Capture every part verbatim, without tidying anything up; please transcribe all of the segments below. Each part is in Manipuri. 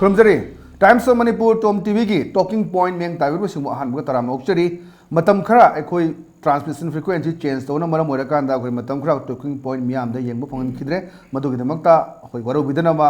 ꯈꯨꯔꯨꯝꯖꯔꯤ꯫ Times of Manipur Tom ꯇꯤꯚꯤꯒꯤ talking point ꯃꯤꯌꯥꯝ ꯇꯥꯕꯤꯔꯤꯕꯁꯤꯡꯕꯨ ꯑꯍꯥꯟꯕꯒ ꯇꯔꯥꯝꯅ ꯑꯣꯛꯆꯔꯤ꯫ ꯃꯇꯝ ꯈꯔ ꯑꯩꯈꯣꯏ transmission frequency change ꯇꯧꯕꯅ ꯃꯔꯝ ꯑꯣꯏꯔꯀꯥꯟꯗ ꯑꯩꯈꯣꯏ ꯃꯇꯝ ꯈꯔ talking point ꯃꯤꯌꯥꯝꯗ ꯌꯦꯡꯕ ꯐꯪꯍꯟꯈꯤꯗ꯭ꯔꯦ꯫ ꯃꯗꯨꯒꯤꯗꯃꯛꯇ ꯑꯩꯈꯣꯏ ꯋꯥꯔꯧꯕꯤꯗꯅꯕ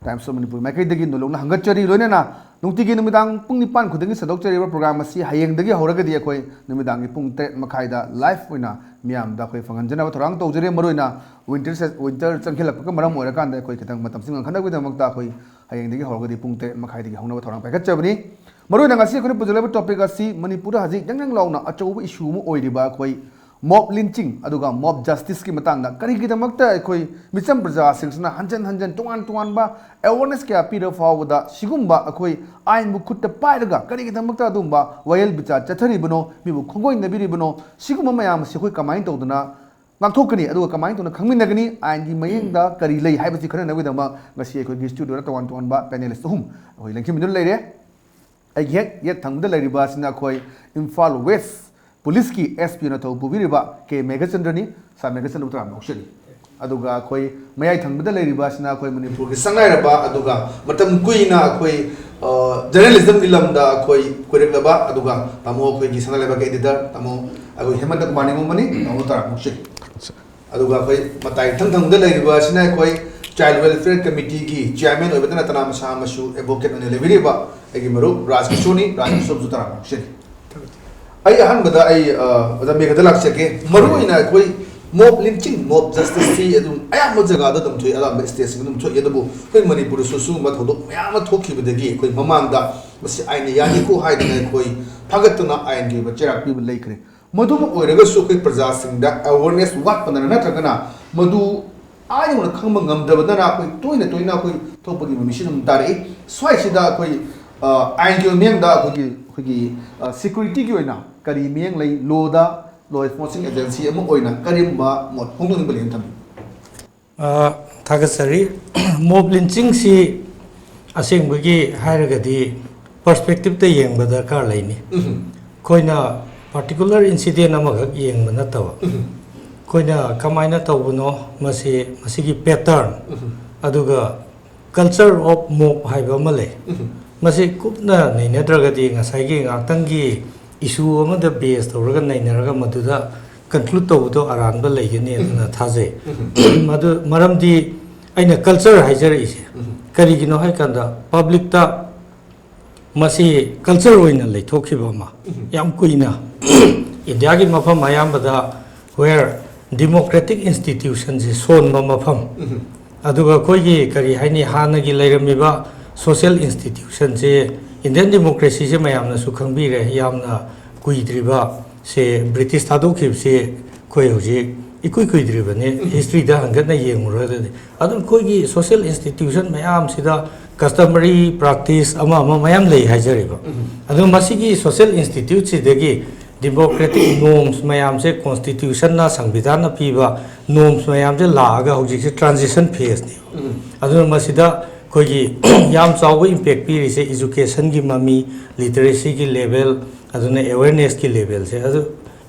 Times of Manipur ꯃꯥꯏꯀꯩꯗꯒꯤ ꯅꯣꯂꯨꯛꯅ ꯍꯪꯒꯠꯆꯔꯤ꯫ ꯂꯣꯏꯅꯅ ꯅꯨꯡꯇꯤꯒꯤ ꯅꯨꯃꯤꯗꯥꯡ ꯄꯨꯡ ꯅꯤꯄꯥꯟ ꯈꯨꯗꯤꯡꯒꯤ ꯁꯟꯗꯣꯛꯆꯔꯤꯕ program ꯑꯁꯤ ꯍꯌꯦꯡꯗꯒꯤ ꯍꯧꯔꯒꯗꯤ ꯑꯩꯈꯣꯏ ꯅꯨꯃꯤꯗꯥꯡꯒꯤ ꯄꯨꯡ ꯇꯔꯦꯠ ꯃꯈꯥꯏꯗ live ꯑꯣꯏꯅ ꯃꯤꯌꯥꯝꯗ ꯑꯩꯈꯣꯏ ꯐꯪꯍꯟꯖꯅꯕ ꯊꯧꯔꯥꯡ ꯇꯧꯖꯔꯤ꯫ ꯃꯔꯨꯑꯣꯏꯅ winter se-, winter ꯆꯪꯁꯤꯜꯂꯛꯄꯒ ꯃꯔꯝ ꯑꯣꯏꯔꯀꯥꯟꯗ ꯑꯩꯈꯣꯏ ꯈꯤꯇꯪ ꯃꯇꯝꯁꯤ ꯉꯟꯈꯠꯅꯕꯒꯤꯗꯃꯛꯇ ꯑꯩꯈꯣꯏ ꯍꯌꯦꯡꯗꯒꯤ ꯍꯧꯔꯒꯗꯤ ꯄꯨꯡ ꯇꯔꯦꯠ ꯃꯈꯥꯏꯗꯒꯤ ꯍꯧꯅꯕ ꯊꯧꯔꯥꯡ ꯄꯥꯏꯈꯠꯆꯕꯅꯤ꯫ ꯃꯔꯨꯑꯣꯏꯅ ꯉꯁꯤ ꯑꯩꯈꯣꯏꯅ ꯄꯨꯖꯜꯂꯤꯕ topic ꯑꯁꯤ ꯃꯅꯤꯄꯨꯔꯗ ꯍꯧꯖꯤꯛ ꯌꯥꯡ ꯌꯥꯡ ꯂꯥꯎꯅ ꯑꯆꯧꯕ issue ꯑꯃ ꯑꯣꯏꯔꯤꯕ ꯑꯩꯈꯣꯏ mob lynching ꯑꯗꯨꯒ mob justiceꯀꯤ ꯃꯇꯥꯡꯗ ꯀꯔꯤꯒꯤꯗꯃꯛꯇ ꯑꯩꯈꯣꯏ ꯃꯤꯆꯝ ꯄ꯭ꯔꯖꯥꯁꯤꯡꯁꯤꯅ ꯍꯟꯖꯟ ꯍꯟꯖꯟ ꯇꯣꯉꯥꯟ ꯇꯣꯉꯥꯟꯕ awareness ꯀꯌꯥ ꯄꯤꯔ ꯐꯥꯎꯕꯗ ꯁꯤꯒꯨꯝꯕ ꯑꯩꯈꯣꯏ ꯑꯥꯏꯟꯕꯨ ꯈꯨꯠꯇ ꯄꯥꯏꯔꯒ ꯀꯔꯤꯒꯤꯗꯃꯛꯇ ꯑꯗꯨꯒꯨꯝꯕ ꯋꯥꯌꯦꯜ ꯕꯤꯆꯥꯔ ꯆꯠꯊꯔꯤꯕꯅꯣ, ꯃꯤꯕꯨ ꯈꯣꯡꯒꯣꯏꯅꯕꯤꯔꯤꯕꯅꯣ, ꯁꯤꯒꯨꯝꯕ ꯃꯌꯥꯝ ꯑꯁꯤ ꯑꯩꯈꯣꯏ ꯀꯃꯥꯏꯅ ꯇꯧꯗꯅ ꯉꯥꯛꯊꯣꯛꯀꯅꯤ, ꯑꯗꯨꯒ ꯀꯃꯥꯏꯅ ꯇꯧꯅ ꯈꯪꯃꯤꯟꯅꯒꯅꯤ, ꯑꯥꯏꯟꯒꯤ ꯃꯥꯌꯦꯡꯗ ꯀꯔꯤ ꯂꯩ ꯍꯥꯏꯕꯁꯤ ꯈꯟꯅꯅꯕꯒꯤꯗꯃꯛ ꯉꯁꯤ ꯑꯩꯈꯣꯏꯒꯤ studioꯗ ꯇꯣꯉꯥꯟ ꯇꯣꯉꯥꯟꯕ panelist ꯑꯍꯨꯝ ꯑꯩꯈꯣꯏ ꯂꯦꯡꯁꯤꯟꯕꯤꯗꯨꯅ ꯂꯩꯔꯦ꯫ ꯑꯩꯒꯤ ꯍꯦꯛ ꯌꯦꯠ ꯊꯪꯕꯗ ꯂꯩꯔꯤꯕ ꯑꯁꯤꯅ ꯑꯩꯈꯣꯏ ꯏꯝꯐꯥꯜ West Policeꯀꯤ SP ꯑꯣꯏꯅ ꯊꯧ ꯄꯨꯕꯤꯔꯤꯕ ꯀꯦ ꯃꯦꯘꯆꯟꯗ꯭ꯔꯅꯤ꯫ Sir ꯃꯦꯘꯆꯟꯗ꯭ꯔꯕꯨ ꯇꯔꯥꯝꯅ ꯑꯣꯛꯆꯔꯤ꯫ ꯑꯗꯨꯒ ꯑꯩꯈꯣꯏ ꯃꯌꯥꯏ ꯊꯪꯕꯗ ꯂꯩꯔꯤꯕ ꯑꯁꯤꯅ ꯑꯩꯈꯣꯏ ꯃꯅꯤꯄꯨꯔꯒꯤ ꯁꯛꯅꯥꯏꯔꯕ ꯑꯗꯨꯒ ꯃꯇꯝ ꯀꯨꯏꯅ ꯑꯩꯈꯣꯏ, ꯑ, journalismꯒꯤ ꯂꯝꯗ ꯑꯩꯈꯣꯏ ꯀꯣꯏꯔꯛꯂꯕ ꯑꯗꯨꯒ ꯇꯥꯃꯣ ꯑꯩꯈꯣꯏꯒꯤ ꯁꯅꯥ ꯂꯩꯕꯥꯛꯀꯤ editor ꯇꯥꯃꯣ ꯑꯩꯈꯣꯏ ꯍꯦꯃꯟꯇ ꯀꯨꯃꯥꯔ ꯅꯤꯉꯣꯝꯕꯅꯤ꯫ ꯇꯥꯃꯣ ꯇꯔꯥꯝꯅ ꯑꯣꯛꯆꯔꯤ꯫ ꯑꯗꯨꯒ ꯑꯩꯈꯣꯏ ꯃꯇꯥꯏ ꯏꯊꯪ ꯊꯪꯕꯗ ꯂꯩꯔꯤꯕ ꯑꯁꯤꯅ ꯑꯩꯈꯣꯏ Child Welfare Committeeꯒꯤ chairman ꯑꯣꯏꯕꯇ ꯅꯠꯇꯅ ꯃꯁꯥ ꯃꯁꯨ advocate ꯑꯣꯏꯅ ꯂꯩꯕꯤꯔꯤꯕ ꯑꯩꯒꯤ ꯃꯔꯨꯞ ꯔꯥꯖ ꯀꯤꯁꯣꯔꯅꯤ꯫ ꯔꯥꯖ ꯀꯤꯁꯣꯔꯕꯨꯁꯨ ꯇꯔꯥꯝꯅ ꯑꯣꯛꯆꯔꯤ꯫ ꯑꯩ ꯑꯍꯥꯟꯕꯗ ꯑꯩ, ꯑ, ꯑꯣꯖꯥ ꯃꯦꯘꯗ ꯂꯥꯛꯆꯒꯦ꯫ ꯃꯔꯨꯑꯣꯏꯅ ꯑꯩꯈꯣꯏ mob lynching, mob justiceꯁꯤ ꯑꯗꯨꯝ ꯑꯌꯥꯝꯕ ꯖꯒꯥꯗ ꯑꯗꯨꯝ ꯊꯣꯛꯏ, ꯑꯌꯥꯝꯕ stateꯁꯤꯡꯗ ꯑꯗꯨꯝ ꯊꯣꯛꯏ꯫ ꯑꯗꯨꯕꯨ ꯑꯩꯈꯣꯏ ꯃꯅꯤꯄꯨꯔꯗꯁꯨ ꯁꯤꯒꯨꯝꯕ ꯊꯧꯗꯣꯛ ꯃꯌꯥꯝ ꯑꯃ ꯊꯣꯛꯈꯤꯕꯗꯒꯤ ꯑꯩꯈꯣꯏ ꯃꯃꯥꯡꯗ ꯃꯁꯤ ꯑꯥꯏꯟꯅ ꯌꯥꯅꯤꯀꯣ ꯍꯥꯏꯗꯅ ꯑꯩꯈꯣꯏ ꯐꯥꯒꯠꯇꯨꯅ ꯑꯥꯏꯟꯒꯤ ꯑꯣꯏꯕ ꯆꯩꯔꯥꯛ ꯄꯤꯕ ꯂꯩꯈ꯭ꯔꯦ꯫ ꯃꯗꯨꯃꯛ ꯑꯣꯏꯔꯒꯁꯨ ꯑꯩꯈꯣꯏ ꯄ꯭ꯔꯖꯥꯁꯤꯡꯗ awareness ꯋꯥꯠꯄꯅꯔ ꯅꯠꯇ꯭ꯔꯒꯅ ꯃꯗꯨ ꯑꯥ ꯌꯧꯅ ꯈꯪꯕ ꯉꯝꯗꯕꯅꯔ ꯑꯩꯈꯣꯏ ꯇꯣꯏꯅ ꯇꯣꯏꯅ ꯑꯩꯈꯣꯏ ꯊꯣꯛꯄꯒꯤ ꯃꯃꯤꯁꯤ ꯑꯗꯨꯝ ꯇꯥꯔꯛꯏ꯫ ꯁ꯭ꯋꯥꯏꯁꯤꯗ ꯑꯩꯈꯣꯏ, ꯑ, ꯑꯥꯏꯟꯒꯤ ꯑꯣꯏꯕ ꯃꯤꯠꯌꯦꯡꯗ ꯑꯩꯈꯣꯏꯒꯤ, ꯑꯩꯈꯣꯏꯒꯤ, ꯑ, securityꯒꯤ ꯑꯣꯏꯅ ꯀꯔꯤ ꯃꯤꯠꯌꯦꯡ ꯂꯩ? Lawꯗ, law enforcing agency ꯑꯃ ꯑꯣꯏꯅ ꯀꯔꯝꯕ ꯃꯣꯠ ꯐꯣꯡꯗꯣꯛꯅꯤꯡꯕ ꯂꯩꯅ ꯊꯝꯕꯤꯌꯨ? ꯑ, ꯊꯥꯒꯠꯆꯔꯤ꯫ Mob lynchingꯁꯤ ꯑꯁꯦꯡꯕꯒꯤ ꯍꯥꯏꯔꯒꯗꯤ perspectiveꯇ ꯌꯦꯡꯕ ꯗꯔꯀꯥꯔ ꯂꯩꯅꯤ꯫ ꯎꯝ꯫ ꯑꯩꯈꯣꯏꯅ particular incident ꯑꯃꯈꯛ ꯌꯦꯡꯕ ꯅꯠꯇꯕ, ꯎꯝ꯫ ꯑꯩꯈꯣꯏꯅ ꯀꯃꯥꯏꯅ ꯇꯧꯕꯅꯣ ꯃꯁꯤ, ꯃꯁꯤꯒꯤ pattern, ꯎꯝ꯫ ꯑꯗꯨꯒ culture of mob ꯍꯥꯏꯕ ꯑꯃ ꯂꯩ꯫ ꯃꯁꯤ ꯀꯨꯞꯅ ꯅꯩꯅꯗ꯭ꯔꯒꯗꯤ ꯉꯁꯥꯏꯒꯤ ꯉꯥꯛꯇꯪꯒꯤ issue ꯑꯃꯗ base ꯇꯧꯔꯒ ꯅꯩꯅꯔꯒ ꯃꯗꯨꯗ conclude ꯇꯧꯕꯗꯣ ꯑꯔꯥꯟꯕ ꯂꯩꯒꯅꯤ ꯑꯗꯨꯅ ꯊꯥꯖꯩ꯫ ꯃꯗꯨ ꯃꯔꯝꯗꯤ ꯑꯩꯅ culture ꯍꯥꯏꯖꯔꯛꯏꯁꯦ ꯀꯔꯤꯒꯤꯅꯣ ꯍꯥꯏ ꯀꯥꯟꯗ publicꯇ ꯃꯁꯤ culture ꯑꯣꯏꯅ ꯂꯩꯊꯣꯛꯈꯤꯕ ꯑꯃ ꯌꯥꯝ ꯀꯨꯏꯅ ꯏꯟꯗꯤꯌꯥꯒꯤ ꯃꯐꯝ ꯑꯌꯥꯝꯕꯗ where democratic institutionꯁꯤ ꯁꯣꯟꯕ ꯃꯐꯝ, ꯑꯗꯨꯒ ꯑꯩꯈꯣꯏꯒꯤ ꯀꯔꯤ ꯍꯥꯏꯅꯤ, ꯍꯥꯟꯅꯒꯤ ꯂꯩꯔꯝꯃꯤꯕ social institutionꯁꯦ, Indian democracyꯁꯦ ꯃꯌꯥꯝꯅꯁꯨ ꯈꯪꯕꯤꯔꯦ, ꯌꯥꯝꯅ ꯀꯨꯏꯗ꯭ꯔꯤꯕ ꯁꯦ, British ꯊꯥꯗꯣꯛꯈꯤꯕꯁꯦ ꯑꯩꯈꯣꯏ ꯍꯧꯖꯤꯛ ꯏꯀꯨꯏ ꯀꯨꯏꯗ꯭ꯔꯤꯕꯅꯤ꯫ Historyꯗ ꯍꯟꯒꯠꯅ ꯌꯦꯡꯉꯨꯔꯒꯗꯤ ꯑꯗꯨꯝ ꯑꯩꯈꯣꯏꯒꯤ social institution ꯃꯌꯥꯝꯁꯤꯗ customary practice ꯑꯃ ꯑꯃ ꯃꯌꯥꯝ ꯂꯩ ꯍꯥꯏꯖꯔꯤꯕ꯫ ꯑꯗꯨ ꯃꯁꯤꯒꯤ social instituteꯁꯤꯗꯒꯤ democratic norms ꯃꯌꯥꯝꯁꯦ, constitutionꯅ, ꯁꯪꯕꯤꯙꯥꯟꯅ ꯄꯤꯕ norms ꯃꯌꯥꯝꯁꯦ ꯂꯥꯛꯑꯒ ꯍꯧꯖꯤꯛꯁꯦ transition phaseꯅꯦꯕ꯫ ꯑꯗꯨꯅ ꯃꯁꯤꯗ ꯑꯩꯈꯣꯏꯒꯤ ꯌꯥꯝ ꯆꯥꯎꯕ impact ꯄꯤꯔꯤꯁꯦ educationꯒꯤ ꯃꯃꯤ, literacyꯒꯤ level, ꯑꯗꯨꯅ awarenessꯀꯤ levelꯁꯦ꯫ ꯑꯗꯨ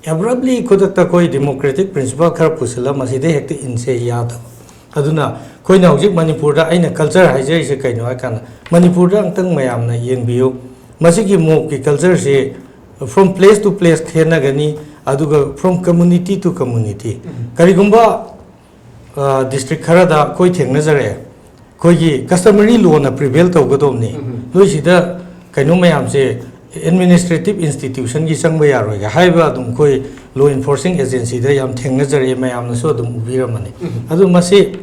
abruptly ꯈꯨꯗꯛꯇ ꯑꯩꯈꯣꯏ democratic principle ꯈꯔ ꯄꯨꯁꯤꯜꯂ ꯃꯁꯤꯗ ꯍꯦꯛꯇ ꯏꯟꯁꯦ ꯌꯥꯗꯕ꯫ ꯑꯗꯨꯅ ꯑꯩꯈꯣꯏꯅ ꯍꯧꯖꯤꯛ ꯃꯅꯤꯄꯨꯔꯗ, ꯑꯩꯅ culture ꯍꯥꯏꯖꯔꯤꯁꯦ ꯀꯩꯅꯣ ꯍꯥꯏ ꯀꯥꯟꯗ, ꯃꯅꯤꯄꯨꯔꯗ ꯑꯃꯨꯛꯇꯪ ꯃꯌꯥꯝꯅ ꯌꯦꯡꯕꯤꯌꯨ, ꯃꯁꯤꯒꯤ mobꯀꯤ cultureꯁꯦ from place to place ꯈꯦꯠꯅꯒꯅꯤ, ꯑꯗꯨꯒ from community to community꯫ ꯀꯔꯤꯒꯨꯝꯕ district ꯈꯔꯗ ꯑꯩꯈꯣꯏ ꯊꯦꯡꯅꯖꯔꯛꯑꯦ, ꯑꯩꯈꯣꯏꯒꯤ customary lawꯅ prevail ꯇꯧꯒꯗꯧꯕꯅꯤ, ꯅꯣꯏꯁꯤꯗ ꯀꯩꯅꯣ ꯃꯌꯥꯝꯁꯦ administrative institutionꯒꯤ ꯆꯪꯕ ꯌꯥꯔꯣꯏꯒ ꯍꯥꯏꯕ ꯑꯗꯨꯝ ꯑꯩꯈꯣꯏ law enforcing agencyꯗ ꯌꯥꯝ ꯊꯦꯡꯅꯖꯔꯛꯑꯦ, ꯃꯌꯥꯝꯅꯁꯨ ꯑꯗꯨꯝ ꯎꯕꯤꯔꯝꯃꯅꯤ꯫ ꯑꯗꯨ ꯃꯁꯤ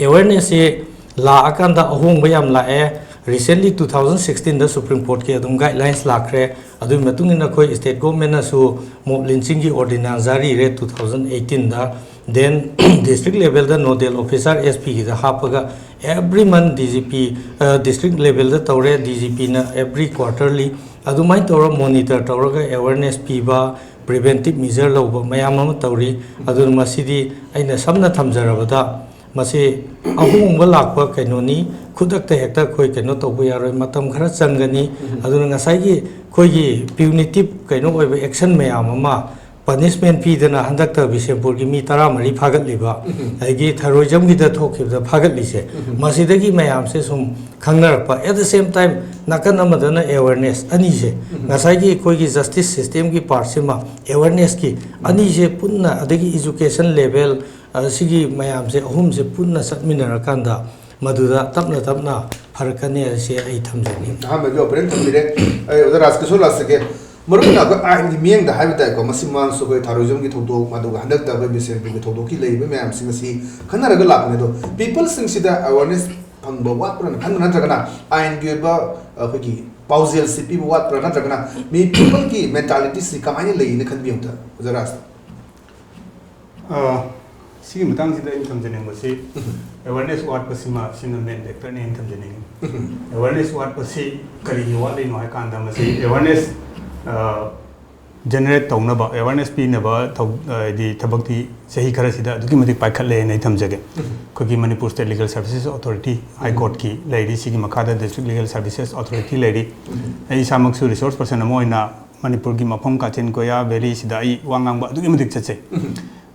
awarenessꯁꯦ ꯂꯥꯛꯑꯀꯥꯟꯗ ꯑꯍꯣꯡꯕ ꯌꯥꯝ ꯂꯥꯛꯑꯦ꯫ Recently two thousand sixteenꯗ Supreme Courtꯀꯤ ꯑꯗꯨꯝ guidelines ꯂꯥꯛꯈ꯭ꯔꯦ꯫ ꯑꯗꯨꯒꯤ ꯃꯇꯨꯡ ꯏꯟꯅ ꯑꯩꯈꯣꯏ state governmentꯅꯁꯨ mob lynchingꯒꯤ ordinance ꯖꯥꯔꯤꯔꯦ two thousand eighteenꯗ꯫ Then district levelꯗ nodal officer S Pꯒꯤꯗ ꯍꯥꯞꯄꯒ every month D G P, district levelꯗ ꯇꯧꯔꯦ, D G Pꯅ every quarterly꯫ ꯑꯗꯨꯃꯥꯏꯅ ꯇꯧꯔ monitor ꯇꯧꯔꯒ awareness ꯄꯤꯕ, preventive measure ꯂꯧꯕ ꯃꯌꯥꯝ ꯑꯃ ꯇꯧꯔꯤ꯫ ꯑꯗꯨꯅ ꯃꯁꯤꯗꯤ ꯑꯩꯅ ꯁꯝꯅ ꯊꯝꯖꯔꯕꯗ ꯃꯁꯤ ꯑꯍꯣꯡꯕ ꯂꯥꯛꯄ ꯀꯩꯅꯣꯅꯤ, ꯈꯨꯗꯛꯇ ꯍꯦꯛꯇ ꯑꯩꯈꯣꯏ ꯀꯩꯅꯣ ꯇꯧꯕ ꯌꯥꯔꯣꯏ, ꯃꯇꯝ ꯈꯔ ꯆꯪꯒꯅꯤ꯫ ꯑꯗꯨꯅ ꯉꯁꯥꯏꯒꯤ ꯑꯩꯈꯣꯏꯒꯤ punitive ꯀꯩꯅꯣ ꯑꯣꯏꯕ action ꯃꯌꯥꯝ ꯑꯃ ꯄꯅꯤꯁꯃꯦꯟ ꯄꯤꯗꯅ ꯍꯟꯗꯛꯇ ꯕꯤꯁꯦꯝꯄꯨꯔꯒꯤ ꯃꯤ ꯇꯔꯥꯃꯔꯤ ꯐꯥꯒꯠꯂꯤꯕ, ꯑꯗꯒꯤ ꯊꯔꯣꯏꯖꯝꯒꯤꯗ ꯊꯣꯛꯈꯤꯕꯗ ꯐꯥꯒꯠꯂꯤꯁꯦ, ꯃꯁꯤꯗꯒꯤ ꯃꯌꯥꯝꯁꯦ ꯁꯨꯝ ꯈꯪꯅꯔꯛꯄ꯫ At the same time, ꯅꯥꯀꯟ ꯑꯃꯗꯅ awareness ꯑꯅꯤꯁꯦ, ꯉꯁꯥꯏꯒꯤ ꯑꯩꯈꯣꯏꯒꯤ ꯖꯁꯇꯤꯁ ꯁꯤꯁꯇꯦꯝꯒꯤ ꯄꯥꯔꯠꯁꯤꯃ, ꯑꯦꯋꯦꯔꯅꯦꯁꯀꯤ ꯑꯅꯤꯁꯦ ꯄꯨꯟꯅ, ꯑꯗꯒꯤ ꯏꯖꯨꯀꯦꯁꯟ ꯂꯦꯚꯦꯜ, ꯁꯤꯒꯤ ꯃꯌꯥꯝꯁꯦ ꯑꯍꯨꯝꯁꯦ ꯄꯨꯟꯅ ꯆꯠꯃꯤꯟꯅꯔꯀꯥꯟꯗ ꯃꯗꯨꯗ ꯇꯞꯅ ꯇꯞꯅ ꯐꯔꯛꯀꯅꯤ ꯍꯥꯏꯁꯦ ꯑꯩ ꯊꯝꯖꯅꯤꯡꯉꯤ꯫ ꯑꯍꯥꯟꯕꯒꯤ ꯑꯣꯄꯤꯅꯤꯌꯟ ꯊꯝꯕꯤꯔꯦ꯫ ꯑꯩ ꯑꯣꯖꯥ ꯔꯥꯖꯀꯤꯁꯣꯔ ꯂꯥꯁꯇꯒꯤ, ꯃꯔꯨꯞꯅ ꯑꯩꯈꯣꯏ ꯑꯥꯏꯟꯒꯤ ꯃꯤꯠꯌꯦꯡꯗ ꯍꯥꯏꯕ ꯇꯥꯏꯀꯣ, ꯃꯁꯤ ꯃꯃꯥꯡꯁꯨ ꯑꯩꯈꯣꯏ ꯊꯥꯔꯣꯏꯖꯝꯒꯤ ꯊꯧꯗꯣꯛ, ꯑꯗꯨꯒ ꯍꯟꯗꯛꯇ ꯑꯩꯈꯣꯏ ꯕꯤꯁꯦꯝꯄꯨꯔꯒꯤ ꯊꯧꯗꯣꯛꯀꯤ ꯂꯩꯔꯤꯕ ꯃꯌꯥꯝꯁꯤꯡ ꯑꯁꯤ ꯈꯟꯅꯔꯒ ꯂꯥꯛꯄꯅꯦ꯫ ꯑꯗꯣ ꯄꯤꯄꯜꯁꯤꯡꯁꯤꯗ ꯑꯦꯋꯦꯔꯅꯦꯁ ꯐꯪꯕ ꯋꯥꯠꯄ꯭ꯔꯅ ꯈꯟꯕ꯭ꯔꯥ, ꯅꯠꯇ꯭ꯔꯒꯅ ꯑꯥꯏꯟꯒꯤ ꯑꯣꯏꯕ ꯑꯩꯈꯣꯏꯒꯤ ꯄꯥꯎꯖꯦꯜꯁꯤ ꯄꯤꯕ ꯋꯥꯠꯄ꯭ꯔꯥ, ꯅꯠꯇ꯭ꯔꯒꯅ ꯃꯤ ꯄꯤꯄꯜꯒꯤ ꯃꯦꯟꯇꯥꯂꯤꯇꯤꯁꯤ ꯀꯃꯥꯏꯅ ꯂꯩꯅ ꯈꯟꯕꯤ ꯑꯝꯇ, ꯑꯣꯖꯥ ꯔꯥꯖ? ꯑ, ꯁꯤꯒꯤ ꯃꯇꯥꯡꯁꯤꯗ ꯑꯩꯅ ꯊꯝꯖꯅꯤꯡꯕꯁꯤ, ꯑꯦꯋꯦꯔꯅꯦꯁ ꯋꯥꯠꯄꯁꯤꯃ ꯁꯤꯅ ꯃꯦꯟ ꯐꯦꯛꯇꯔꯅꯤ ꯑꯩꯅ ꯊꯝꯖꯅꯤꯡꯉꯤ꯫ ꯑꯦꯋꯦꯔꯅꯦꯁ ꯋꯥꯠꯄꯁꯤ ꯀꯔꯤꯒꯤ ꯋꯥꯠꯂꯤꯅꯣ ꯍꯥꯏ ꯀꯥꯟꯗ, ꯃꯁꯤ ꯑꯦꯋꯦꯔꯅꯦꯁ ꯖꯦꯅꯦꯔꯦꯠ ꯇꯧꯅꯕ, ꯑꯦꯋꯦꯔꯅꯦꯁ ꯄꯤꯅꯕ ꯊꯧ-, ꯍꯥꯏꯗꯤ ꯊꯕꯛꯇꯤ ꯆꯍꯤ ꯈꯔꯁꯤꯗ ꯑꯗꯨꯛꯀꯤ ꯃꯇꯤꯛ ꯄꯥꯏꯈꯠꯂꯦꯅ ꯑꯩ ꯊꯝꯖꯒꯦ꯫ ꯑꯩꯈꯣꯏꯒꯤ Manipur state legal services authority, high ꯀꯣꯔꯠꯀꯤ ꯂꯩꯔꯤ, ꯁꯤꯒꯤ ꯃꯈꯥꯗ ꯗꯤꯁꯇ꯭ꯔꯤꯛ ꯂꯤꯒꯦꯜ ꯁꯔꯚꯤꯁꯦꯁ ꯑꯣꯊꯣꯔꯤꯇꯤ ꯂꯩꯔꯤ꯫ ꯑꯩ ꯏꯁꯥꯃꯛꯁꯨ ꯔꯤꯁꯣꯔꯁ ꯄꯔꯁꯟ ꯑꯃ ꯑꯣꯏꯅ ꯃꯅꯤꯄꯨꯔꯒꯤ ꯃꯐꯝ ꯀꯥꯆꯤꯟ ꯀꯣꯌꯥ ꯚꯦꯂꯤꯁꯤꯗ ꯑꯩ ꯋꯥ ꯉꯥꯡꯕ ꯑꯗꯨꯛꯀꯤ ꯃꯇꯤꯛ ꯆꯠꯆꯩ꯫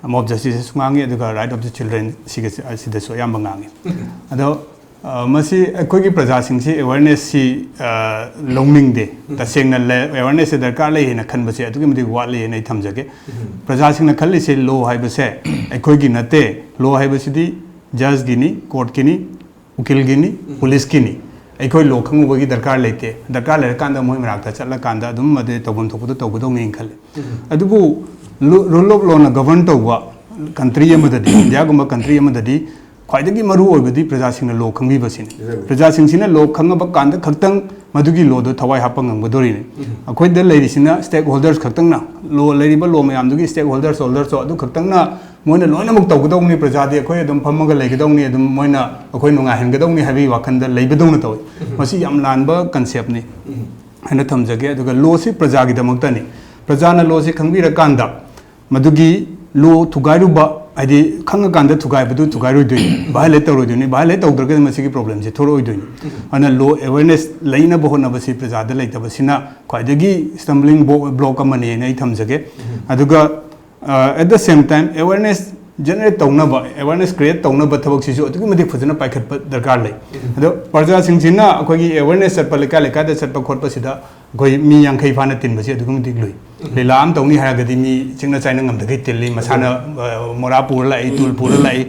ꯃꯣꯕ ꯖꯁꯇꯤꯁꯁꯨ ꯉꯥꯡꯉꯤ, ꯑꯗꯨꯒ ꯔꯥꯏꯠ ꯑꯣꯐ ꯗ ꯆꯤꯜꯗ꯭ꯔꯦꯟ ꯁꯤꯒ, ꯁꯤꯗꯁꯨ ꯑꯌꯥꯝꯕ ꯉꯥꯡꯉꯤ꯫ ꯑꯗꯣ, ꯑ, ꯃꯁꯤ ꯑꯩꯈꯣꯏꯒꯤ ꯄ꯭ꯔꯖꯥꯁꯤꯡꯁꯤ ꯑꯦꯋꯦꯔꯅꯦꯁꯁꯤ, ꯑ, ꯂꯧꯅꯤꯡꯗꯦ꯫ ꯇꯁꯦꯡꯅ ꯑꯦꯋꯦꯔꯅꯦꯁꯁꯦ ꯗꯔꯀꯥꯔ ꯂꯩ ꯍꯥꯏꯅ ꯈꯟꯕꯁꯦ ꯑꯗꯨꯛꯀꯤ ꯃꯇꯤꯛ ꯋꯥꯠꯂꯤ ꯍꯥꯏꯅ ꯑꯩ ꯊꯝꯖꯒꯦ꯫ ꯄ꯭ꯔꯖꯥꯁꯤꯡꯅ ꯈꯜꯂꯤꯁꯦ ꯂꯣ ꯍꯥꯏꯕꯁꯦ ꯑꯩꯈꯣꯏꯒꯤ ꯅꯠꯇꯦ, ꯂꯣ ꯍꯥꯏꯕꯁꯤꯗꯤ ꯖꯖꯀꯤꯅꯤ, ꯀꯣꯔꯠꯀꯤꯅꯤ, ꯎꯀꯤꯜꯒꯤꯅꯤ, ꯄꯨꯂꯤꯁꯀꯤꯅꯤ꯫ ꯑꯩꯈꯣꯏ ꯂꯣ ꯈꯪꯉꯨꯕꯒꯤ ꯗꯔꯀꯥꯔ ꯂꯩꯇꯦ꯫ ꯗꯔꯀꯥꯔ ꯂꯩꯔꯀꯥꯟꯗ ꯃꯣꯏ ꯃꯅꯥꯛꯇ ꯆꯠꯂꯀꯥꯟꯗ ꯑꯗꯨꯝ ꯃꯗꯨ ꯇꯧꯐꯝ ꯊꯣꯛꯄꯗꯣ ꯇꯧꯒꯗꯧꯅꯤꯅ ꯈꯜꯂꯤ꯫ ꯑꯗꯨꯕꯨ ꯔꯨꯜ ꯑꯣꯐ ꯂꯣꯅ ꯒꯕꯔꯟ ꯇꯧꯕ ꯀꯟꯇ꯭ꯔꯤ ꯑꯃꯗꯗꯤ, ꯏꯟꯗꯤꯌꯥꯒꯨꯝꯕ ꯀꯟꯇ꯭ꯔꯤ ꯑꯃꯗꯗꯤ ꯈ꯭ꯋꯥꯏꯗꯒꯤ ꯃꯔꯨ ꯑꯣꯏꯕꯗꯤ ꯄ꯭ꯔꯖꯥꯁꯤꯡꯅ ꯂꯣ ꯈꯪꯕꯤꯕꯁꯤꯅꯤ꯫ ꯄ꯭ꯔꯖꯥꯁꯤꯡꯁꯤꯅ ꯂꯣ ꯈꯪꯉꯕ ꯀꯥꯟꯗ ꯈꯛꯇꯪ ꯃꯗꯨꯒꯤ ꯂꯣꯗꯣ ꯊꯋꯥꯏ ꯍꯥꯞꯄ ꯉꯝꯒꯗꯣꯔꯤꯅꯤ꯫ ꯑꯩꯈꯣꯏꯗ ꯂꯩꯔꯤꯁꯤꯅ ꯁ꯭ꯇꯦꯛ ꯍꯣꯜꯗꯔꯁ ꯈꯛꯇꯪꯅ, ꯂꯣ, ꯂꯩꯔꯤꯕ ꯂꯣ ꯃꯌꯥꯝꯗꯨꯒꯤ ꯁ꯭ꯇꯦꯛ ꯍꯣꯜꯗꯔꯁ, ꯍꯣꯜꯗꯔꯁ ꯑꯗꯨ ꯈꯛꯇꯪꯅ ꯃꯣꯏꯅ ꯂꯣꯏꯅꯃꯛ ꯇꯧꯒꯗꯧꯅꯤ, ꯄ꯭ꯔꯖꯥꯗꯤ ꯑꯩꯈꯣꯏ ꯑꯗꯨꯝ ꯐꯝꯃꯒ ꯂꯩꯒꯗꯧꯅꯤ, ꯑꯗꯨꯝ ꯃꯣꯏꯅ ꯑꯩꯈꯣꯏ ꯅꯨꯡꯉꯥꯏꯍꯟꯒꯗꯧꯅꯤ ꯍꯥꯏꯕꯒꯤ ꯋꯥꯈꯜꯗ ꯂꯩꯕꯗꯧꯅ ꯇꯧꯏ꯫ ꯃꯁꯤ ꯌꯥꯝ ꯂꯥꯟꯕ ꯀꯟꯁꯦꯞꯅꯤ ꯍꯥꯏꯅ ꯊꯝꯖꯒꯦ꯫ ꯑꯗꯨꯒ ꯂꯣꯁꯤ ꯄ꯭ꯔꯖꯥꯒꯤꯗꯃꯛꯇꯅꯤ꯫ ꯄ꯭ꯔꯖꯥꯅ ꯂꯣꯁꯤ ꯈꯪꯕꯤꯔꯀꯥꯟꯗ ꯃꯗꯨꯒꯤ ꯂꯣ ꯊꯨꯒꯥꯏꯔꯨꯕ ꯍꯥꯏꯗꯤ ꯈꯪꯉꯀꯥꯟꯗ ꯊꯨꯒꯥꯏꯕꯗꯨ ꯊꯨꯒꯥꯏꯔꯣꯏꯗꯣꯏꯅꯤ, ꯚꯥꯏꯑꯣꯂꯦꯠ ꯇꯧꯔꯣꯏꯗꯣꯏꯅꯤ, ꯚꯥꯏꯑꯣꯂꯦꯠ ꯇꯧꯗ꯭ꯔꯒꯗꯤ ꯃꯁꯤꯒꯤ ꯄ꯭ꯔꯣꯕ꯭ꯂꯦꯝꯁꯦ ꯊꯣꯛꯂꯛꯑꯣꯏꯗꯣꯏꯅꯤ꯫ ꯑꯗꯨꯅ ꯂꯣ ꯑꯦꯋꯦꯔꯅꯦꯁ ꯂꯩꯅꯕ ꯍꯣꯠꯅꯕꯁꯤ ꯄ꯭ꯔꯖꯥꯗ ꯂꯩꯇꯕꯁꯤꯅ ꯈ꯭ꯋꯥꯏꯗꯒꯤ ꯁ꯭ꯇꯝꯕ꯭ꯂꯤꯡ ꯕ꯭ꯂꯣꯛ ꯑꯃꯅꯦꯅ ꯑꯩ ꯊꯝꯖꯒꯦ꯫ ꯑꯗꯨꯒ ꯑꯦꯠ ꯗ ꯁꯦꯝ ꯇꯥꯏꯝ ꯑꯦꯋꯦꯔꯅꯦꯁ ꯖꯦꯅꯔꯦꯠ ꯇꯧꯅꯕ, ꯑꯦꯋꯦꯔꯅꯦꯁ ꯀ꯭ꯔꯤꯌꯦꯠ ꯇꯧꯅꯕ ꯊꯕꯛꯁꯤꯁꯨ ꯑꯗꯨꯛꯀꯤ ꯃꯇꯤꯛ ꯐꯖꯅ ꯄꯥꯏꯈꯠꯄ ꯗꯔꯀꯥꯔ ꯂꯩ꯫ ꯑꯗꯣ ꯄ꯭ꯔꯖꯥꯁꯤꯡꯁꯤꯅ ꯑꯩꯈꯣꯏꯒꯤ ꯑꯦꯋꯦꯔꯅꯦꯁ ꯆꯠꯄ, ꯂꯩꯀꯥꯏ ꯂꯩꯀꯥꯏꯗ ꯆꯠꯄ ꯈꯣꯠꯄꯁꯤꯗ ꯑꯩꯈꯣꯏ ꯃꯤ ꯌꯥꯡꯈꯩ ꯐꯥꯅ ꯇꯤꯟꯕꯁꯤ ꯑꯗꯨꯛꯀꯤ ꯃꯇꯤꯛ ꯂꯨꯏ꯫ ꯂꯤꯂꯥ ꯑꯃ ꯇꯧꯅꯤ ꯍꯥꯏꯔꯒꯗꯤ ꯃꯤ ꯆꯤꯛꯅ ꯆꯥꯏꯅ ꯉꯝꯗꯈꯩ ꯇꯤꯜꯂꯤ, ꯃꯁꯥꯅ ꯑ, ꯃꯣꯔꯥ ꯄꯨꯔ ꯂꯥꯛꯏ, ꯇꯨꯜ ꯄꯨꯔ ꯂꯥꯛꯏ,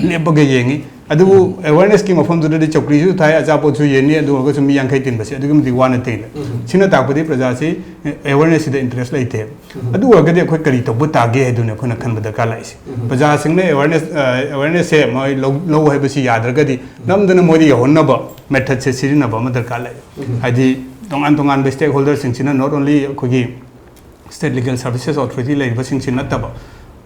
ꯂꯦꯞꯄꯒ ꯌꯦꯡꯉꯤ꯫ ꯑꯗꯨꯕꯨ ꯑꯦꯋꯦꯔꯅꯦꯁꯀꯤ ꯃꯐꯝꯗꯨꯗꯗꯤ ꯆꯧꯀ꯭ꯔꯤꯁꯨ ꯊꯥꯏ, ꯑꯆꯥꯄꯣꯠꯁꯨ ꯌꯦꯟꯅꯤ, ꯑꯗꯨ ꯑꯣꯏꯔꯒꯁꯨ ꯃꯤ ꯌꯥꯡꯈꯩ ꯇꯤꯟꯕꯁꯦ ꯑꯗꯨꯛꯀꯤ ꯃꯇꯤꯛ ꯋꯥꯅ ꯇꯤꯜꯂꯦ꯫ ꯁꯤꯅ ꯇꯥꯛꯄꯗꯤ ꯄ꯭ꯔꯖꯥꯁꯤ ꯑꯦꯋꯦꯔꯅꯦꯁꯁꯤꯗ ꯏꯟꯇꯔꯦꯁ ꯂꯩꯇꯦ꯫ ꯑꯗꯨ ꯑꯣꯏꯔꯒꯗꯤ ꯑꯩꯈꯣꯏ ꯀꯔꯤ ꯇꯧꯕ ꯇꯥꯒꯦ ꯍꯥꯏꯗꯨꯅ ꯑꯩꯈꯣꯏꯅ ꯈꯟꯕ ꯗꯔꯀꯥꯔ ꯂꯥꯛꯏꯁꯦ꯫ ꯄ꯭ꯔꯖꯥꯁꯤꯡꯅ ꯑꯦꯋꯦꯔꯅꯦꯁ, ꯑꯦꯋꯦꯔꯅꯦꯁꯁꯦ ꯃꯣꯏ ꯂꯧ ꯂꯧ ꯍꯥꯏꯕꯁꯤ ꯌꯥꯗ꯭ꯔꯒꯗꯤ ꯅꯝꯗꯅ ꯃꯣꯏꯗ ꯌꯧꯍꯟꯅꯕ ꯃꯦꯊꯠꯁꯦ ꯁꯤꯖꯤꯟꯅꯕ ꯑꯃ ꯗꯔꯀꯥꯔ ꯂꯩ꯫ ꯍꯥꯏꯗꯤ ꯇꯣꯉꯥꯟ ꯇꯣꯉꯥꯟꯕ ꯁ꯭ꯇꯦꯛ ꯍꯣꯜꯗꯔꯁꯤꯡꯁꯤꯅ not only ꯑꯩꯈꯣꯏꯒꯤ ꯁ꯭ꯇꯦꯠ ꯂꯤꯒꯦꯜ ꯁꯔꯚꯤꯁꯦꯁ ꯑꯣꯊꯣꯔꯤꯇꯤ ꯂꯩꯔꯤꯕꯁꯤꯡꯁꯤ ꯅꯠꯇꯕ,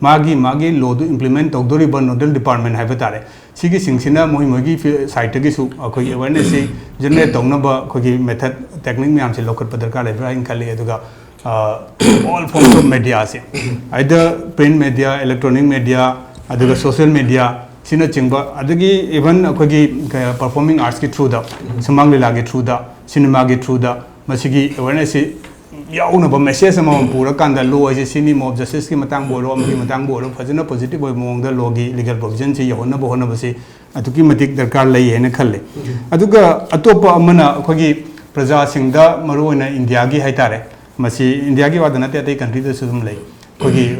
ꯃꯥꯒꯤ ꯃꯥꯒꯤ ꯂꯣꯗꯨ ꯏꯝꯄ꯭ꯂꯤꯃꯦꯟ ꯇꯧꯗꯣꯔꯤꯕ ꯅꯣꯗꯦꯜ ꯗꯤꯄꯥꯔꯠꯃꯦꯟ ꯍꯥꯏꯕ ꯇꯥꯔꯦ, ꯁꯤꯒꯤꯁꯤꯡꯁꯤꯅ ꯃꯣꯏ ꯃꯣꯏꯒꯤ ꯐꯤ-, ꯁꯥꯏꯠꯇꯒꯤꯁꯨ ꯑꯩꯈꯣꯏꯒꯤ ꯑꯦꯋꯦꯔꯅꯦꯁꯁꯤ ꯖꯦꯅꯔꯦꯠ ꯇꯧꯅꯕ ꯑꯩꯈꯣꯏꯒꯤ ꯃꯦꯊꯠ, ꯇꯦꯛꯅꯤꯛ ꯃꯌꯥꯝꯁꯦ ꯂꯧꯈꯠꯄ ꯗꯔꯀꯥꯔ ꯂꯩꯕ꯭ꯔꯥ ꯍꯥꯏꯅ ꯈꯜꯂꯤ꯫ ꯑꯗꯨꯒ ꯑꯣꯜ ꯐꯣꯔꯝꯁ ꯑꯣꯐ ꯃꯦꯗꯤꯌꯥꯁꯦ, either print media, electronic media, ꯑꯗꯨꯒ ꯁꯣꯁꯤꯌꯦꯜ ꯃꯦꯗꯤꯌꯥ ꯁꯤꯅꯆꯤꯡꯕ, ꯑꯗꯒꯤ ꯏꯚꯟ ꯑꯩꯈꯣꯏꯒꯤ ꯄꯔꯐꯣꯔꯃꯤꯡ ꯑꯥꯔꯠꯁꯀꯤ ꯊ꯭ꯔꯨꯗ, ꯁꯨꯃꯥꯡ ꯂꯤꯂꯥꯒꯤ ꯊ꯭ꯔꯨꯗ, ꯁꯤꯅꯦꯃꯥꯒꯤ ꯊ꯭ꯔꯨꯗ ꯃꯁꯤꯒꯤ ꯑꯦꯋꯦꯔꯅꯦꯁꯁꯤ ꯌꯥꯎꯅꯕ ꯃꯦꯁꯦꯖ ꯑꯃꯃꯝ ꯄꯨꯔꯀꯥꯟꯗ, ꯂꯣ ꯍꯥꯏꯁꯦ ꯁꯤꯅꯤ, ꯃꯣꯕ ꯖꯁꯇꯤꯁꯀꯤ ꯃꯇꯥꯡꯕꯨ ꯑꯣꯏꯔꯣ, ꯑꯃꯒꯤ ꯃꯇꯥꯡꯕꯨ ꯑꯣꯏꯔꯣ, ꯐꯖꯅ ꯄꯣꯖꯤꯇꯤꯚ ꯑꯣꯏꯕ ꯃꯑꯣꯡꯗ ꯂꯣꯒꯤ ꯂꯤꯒꯦꯜ ꯄ꯭ꯔꯣꯚꯤꯖꯟꯁꯤ ꯌꯧꯍꯟꯅꯕ ꯍꯣꯠꯅꯕꯁꯤ ꯑꯗꯨꯛꯀꯤ ꯃꯇꯤꯛ ꯗꯔꯀꯥꯔ ꯂꯩ ꯍꯥꯏꯅ ꯈꯜꯂꯤ꯫ ꯑꯗꯨꯒ ꯑꯇꯣꯞꯄ ꯑꯃꯅ ꯑꯩꯈꯣꯏꯒꯤ ꯄ꯭ꯔꯖꯥꯁꯤꯡꯗ, ꯃꯔꯨꯑꯣꯏꯅ ꯏꯟꯗꯤꯌꯥꯒꯤ ꯍꯥꯏꯇꯥꯔꯦ, ꯃꯁꯤ ꯏꯟꯗꯤꯌꯥꯒꯤ ꯋꯥꯗ ꯅꯠꯇꯦ, ꯑꯇꯩ ꯀꯟꯇ꯭ꯔꯤꯗꯁꯨ ꯑꯗꯨꯝ ꯂꯩ꯫ ꯑꯩꯈꯣꯏꯒꯤ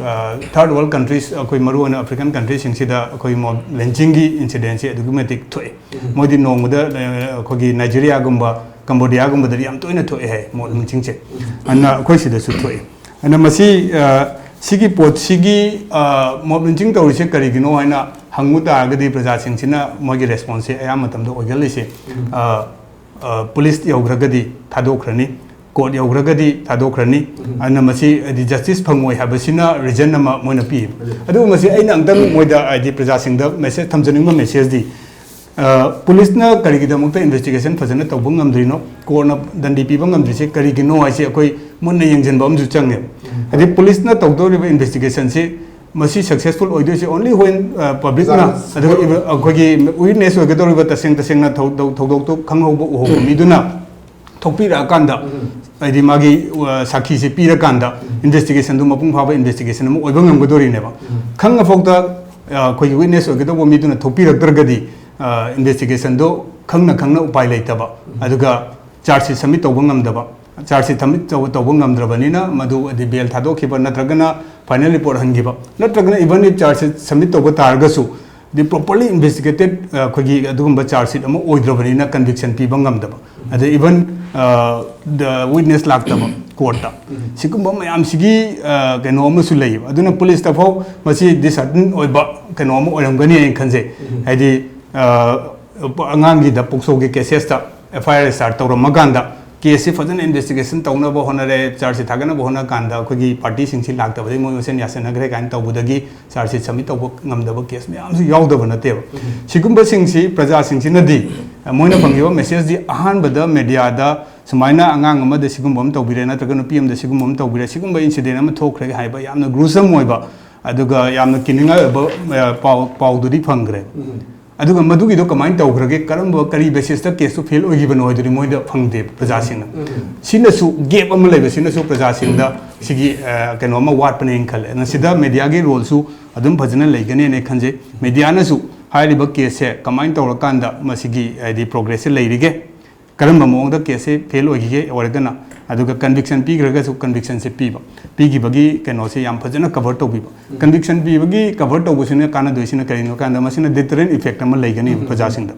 ꯊꯥꯔꯠ ꯋꯥꯔꯜ ꯀꯟꯇ꯭ꯔꯤꯁ, ꯑꯩꯈꯣꯏ ꯃꯔꯨꯑꯣꯏꯅ ꯑꯐ꯭ꯔꯤꯀꯥꯟ ꯀꯟꯇ꯭ꯔꯤꯁꯤꯡꯁꯤꯗ ꯑꯩꯈꯣꯏ ꯃꯣꯕ ꯂꯤꯟꯆꯤꯡꯒꯤ ꯏꯟꯁꯤꯗꯦꯟꯁꯤ ꯑꯗꯨꯛꯀꯤ ꯃꯇꯤꯛ ꯊꯣꯛꯑꯦ꯫ ꯃꯣꯏꯗꯤ ꯅꯣꯡꯃꯗ ꯑ, ꯑꯩꯈꯣꯏꯒꯤ ꯅꯥꯏꯖꯦꯔꯤꯌꯥꯒꯨꯝꯕ, ꯀꯝꯕꯣꯗꯤꯌꯥꯒꯨꯝꯕꯗꯗꯤ ꯌꯥꯝ ꯇꯣꯏꯅ ꯊꯣꯛꯑꯦ ꯍꯥꯏ ꯃꯣꯕ ꯂꯤꯟꯆꯤꯡꯁꯦ꯫ ꯑꯗꯨꯅ ꯑꯩꯈꯣꯏ ꯁꯤꯗꯁꯨ ꯊꯣꯛꯑꯦ꯫ ꯑꯗꯨꯅ ꯃꯁꯤ, ꯑ, ꯁꯤꯒꯤ ꯄꯣꯠꯁꯤꯒꯤ, ꯑ, ꯃꯣꯕ ꯂꯤꯟꯆꯤꯡ ꯇꯧꯔꯤꯁꯦ ꯀꯔꯤꯒꯤꯅꯣ ꯍꯥꯏꯅ ꯍꯪꯉꯨ ꯇꯥꯔꯒꯗꯤ ꯄ꯭ꯔꯖꯥꯁꯤꯡꯁꯤꯅ ꯃꯣꯏꯒꯤ ꯔꯦꯁꯄꯣꯟꯁꯁꯦ ꯑꯌꯥꯝꯕ ꯃꯇꯝꯗ ꯑꯣꯏꯒꯜꯂꯤꯁꯦ, ꯑ, ꯑ, ꯄꯨꯂꯤꯁ ꯌꯧꯈ꯭ꯔꯒꯗꯤ ꯊꯥꯗꯣꯛꯈ꯭ꯔꯅꯤ, ꯀꯣꯔꯠ ꯌꯧꯈ꯭ꯔꯒꯗꯤ ꯊꯥꯗꯣꯛꯈ꯭ꯔꯅꯤ꯫ ꯑꯗꯨꯅ ꯃꯁꯤ ꯍꯥꯏꯗꯤ ꯖꯁꯇꯤꯁ ꯐꯪꯉꯣꯏ ꯍꯥꯏꯕꯁꯤꯅ ꯔꯤꯖꯟ ꯑꯃ ꯃꯣꯏꯅ ꯄꯤ꯫ ꯑꯗꯨꯕꯨ ꯃꯁꯤ ꯑꯩꯅ ꯑꯝꯇꯪ ꯃꯣꯏꯗ ꯍꯥꯏꯗꯤ ꯄ꯭ꯔꯖꯥꯁꯤꯡꯗ ꯃꯦꯁꯦꯖ ꯊꯝꯖꯅꯤꯡꯕ ꯃꯦꯁꯦꯖꯗꯤ, ꯑ, ꯄꯨꯂꯤꯁꯅ ꯀꯔꯤꯒꯤꯗꯃꯛꯇ ꯏꯟꯚꯦꯁꯇꯤꯒꯦꯁꯟ ꯐꯖꯅ ꯇꯧꯕ ꯉꯝꯗ꯭ꯔꯤꯅꯣ, ꯀꯣꯔꯠꯅ ꯗꯟꯗꯤ ꯄꯤꯕ ꯉꯝꯗ꯭ꯔꯤꯁꯦ ꯀꯔꯤꯒꯤꯅꯣ ꯍꯥꯏꯁꯦ ꯑꯩꯈꯣꯏ ꯃꯨꯟꯅ ꯌꯦꯡꯁꯤꯟꯕ ꯑꯃꯁꯨ ꯆꯪꯉꯦ꯫ ꯍꯥꯏꯗꯤ ꯄꯨꯂꯤꯁꯅ ꯇꯧꯗꯧꯔꯤꯕ ꯏꯟꯚꯦꯁꯇꯤꯒꯦꯁꯟꯁꯤ ꯃꯁꯤ successful ꯑꯣꯏꯗꯣꯏꯁꯦ only when, ꯑ, publicꯅ, ꯑꯗꯨꯒ ꯏꯕ-, ꯑꯩꯈꯣꯏꯒꯤ witness ꯑꯣꯏꯒꯗꯧꯔꯤꯕ ꯇꯁꯦꯡ ꯇꯁꯦꯡꯅ ꯊꯧ-, ꯊꯧ-, ꯊꯧꯗꯣꯛꯇꯨ ꯈꯪꯍꯧꯕ ꯎꯍꯧꯕ ꯃꯤꯗꯨꯅ ꯊꯣꯛꯄꯤꯔꯛꯑꯀꯥꯟꯗ, ꯍꯥꯏꯗꯤ ꯃꯥꯒꯤ, ꯑ, ꯁꯥꯈꯤꯁꯦ ꯄꯤꯔꯀꯥꯟꯗ investigationꯗꯨ ꯃꯄꯨꯡ ꯐꯥꯕ investigation ꯑꯃ ꯑꯣꯏꯕ ꯉꯝꯒꯗꯧꯔꯤꯅꯦꯕ꯫ ꯈꯪꯉꯐꯥꯎꯗ, ꯑ, ꯑꯩꯈꯣꯏꯒꯤ witness ꯑꯣꯏꯒꯗꯧꯕ ꯃꯤꯗꯨꯅ ꯊꯣꯛꯄꯤꯔꯛꯇ꯭ꯔꯒꯗꯤ, ꯑ, investigationꯗꯣ ꯈꯪꯅ ꯈꯪꯅ ꯎꯄꯥꯏ ꯂꯩꯇꯕ, ꯑꯗꯨꯒ charge sheet submit ꯇꯧꯕ ꯉꯝꯗꯕ, charge sheet submit ꯇꯧꯕ, ꯇꯧꯕ ꯉꯝꯗ꯭ꯔꯕꯅꯤꯅ ꯃꯗꯨ ꯍꯥꯏꯗꯤ bail ꯊꯥꯗꯣꯛꯈꯤꯕ ꯅꯠꯇ꯭ꯔꯒꯅ final report ꯍꯟꯈꯤꯕ, ꯅꯠꯇ꯭ꯔꯒꯅ even if charge sheet submit ꯇꯧꯕ ꯇꯥꯔꯒꯁꯨ, the properly investigated, ꯑ, ꯑꯩꯈꯣꯏꯒꯤ ꯑꯗꯨꯒꯨꯝꯕ charge sheet ꯑꯃ ꯑꯣꯏꯗ꯭ꯔꯕꯅꯤꯅ conviction ꯄꯤꯕ ꯉꯝꯗꯕ, ꯑꯗꯩ even, ꯑ, the witness ꯂꯥꯛꯇꯕ courtꯇ, ꯁꯤꯒꯨꯝꯕ ꯃꯌꯥꯝꯁꯤꯒꯤ, ꯑ, ꯀꯩꯅꯣ ꯑꯃꯁꯨ ꯂꯩꯌꯦꯕ꯫ ꯑꯗꯨꯅ policeꯇ ꯐꯥꯎ ꯃꯁꯤ dishearten ꯑꯣꯏꯕ ꯀꯩꯅꯣ ꯑꯃ ꯑꯣꯏꯔꯝꯒꯅꯤ ꯍꯥꯏꯅ ꯈꯟꯖꯩ꯫ ꯍꯥꯏꯗꯤ, ꯑ, ꯑꯉꯥꯡꯒꯤꯗ POCSOꯒꯤ casesꯇ FIR start ꯇꯧꯔꯝꯃꯀꯥꯟꯗ caseꯁꯤ ꯐꯖꯅ investigation ꯇꯧꯅꯕ ꯍꯣꯠꯅꯔꯦ, charge sheet ꯊꯥꯒꯠꯅꯕ ꯍꯣꯠꯅ ꯀꯥꯟꯗ ꯑꯩꯈꯣꯏꯒꯤ partyꯁꯤꯡꯁꯤ ꯂꯥꯛꯇꯕꯗꯒꯤ ꯃꯣꯏ ꯃꯁꯦꯟ ꯌꯥꯁꯟꯅꯈ꯭ꯔꯦ ꯀꯥꯏꯅ ꯇꯧꯕꯗꯒꯤ charge sheet submit ꯇꯧꯕ ꯉꯝꯗꯕ case ꯃꯌꯥꯝꯁꯨ ꯌꯥꯎꯗꯕ ꯅꯠꯇꯦꯕ꯫ ꯁꯤꯒꯨꯝꯕꯁꯤꯡꯁꯤ ꯄ꯭ꯔꯖꯥꯁꯤꯡꯁꯤꯅꯗꯤ, ꯃꯣꯏꯅ ꯐꯪꯉꯤꯕ messageꯗꯤ ꯑꯍꯥꯟꯕꯗ mediaꯗ ꯁꯨꯃꯥꯏꯅ ꯑꯉꯥꯡ ꯑꯃꯗ ꯁꯤꯒꯨꯝꯕ ꯑꯃ ꯇꯧꯕꯤꯔꯦ ꯅꯠꯇ꯭ꯔꯒ ꯅꯨꯄꯤ ꯑꯃꯗ ꯁꯤꯒꯨꯝꯕ ꯑꯃ ꯇꯧꯕꯤꯔꯦ, ꯁꯤꯒꯨꯝꯕ incident ꯑꯃ ꯊꯣꯛꯈ꯭ꯔꯦ ꯍꯥꯏꯕ ꯌꯥꯝꯅ gruesome ꯑꯣꯏꯕ, ꯑꯗꯨꯒ ꯌꯥꯝꯅ ꯀꯤꯅꯤꯡꯉꯥꯏ ꯑꯣꯏꯕ, ꯑ, ꯄꯥꯎ, ꯄꯥꯎꯗꯨꯗꯤ ꯐꯪꯈ꯭ꯔꯦ꯫ ꯑꯗꯨꯒ ꯃꯗꯨꯒꯤꯗꯣ ꯀꯃꯥꯏꯅ ꯇꯧꯈ꯭ꯔꯒꯦ, ꯀꯔꯝꯕ, ꯀꯔꯤ basisꯇ caseꯇꯨ fail ꯑꯣꯏꯈꯤꯕꯅꯣ ꯍꯥꯏꯗꯨꯗꯤ ꯃꯣꯏꯗ ꯐꯪꯗꯦ ꯄ꯭ꯔꯖꯥꯁꯤꯡꯅ꯫ ꯁꯤꯅꯁꯨ gap ꯑꯃ ꯂꯩꯕ, ꯁꯤꯅꯁꯨ ꯄ꯭ꯔꯖꯥꯁꯤꯡꯗ ꯁꯤꯒꯤ, ꯑ, ꯀꯩꯅꯣ ꯑꯃ ꯋꯥꯠꯄꯅꯦꯅ ꯈꯜꯂꯦ꯫ ꯑꯗꯨꯅ ꯁꯤꯗ mediaꯒꯤ roleꯁꯨ ꯑꯗꯨꯝ ꯐꯖꯅ ꯂꯩꯒꯅꯦꯅ ꯈꯟꯖꯩ꯫ Mediaꯅꯁꯨ ꯍꯥꯏꯔꯤꯕ caseꯁꯦ ꯀꯃꯥꯏꯅ ꯇꯧꯔꯀꯥꯟꯗ ꯃꯁꯤꯒꯤ, ꯍꯥꯏꯗꯤ, progressꯁꯦ ꯂꯩꯔꯤꯒꯦ, ꯀꯔꯝꯕ ꯃꯑꯣꯡꯗ caseꯁꯦ fail ꯑꯣꯏꯈꯤꯒꯦ ꯑꯣꯏꯔꯒꯅ, ꯑꯗꯨꯒ conviction ꯄꯤꯈ꯭ꯔꯒꯁꯨ convictionꯁꯦ ꯄꯤꯕ, ꯄꯤꯈꯤꯕꯒꯤ ꯀꯩꯅꯣꯁꯦ ꯌꯥꯝ ꯐꯖꯅ cover ꯇꯧꯕꯤꯕ꯫ Conviction ꯄꯤꯕꯒꯤ cover ꯇꯧꯕꯁꯤꯅ ꯀꯥꯟꯅꯗꯣꯏꯁꯤꯅ ꯀꯔꯤꯅꯣ ꯀꯥꯟꯗ ꯃꯁꯤꯅ deterrent effect ꯑꯃ ꯂꯩꯒꯅꯦꯕ ꯄ꯭ꯔꯖꯥꯁꯤꯡꯗ꯫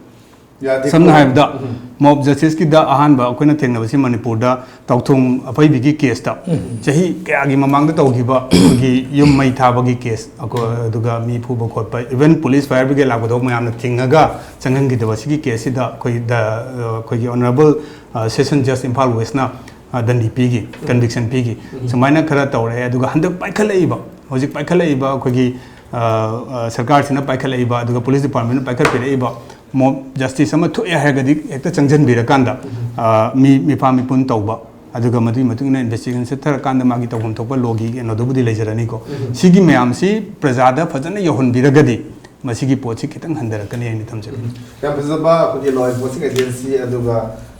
ꯌꯥꯗꯦ ꯁꯝꯅ ꯀꯣ꯫ ꯍꯥꯏꯔꯕꯗ, mob justiceꯀꯤꯗ ꯑꯍꯥꯟꯕ ꯑꯩꯈꯣꯏꯅ ꯊꯦꯡꯅꯕꯁꯤ ꯃꯅꯤꯄꯨꯔꯗ ꯇꯥꯎꯊꯣꯡ ꯑꯐꯩꯕꯤꯒꯤ caseꯇ, ꯆꯍꯤ ꯀꯌꯥꯒꯤ ꯃꯃꯥꯡꯗ ꯇꯧꯈꯤꯕ ꯑꯩꯈꯣꯏꯒꯤ ꯌꯨꯝ ꯃꯩ ꯊꯥꯕꯒꯤ case, ꯑꯩꯈꯣꯏ, ꯑꯗꯨꯒ ꯃꯤ ꯐꯨꯕ ꯈꯣꯠꯄ, even police fire brigade ꯂꯥꯛꯄꯗꯣ ꯃꯌꯥꯝꯅ ꯊꯤꯡꯉꯒ ꯆꯪꯍꯟꯈꯤꯗꯕ ꯁꯤꯒꯤ caseꯁꯤꯗ ꯑꯩꯈꯣꯏ ꯗ-, ꯑꯩꯈꯣꯏꯒꯤ Honourable, ꯑ, Session Judge ꯏꯝꯐꯥꯜ Westꯅ, ꯑ, ꯗꯟꯗꯤ ꯄꯤꯈꯤ, conviction ꯄꯤꯈꯤ꯫ ꯁꯨꯃꯥꯏꯅ ꯈꯔ ꯇꯧꯔꯛꯑꯦ꯫ ꯑꯗꯨꯒ ꯍꯟꯗꯛ ꯄꯥꯏꯈꯠꯂꯛꯏꯕ, ꯍꯧꯖꯤꯛ ꯄꯥꯏꯈꯠꯂꯛꯏꯕ ꯑꯩꯈꯣꯏꯒꯤ, ꯑ, ꯑ, ꯁꯔꯀꯥꯔꯁꯤꯅ ꯄꯥꯏꯈꯠꯂꯛꯏꯕ, ꯑꯗꯨꯒ police departmentꯅ ꯄꯥꯏꯈꯠꯄꯤꯔꯛꯏꯕ mob justice ꯑꯃ ꯊꯣꯛꯑꯦ ꯍꯥꯏꯔꯒꯗꯤ ꯍꯦꯛꯇ ꯆꯪꯁꯤꯟꯕꯤꯔꯀꯥꯟꯗ, ꯑ, ꯃꯤ ꯃꯤꯐꯥ ꯃꯤꯄꯨꯟ ꯇꯧꯕ, ꯑꯗꯨꯒ ꯃꯗꯨꯒꯤ ꯃꯇꯨꯡ ꯏꯟꯅ ꯏꯟꯚꯦꯁꯇꯤꯒꯦꯁꯟ ꯆꯠꯊꯔꯀꯥꯟꯗ ꯃꯥꯒꯤ ꯇꯧꯐꯝ ꯊꯣꯛꯄ ꯂꯣꯒꯤ ꯀꯩꯅꯣꯗꯨꯕꯨꯗꯤ ꯂꯩꯖꯔꯅꯤꯀꯣ꯫ ꯁꯤꯒꯤ ꯃꯌꯥꯝꯁꯤ ꯄ꯭ꯔꯖꯥꯗ ꯐꯖꯅ ꯌꯧꯍꯟꯕꯤꯔꯒꯗꯤ ꯃꯁꯤꯒꯤ ꯄꯣꯠꯁꯤ ꯈꯤꯇꯪ ꯍꯟꯊꯔꯛꯀꯅꯤ ꯍꯥꯏꯅ ꯊꯝꯖꯒꯦ꯫ ꯌꯥꯝ ꯐꯖꯕ ꯑꯩꯈꯣꯏꯒꯤ law enforcing agency ꯑꯗꯨꯒ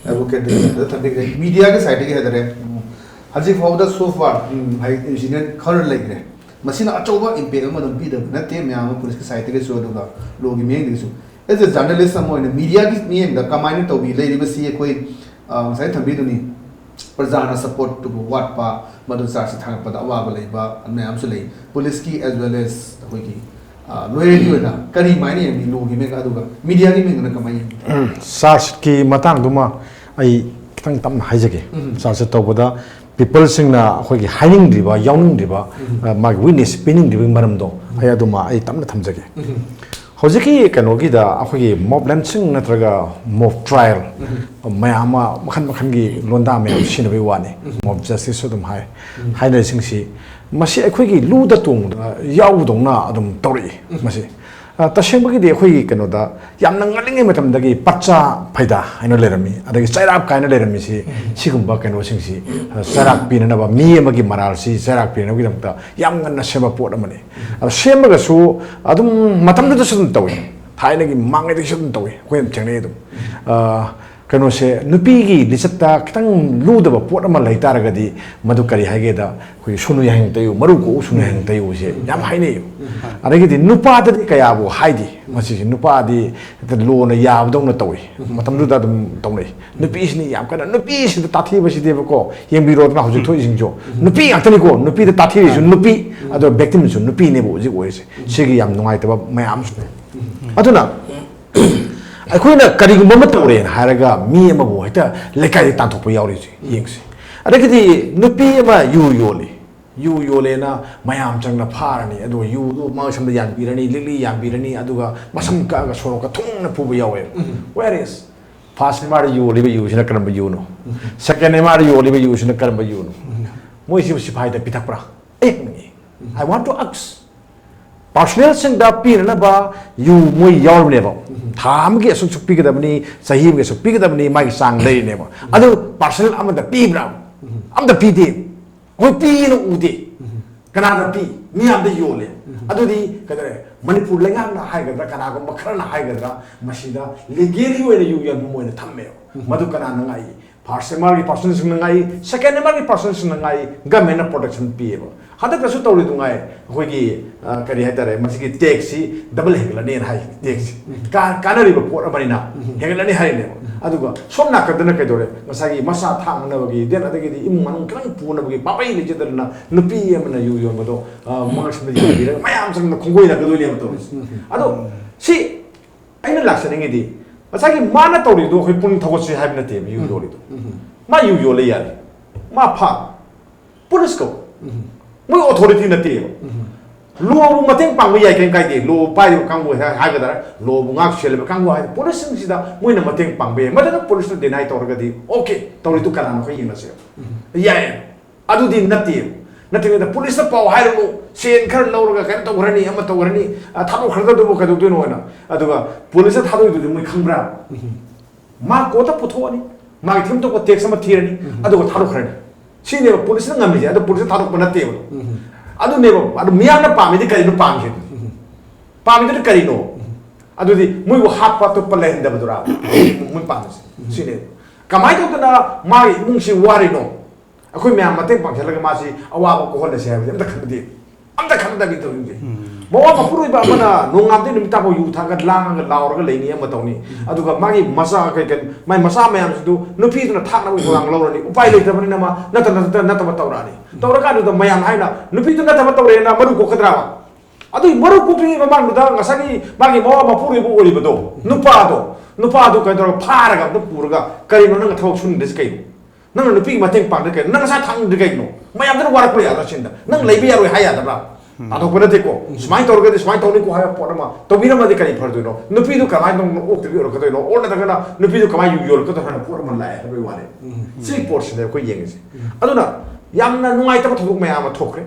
advocate ꯗ ꯊꯝꯕꯤꯈ꯭ꯔꯦ꯫ ꯃꯤꯗꯤꯌꯥꯒꯤ ꯁꯥꯏꯠꯇꯒꯤ ꯍꯥꯏꯇꯥꯔꯦ, ꯍꯧꯖꯤꯛ ꯐꯥꯎꯕꯗ so far ꯍꯥꯏ ꯏꯟꯁꯤꯗꯦꯟ ꯈꯔ ꯂꯩꯈ꯭ꯔꯦ꯫ ꯃꯁꯤꯅ ꯑꯆꯧꯕ ꯏꯝꯄꯦꯛ ꯑꯃ ꯑꯗꯨꯝ ꯄꯤꯗꯕ ꯅꯠꯇꯦ ꯃꯌꯥꯝ ꯑꯃ ꯄꯨꯂꯤꯁꯀꯤ ꯁꯥꯏꯠꯇꯒꯤꯁꯨ ꯑꯗꯨꯒ ꯂꯣꯒꯤ ꯃꯤꯠꯌꯦꯡꯗꯒꯤꯁꯨ꯫ ꯑꯦꯖ ꯑꯦ ꯖꯔꯅꯦꯂꯤꯁ ꯑꯃ ꯑꯣꯏꯅ ꯃꯤꯗꯤꯌꯥꯒꯤ ꯃꯤꯠꯌꯦꯡꯗ ꯀꯃꯥꯏꯅ ꯇꯧꯕꯤ ꯂꯩꯔꯤꯕꯁꯤ ꯑꯩꯈꯣꯏ ꯉꯁꯥꯏ ꯊꯝꯕꯤꯗꯨꯅꯤ, ꯄ꯭ꯔꯖꯥꯅ ꯁꯄꯣꯔꯠꯇꯨꯕꯨ ꯋꯥꯠꯄ, ꯃꯗꯨ ꯆꯥꯔꯖꯁꯤ ꯊꯥꯡꯒꯠꯄꯗ ꯑꯋꯥꯕ ꯂꯩꯕ ꯃꯌꯥꯝꯁꯨ ꯂꯩ꯫ ꯄꯨꯂꯤꯁꯀꯤ ꯑꯦꯖ ꯋꯦꯜ ꯑꯦꯖ ꯑꯩꯈꯣꯏꯒꯤ ꯂꯣꯌꯔꯒꯤ ꯑꯣꯏꯅ ꯀꯔꯤ ꯃꯥꯏꯅ ꯌꯦꯡꯕꯤ ꯂꯣꯒꯤ ꯃꯤꯡ ꯑꯗꯨꯒ ꯃꯤꯗꯤꯌꯥꯒꯤ ꯃꯤꯡꯗꯅ ꯀꯃꯥꯏꯅ ꯌꯦꯡꯕꯤ? ꯆꯥꯔꯖꯀꯤ ꯃꯇꯥꯡꯗꯨꯃ ꯑꯩ ꯈꯤꯇꯪ ꯇꯞꯅ ꯍꯥꯏꯖꯒꯦ꯫ ꯆꯥꯔꯖꯁꯦ ꯇꯧꯕꯗ ꯄꯤꯄꯜꯁꯤꯡꯅ ꯑꯩꯈꯣꯏꯒꯤ ꯍꯥꯏꯅꯤꯡꯗ꯭ꯔꯤꯕ, ꯌꯥꯎꯅꯤꯡꯗ꯭ꯔꯤꯕ, ꯑ, ꯃꯥꯒꯤ ꯋꯤꯠꯅꯦꯁ ꯄꯤꯅꯤꯡꯗ꯭ꯔꯤꯕꯒꯤ ꯃꯔꯝꯗꯣ ꯑꯩ ꯑꯗꯨꯃ ꯑꯩ ꯇꯞꯅ ꯊꯝꯖꯒꯦ꯫ ꯍꯧꯖꯤꯛꯀꯤ ꯀꯩꯅꯣꯒꯤꯗ ꯑꯩꯈꯣꯏꯒꯤ ꯃꯣꯕ ꯂꯦꯟꯁꯤꯡ ꯅꯠꯇ꯭ꯔꯒ ꯃꯣꯕ ꯇ꯭ꯔꯥꯏꯌꯦꯜ ꯃꯌꯥꯝ ꯑꯃ ꯃꯈꯜ ꯃꯈꯜꯒꯤ ꯂꯣꯟꯗꯥ ꯃꯌꯥꯝ ꯁꯤꯖꯤꯟꯅꯕꯒꯤ ꯋꯥꯅꯤ꯫ ꯃꯣꯕ ꯖꯁꯇꯤꯁꯁꯨ ꯑꯗꯨꯝ ꯍꯥꯏ꯫ ꯍꯥꯏꯅꯔꯤꯁꯤꯡꯁꯤ ꯃꯁꯤ ꯑꯩꯈꯣꯏꯒꯤ ꯂꯨꯗ ꯇꯣꯡꯗꯅ ꯌꯥꯎꯗꯧꯅ ꯑꯗꯨꯝ ꯇꯧꯔꯛꯏ꯫ ꯃꯁꯤ ꯑ, ꯇꯁꯦꯡꯕꯒꯤꯗꯤ ꯑꯩꯈꯣꯏꯒꯤ ꯀꯩꯅꯣꯗ ꯌꯥꯝꯅ ꯉꯜꯂꯤꯉꯩ ꯃꯇꯝꯗꯒꯤ ꯄꯠꯆꯥ ꯐꯩꯗꯥ ꯍꯥꯏꯅ ꯂꯩꯔꯝꯃꯤ, ꯑꯗꯒꯤ ꯆꯩꯔꯥꯛ ꯀꯥꯏꯅ ꯂꯩꯔꯝꯃꯤꯁꯤ ꯁꯤꯒꯨꯝꯕ ꯀꯩꯅꯣꯁꯤꯡꯁꯤ, ꯑ, ꯆꯩꯔꯥꯛ ꯄꯤꯅꯅꯕ, ꯃꯤ ꯑꯃꯒꯤ ꯃꯔꯥꯜꯁꯤ ꯆꯩꯔꯥꯛ ꯄꯤꯅꯅꯕꯒꯤꯗꯃꯛꯇ ꯌꯥꯝ ꯉꯟꯅ ꯁꯦꯝꯕ ꯄꯣꯠ ꯑꯃꯅꯤ꯫ ꯑꯗꯣ ꯁꯦꯝꯃꯒꯁꯨ ꯑꯗꯨꯝ ꯃꯇꯝꯗꯨꯗꯁꯨ ꯑꯗꯨꯝ ꯇꯧꯏ, ꯊꯥꯏꯅꯒꯤ ꯃꯃꯥꯡꯉꯩꯗꯒꯤꯁꯨ ꯑꯗꯨꯝ ꯇꯧꯏ, ꯑꯩꯈꯣꯏ ꯑꯗꯨꯝ ꯊꯦꯡꯅꯩ ꯑꯗꯨꯝ꯫ ꯑ, ꯀꯩꯅꯣꯁꯦ ꯅꯨꯄꯤꯒꯤ ꯂꯤꯆꯠꯇ ꯈꯤꯇꯪ ꯂꯨꯗꯕ ꯄꯣꯠ ꯑꯃ ꯂꯩ ꯇꯥꯔꯒꯗꯤ ꯃꯗꯨ ꯀꯔꯤ ꯍꯥꯏꯒꯦꯗ, ꯑꯩꯈꯣꯏꯒꯤ ꯁꯨꯅꯨ ꯌꯥꯏꯍꯤꯡ ꯇꯩꯌꯨ, ꯃꯔꯨ ꯀꯣꯛꯎ ꯁꯨꯅꯨ ꯌꯥꯏꯍꯤꯡ ꯇꯩꯌꯨꯁꯦ ꯌꯥꯝ ꯍꯥꯏꯅꯩꯌꯦꯕ꯫ ꯑꯗꯒꯤꯗꯤ ꯅꯨꯄꯥꯗꯗꯤ ꯀꯌꯥꯕꯨ ꯍꯥꯏꯗꯦ ꯃꯁꯤꯁꯦ꯫ ꯅꯨꯄꯥꯗꯤ ꯍꯦꯛꯇ ꯂꯣꯅ ꯌꯥꯕꯗꯧꯅ ꯇꯧꯏ, ꯃꯇꯝꯗꯨꯗ ꯑꯗꯨꯝ ꯇꯧꯅꯩ꯫ ꯅꯨꯄꯤꯁꯤꯅ ꯌꯥꯝ ꯀꯟꯅ, ꯅꯨꯄꯤꯁꯤꯗ ꯇꯥꯊꯤꯕꯁꯤꯗꯤꯕꯀꯣ, ꯌꯦꯡꯕꯤꯔꯣꯗꯅ ꯍꯧꯖꯤꯛ ꯊꯣꯛꯏꯁꯤꯡꯁꯨ ꯅꯨꯄꯤ ꯉꯥꯛꯇꯅꯤꯀꯣ, ꯅꯨꯄꯤꯗ ꯇꯥꯊꯤꯔꯤꯁꯨ ꯅꯨꯄꯤ, ꯑꯗꯣ ꯕꯦꯛꯇꯤꯝꯁꯨ ꯅꯨꯄꯤꯅꯦꯕ ꯍꯧꯖꯤꯛ ꯑꯣꯏꯔꯤꯁꯦ꯫ ꯁꯤꯒꯤ ꯌꯥꯝ ꯅꯨꯡꯉꯥꯏꯇꯕ ꯃꯌꯥꯝꯁꯨ ꯂꯩ꯫ ꯑꯗꯨꯅ ꯑꯩꯈꯣꯏꯅ ꯀꯔꯤꯒꯨꯝꯕ ꯑꯃ ꯇꯧꯔꯦꯅ ꯍꯥꯏꯔꯒ ꯃꯤ ꯑꯃꯕꯨ ꯍꯦꯛꯇ ꯂꯩꯀꯥꯏꯗ ꯇꯥꯟꯊꯣꯛꯄ ꯌꯥꯎꯔꯤꯁꯦ ꯌꯦꯡꯁꯤ꯫ ꯑꯗꯒꯤꯗꯤ ꯅꯨꯄꯤ ꯑꯃ ꯌꯨ ꯌꯣꯜꯂꯤ, ꯌꯨ ꯌꯣꯜꯂꯦꯅ ꯃꯌꯥꯝ ꯆꯪꯅ ꯐꯥꯔꯅꯤ, ꯑꯗꯨꯒ ꯌꯨꯗꯨ ꯃꯁꯝꯗ ꯌꯥꯟꯕꯤꯔꯅꯤ, ꯂꯤꯛꯂꯤ ꯌꯥꯟꯕꯤꯔꯅꯤ, ꯑꯗꯨꯒ ꯃꯁꯝ ꯀꯛꯑꯒ ꯁꯣꯔꯣꯛꯇ ꯊꯨꯡꯅ ꯄꯨꯕ ꯌꯥꯎꯋꯦꯕ꯫ Where is? First ꯃꯥꯗ ꯌꯣꯜꯂꯤꯕ ꯌꯨꯁꯤꯅ ꯀꯔꯝꯕ ꯌꯨꯅꯣ? Second ꯃꯥꯗ ꯌꯣꯜꯂꯤꯕ ꯌꯨꯁꯤꯅ ꯀꯔꯝꯕ ꯌꯨꯅꯣ? ꯃꯣꯏꯁꯤꯕꯨ ꯁꯤꯐꯥꯏꯗ ꯄꯤꯊꯛꯄ꯭ꯔꯥ? ꯑꯩ ꯍꯪꯅꯤꯡꯉꯤ꯫ I want to ask꯫ ꯄꯥꯔꯁꯣꯅꯦꯜꯁꯤꯡꯗ ꯄꯤꯅꯅꯕ ꯌꯨ ꯃꯣꯏ ꯌꯥꯎꯔꯕꯅꯦꯕ꯫ ꯊꯥ ꯑꯃꯒꯤ ꯑꯁꯨꯛ ꯑꯁꯨꯛ ꯄꯤꯒꯗꯕꯅꯤ, ꯆꯍꯤ ꯑꯃꯒꯤ ꯑꯁꯨꯛ ꯄꯤꯒꯗꯕꯅꯤ, ꯃꯥꯒꯤ ꯆꯥꯡ ꯂꯩꯔꯤꯅꯦꯕ꯫ ꯑꯗꯨ ꯄꯥꯔꯁꯣꯅꯦꯜ ꯑꯃꯗ ꯄꯤꯕ꯭ꯔꯥ? ꯑꯝꯇ ꯄꯤꯗꯦ꯫ ꯑꯩꯈꯣꯏ ꯄꯤꯅ ꯎꯗꯦ꯫ ꯀꯅꯥꯗ ꯄꯤ? ꯃꯤꯌꯥꯝꯗ ꯌꯣꯜꯂꯦ꯫ ꯑꯗꯨꯗꯤ ꯀꯩꯗꯧꯔꯦ? ꯃꯅꯤꯄꯨꯔ ꯂꯩꯉꯥꯛꯅ ꯍꯥꯏꯒꯗ꯭ꯔꯥ, ꯀꯅꯥꯒꯨꯝꯕ ꯈꯔꯅ ꯍꯥꯏꯒꯗ꯭ꯔꯥ, ꯃꯁꯤꯗ ꯂꯤꯒꯦꯂꯤ ꯑꯣꯏꯅ ꯌꯨ ꯌꯣꯟꯐꯝ ꯑꯣꯏꯅ ꯊꯝꯃꯦꯕ꯫ ꯃꯗꯨ ꯀꯅꯥꯅ ꯉꯥꯛꯏ? ꯐꯥꯔꯁ ꯑꯦꯝ ꯑꯥꯔꯒꯤ ꯄꯥꯔꯁꯟꯁꯤꯡꯅ ꯉꯥꯛꯏ, ꯁꯦꯀꯦꯟ ꯑꯦꯝ ꯑꯥꯔꯒꯤ ꯄꯥꯔꯁꯟꯁꯤꯡꯅ ꯉꯥꯛꯏ, ꯒꯃꯦꯟꯅ ꯄ꯭ꯔꯣꯇꯦꯛꯁꯟ ꯄꯤꯌꯦꯕ꯫ ꯍꯟꯗꯛꯇꯁꯨ ꯇꯧꯔꯤꯗꯨ ꯉꯥꯏ, ꯑꯩꯈꯣꯏꯒꯤ, ꯑ, ꯀꯔꯤ ꯍꯥꯏꯇꯥꯔꯦ, ꯃꯁꯤꯒꯤ ꯇꯦꯛꯁꯁꯤ ꯗꯕꯜ ꯍꯦꯟꯒꯠꯂꯅꯤꯅ ꯍꯥꯏ꯫ ꯇꯦꯛꯁꯁꯤ ꯀꯥ-, ꯀꯥꯟꯅꯔꯤꯕ ꯄꯣꯠ ꯑꯃꯅꯤꯅ ꯍꯦꯟꯒꯠꯂꯅꯤ ꯍꯥꯏꯔꯤꯅꯦꯕ꯫ ꯑꯗꯨꯒ ꯁꯣꯝ ꯅꯥꯀꯟꯗꯅ ꯀꯩꯗꯧꯔꯦ? ꯉꯁꯥꯏꯒꯤ ꯃꯆꯥ ꯊꯥꯛꯅꯕꯒꯤ, ꯗꯦꯟ ꯑꯗꯒꯤꯗꯤ ꯏꯃꯨꯡ ꯃꯅꯨꯡ ꯈꯤꯇꯪ ꯄꯨꯅꯕꯒꯤ ꯄꯥꯝꯕꯩ ꯂꯩꯖꯗꯗꯅ ꯅꯨꯄꯤ ꯑꯃꯅ ꯌꯨ ꯌꯣꯟꯕꯗꯣ, ꯑ, ꯃꯉꯛꯁꯝꯗ ꯌꯦꯡꯕꯤꯔꯒ ꯃꯌꯥꯝ ꯆꯪꯅ ꯈꯣꯡꯒꯣꯏꯅꯈꯤꯗꯣꯏꯅꯦꯕ ꯇꯧꯔꯤꯁꯦ꯫ ꯑꯗꯣ ꯁꯤ ꯑꯩꯅ ꯂꯥꯛꯆꯅꯤꯡꯉꯤꯗꯤ, ꯉꯁꯥꯏꯒꯤ ꯃꯥꯅ ꯇꯧꯔꯤꯗꯣ ꯑꯩꯈꯣꯏ ꯄꯨꯛꯅꯤꯡ ꯊꯧꯒꯠꯁꯤ ꯍꯥꯏꯕ ꯅꯠꯇꯦꯕ, ꯌꯨ ꯌꯣꯜꯂꯤꯗꯣ꯫ ꯃꯥ ꯌꯨ ꯌꯣꯜꯂꯦ ꯌꯥꯔꯦ, ꯃꯥ ꯐꯥ, ꯄꯨꯂꯤꯁ ꯀꯧ꯫ ꯃꯣꯏ ꯑꯣꯊꯣꯔꯤꯇꯤ ꯅꯠꯇꯦꯕ꯫ ꯂꯣꯕꯨ ꯃꯇꯦꯡ ꯄꯥꯡꯕ ꯌꯥꯏ, ꯀꯩꯝ ꯀꯥꯏꯗꯦ꯫ ꯂꯣ ꯄꯥꯏꯔꯤꯕ ꯀꯥꯡꯕꯨ ꯍꯥꯏ-, ꯍꯥꯏꯒꯗ꯭ꯔꯥ, ꯂꯣꯕꯨ ꯉꯥꯛ ꯁꯦꯜꯂꯤꯕ ꯀꯥꯡꯕꯨ ꯍꯥꯏ, ꯄꯨꯂꯤꯁꯁꯤꯡꯁꯤꯗ ꯃꯣꯏꯅ ꯃꯇꯦꯡ ꯄꯥꯡꯕ ꯌꯥꯏ꯫ ꯃꯗꯨꯅ ꯄꯨꯂꯤꯁꯅ ꯗꯤꯅꯥꯏ ꯇꯧꯔꯒꯗꯤ, ꯑꯣꯀꯦ, ꯇꯧꯔꯤꯗꯨ ꯀꯅꯥꯅꯣ ꯑꯩꯈꯣꯏ ꯌꯦꯡꯅꯁꯦꯕ꯫ ꯌꯥꯏ꯫ ꯑꯗꯨꯗꯤ ꯅꯠꯇꯦ꯫ ꯅꯠꯇ꯭ꯔꯤꯉꯩꯗ ꯄꯨꯂꯤꯁꯇ ꯄꯥꯎ ꯍꯥꯏꯔꯨꯅꯨ, ꯁꯦꯟ ꯈꯔ ꯂꯧꯔꯒ ꯀꯩꯅꯣ ꯇꯧꯈ꯭ꯔꯅꯤ, ꯑꯃ ꯇꯧꯈ꯭ꯔꯅꯤ, ꯑ, ꯊꯥꯗꯣꯛꯈ꯭ꯔꯒꯗꯨꯕꯨ ꯀꯩꯗꯧꯗꯣꯏꯅꯣ ꯍꯥꯏꯅ꯫ ꯑꯗꯨꯒ ꯄꯨꯂꯤꯁꯇ ꯊꯥꯗꯣꯛꯏꯗꯨꯗꯤ ꯃꯣꯏ ꯈꯪꯕ꯭ꯔꯥ? ꯃꯥ ꯀꯣꯔꯠꯇ ꯄꯨꯊꯣꯛꯑꯅꯤ, ꯃꯥꯒꯤ ꯊꯤꯝ ꯊꯣꯛꯄ ꯇꯦꯛꯁ ꯑꯃ ꯊꯤꯔꯅꯤ, ꯑꯗꯨꯒ ꯊꯥꯗꯣꯛꯈ꯭ꯔꯅꯤ꯫ ꯁꯤꯅꯦꯕ ꯄꯨꯂꯤꯁꯅ ꯉꯝꯃꯤꯁꯦ, ꯑꯗꯣ ꯄꯨꯂꯤꯁꯅ ꯊꯥꯗꯣꯛꯄ ꯅꯠꯇꯦꯕ꯫ ꯑꯗꯨꯅꯦꯕ, ꯑꯗꯨ ꯃꯤꯌꯥꯝꯅ ꯄꯥꯝꯃꯤꯗꯤ ꯀꯔꯤꯅꯣ ꯄꯥꯝꯃꯤꯁꯦ? ꯄꯥꯝꯃꯤꯗꯨꯅ ꯀꯔꯤꯅꯣ? ꯑꯗꯨꯗꯤ ꯃꯣꯏꯕꯨ ꯍꯥꯠꯄ ꯑꯇꯣꯞꯄ ꯂꯩꯍꯟꯗꯕꯗꯨꯔꯥ ꯃꯣꯏ ꯄꯥꯝꯃꯤꯁꯦ? ꯁꯤꯅꯦꯕ꯫ ꯀꯃꯥꯏꯅ ꯇꯧꯗꯅ ꯃꯥꯒꯤ ꯏꯃꯨꯡꯁꯤ ꯋꯥꯔꯤꯅꯣ? ꯑꯩꯈꯣꯏ ꯃꯌꯥꯝ ꯃꯇꯦꯡ ꯄꯥꯡꯁꯤꯜꯂꯒ ꯃꯥꯁꯤ ꯑꯋꯥꯕ ꯀꯣꯛꯍꯜꯂꯁꯦ ꯍꯥꯏꯕꯁꯦ ꯑꯝꯇ ꯈꯟꯅꯗꯦ꯫ ꯑꯝꯇ ꯈꯟꯅꯗꯕꯤ ꯇꯧꯔꯤꯁꯦ꯫ ꯃꯋꯥ ꯃꯄꯨꯔꯣꯏꯕ ꯑꯃꯅ ꯅꯣꯡꯉꯥꯟꯕꯗꯩ ꯅꯨꯃꯤꯠ ꯇꯥꯐꯥꯎ ꯌꯨ ꯊꯛꯑꯒ ꯂꯥꯡꯉꯒ ꯂꯥꯎꯔꯒ ꯂꯩꯅꯤ, ꯑꯃ ꯇꯧꯅꯤ꯫ ꯑꯗꯨꯒ ꯃꯥꯒꯤ ꯃꯆꯥ ꯀꯩ ꯀꯩ, ꯃꯥꯏ ꯃꯆꯥ ꯃꯌꯥꯝꯁꯤꯗꯨ ꯅꯨꯄꯤꯗꯨꯅ ꯊꯥꯛꯅꯕ ꯊꯧꯗꯥꯡ ꯂꯧꯔꯅꯤ꯫ ꯎꯄꯥꯏ ꯂꯩꯇꯕꯅꯤꯅ ꯃꯥ ꯅꯠꯇ-, ꯅꯠꯇ-, ꯅꯠꯇꯕ ꯇꯧꯔꯛꯑꯅꯤ꯫ ꯇꯧꯔꯀꯥꯟꯗꯨꯗ ꯃꯌꯥꯝ ꯍꯥꯏꯅ ꯅꯨꯄꯤꯗꯨ ꯅꯠꯇꯕ ꯇꯧꯔꯛꯑꯦꯅ ꯃꯔꯨ ꯀꯣꯛꯀꯗ꯭ꯔꯥꯕ? ꯑꯗꯨꯒꯤ ꯃꯔꯨ ꯀꯣꯛꯇ꯭ꯔꯤꯉꯩ ꯃꯃꯥꯡꯗꯨꯗ ꯉꯁꯥꯏꯒꯤ ꯃꯥꯒꯤ ꯃꯋꯥ ꯃꯄꯨꯔꯣꯏꯕ ꯑꯣꯏꯔꯤꯕꯗꯣ, ꯅꯨꯄꯥꯗꯣ, ꯅꯨꯄꯥꯗꯣ ꯀꯩꯅꯣ ꯇꯧꯔꯒ ꯐꯥꯔꯒ ꯑꯝꯇ ꯄꯨꯔꯒ, "ꯀꯔꯤꯅꯣ ꯅꯪꯅ ꯊꯕꯛ ꯁꯨꯅꯤꯡꯗ꯭ꯔꯤꯁꯤ ꯀꯩꯅꯣ? ꯅꯪꯅ ꯅꯨꯄꯤꯒꯤ ꯃꯇꯦꯡ ꯄꯥꯡꯗ꯭ꯔꯤ ꯀꯩꯅꯣ? ꯅꯪ ꯅꯁꯥ ꯊꯥꯡꯗ꯭ꯔꯤ ꯀꯩꯅꯣ? ꯃꯌꯥꯝꯗꯨꯅ ꯋꯥꯔꯛꯄ ꯌꯥꯗ꯭ꯔꯥ ꯁꯤꯟꯗ? ꯅꯪ ꯂꯩꯕ ꯌꯥꯔꯣꯏ ꯍꯥꯏ ꯌꯥꯗꯕ꯭ꯔꯥ?" ꯇꯥꯟꯊꯣꯛꯄ ꯅꯠꯇꯦꯀꯣ꯫ ꯁꯨꯃꯥꯏꯅ ꯇꯧꯔꯒꯗꯤ ꯁꯨꯃꯥꯏꯅ ꯇꯧꯅꯤꯀꯣ ꯍꯥꯏꯕ ꯄꯣꯠ ꯑꯃ ꯇꯧꯕꯤꯔꯝꯃꯗꯤ ꯀꯔꯤ ꯐꯔꯗꯣꯏꯅꯣ? ꯅꯨꯄꯤꯗꯨ ꯀꯃꯥꯏꯅ ꯇꯧꯅ ꯑꯣꯛꯇꯕꯤ ꯑꯣꯏꯔꯛꯀꯗꯣꯏꯅꯣ? ꯑꯣꯔ ꯅꯠꯇ꯭ꯔꯒꯅ ꯅꯨꯄꯤꯗꯨ ꯀꯃꯥꯏꯅ ꯌꯨ ꯌꯣꯜꯂꯛꯀꯗꯣꯏꯅꯣ ꯍꯥꯏꯅ ꯄꯣꯠ ꯑꯃ ꯂꯥꯛꯑꯦ ꯍꯥꯏꯕꯒꯤ ꯋꯥꯅꯤ꯫ ꯁꯤꯒꯤ ꯄꯣꯠꯁꯤꯅꯦ ꯑꯩꯈꯣꯏ ꯌꯦꯡꯉꯤꯁꯦ꯫ ꯑꯗꯨꯅ ꯌꯥꯝꯅ ꯅꯨꯡꯉꯥꯏꯇꯕ ꯊꯧꯗꯣꯛ ꯃꯌꯥꯝ ꯑꯃ ꯊꯣꯛꯈ꯭ꯔꯦ꯫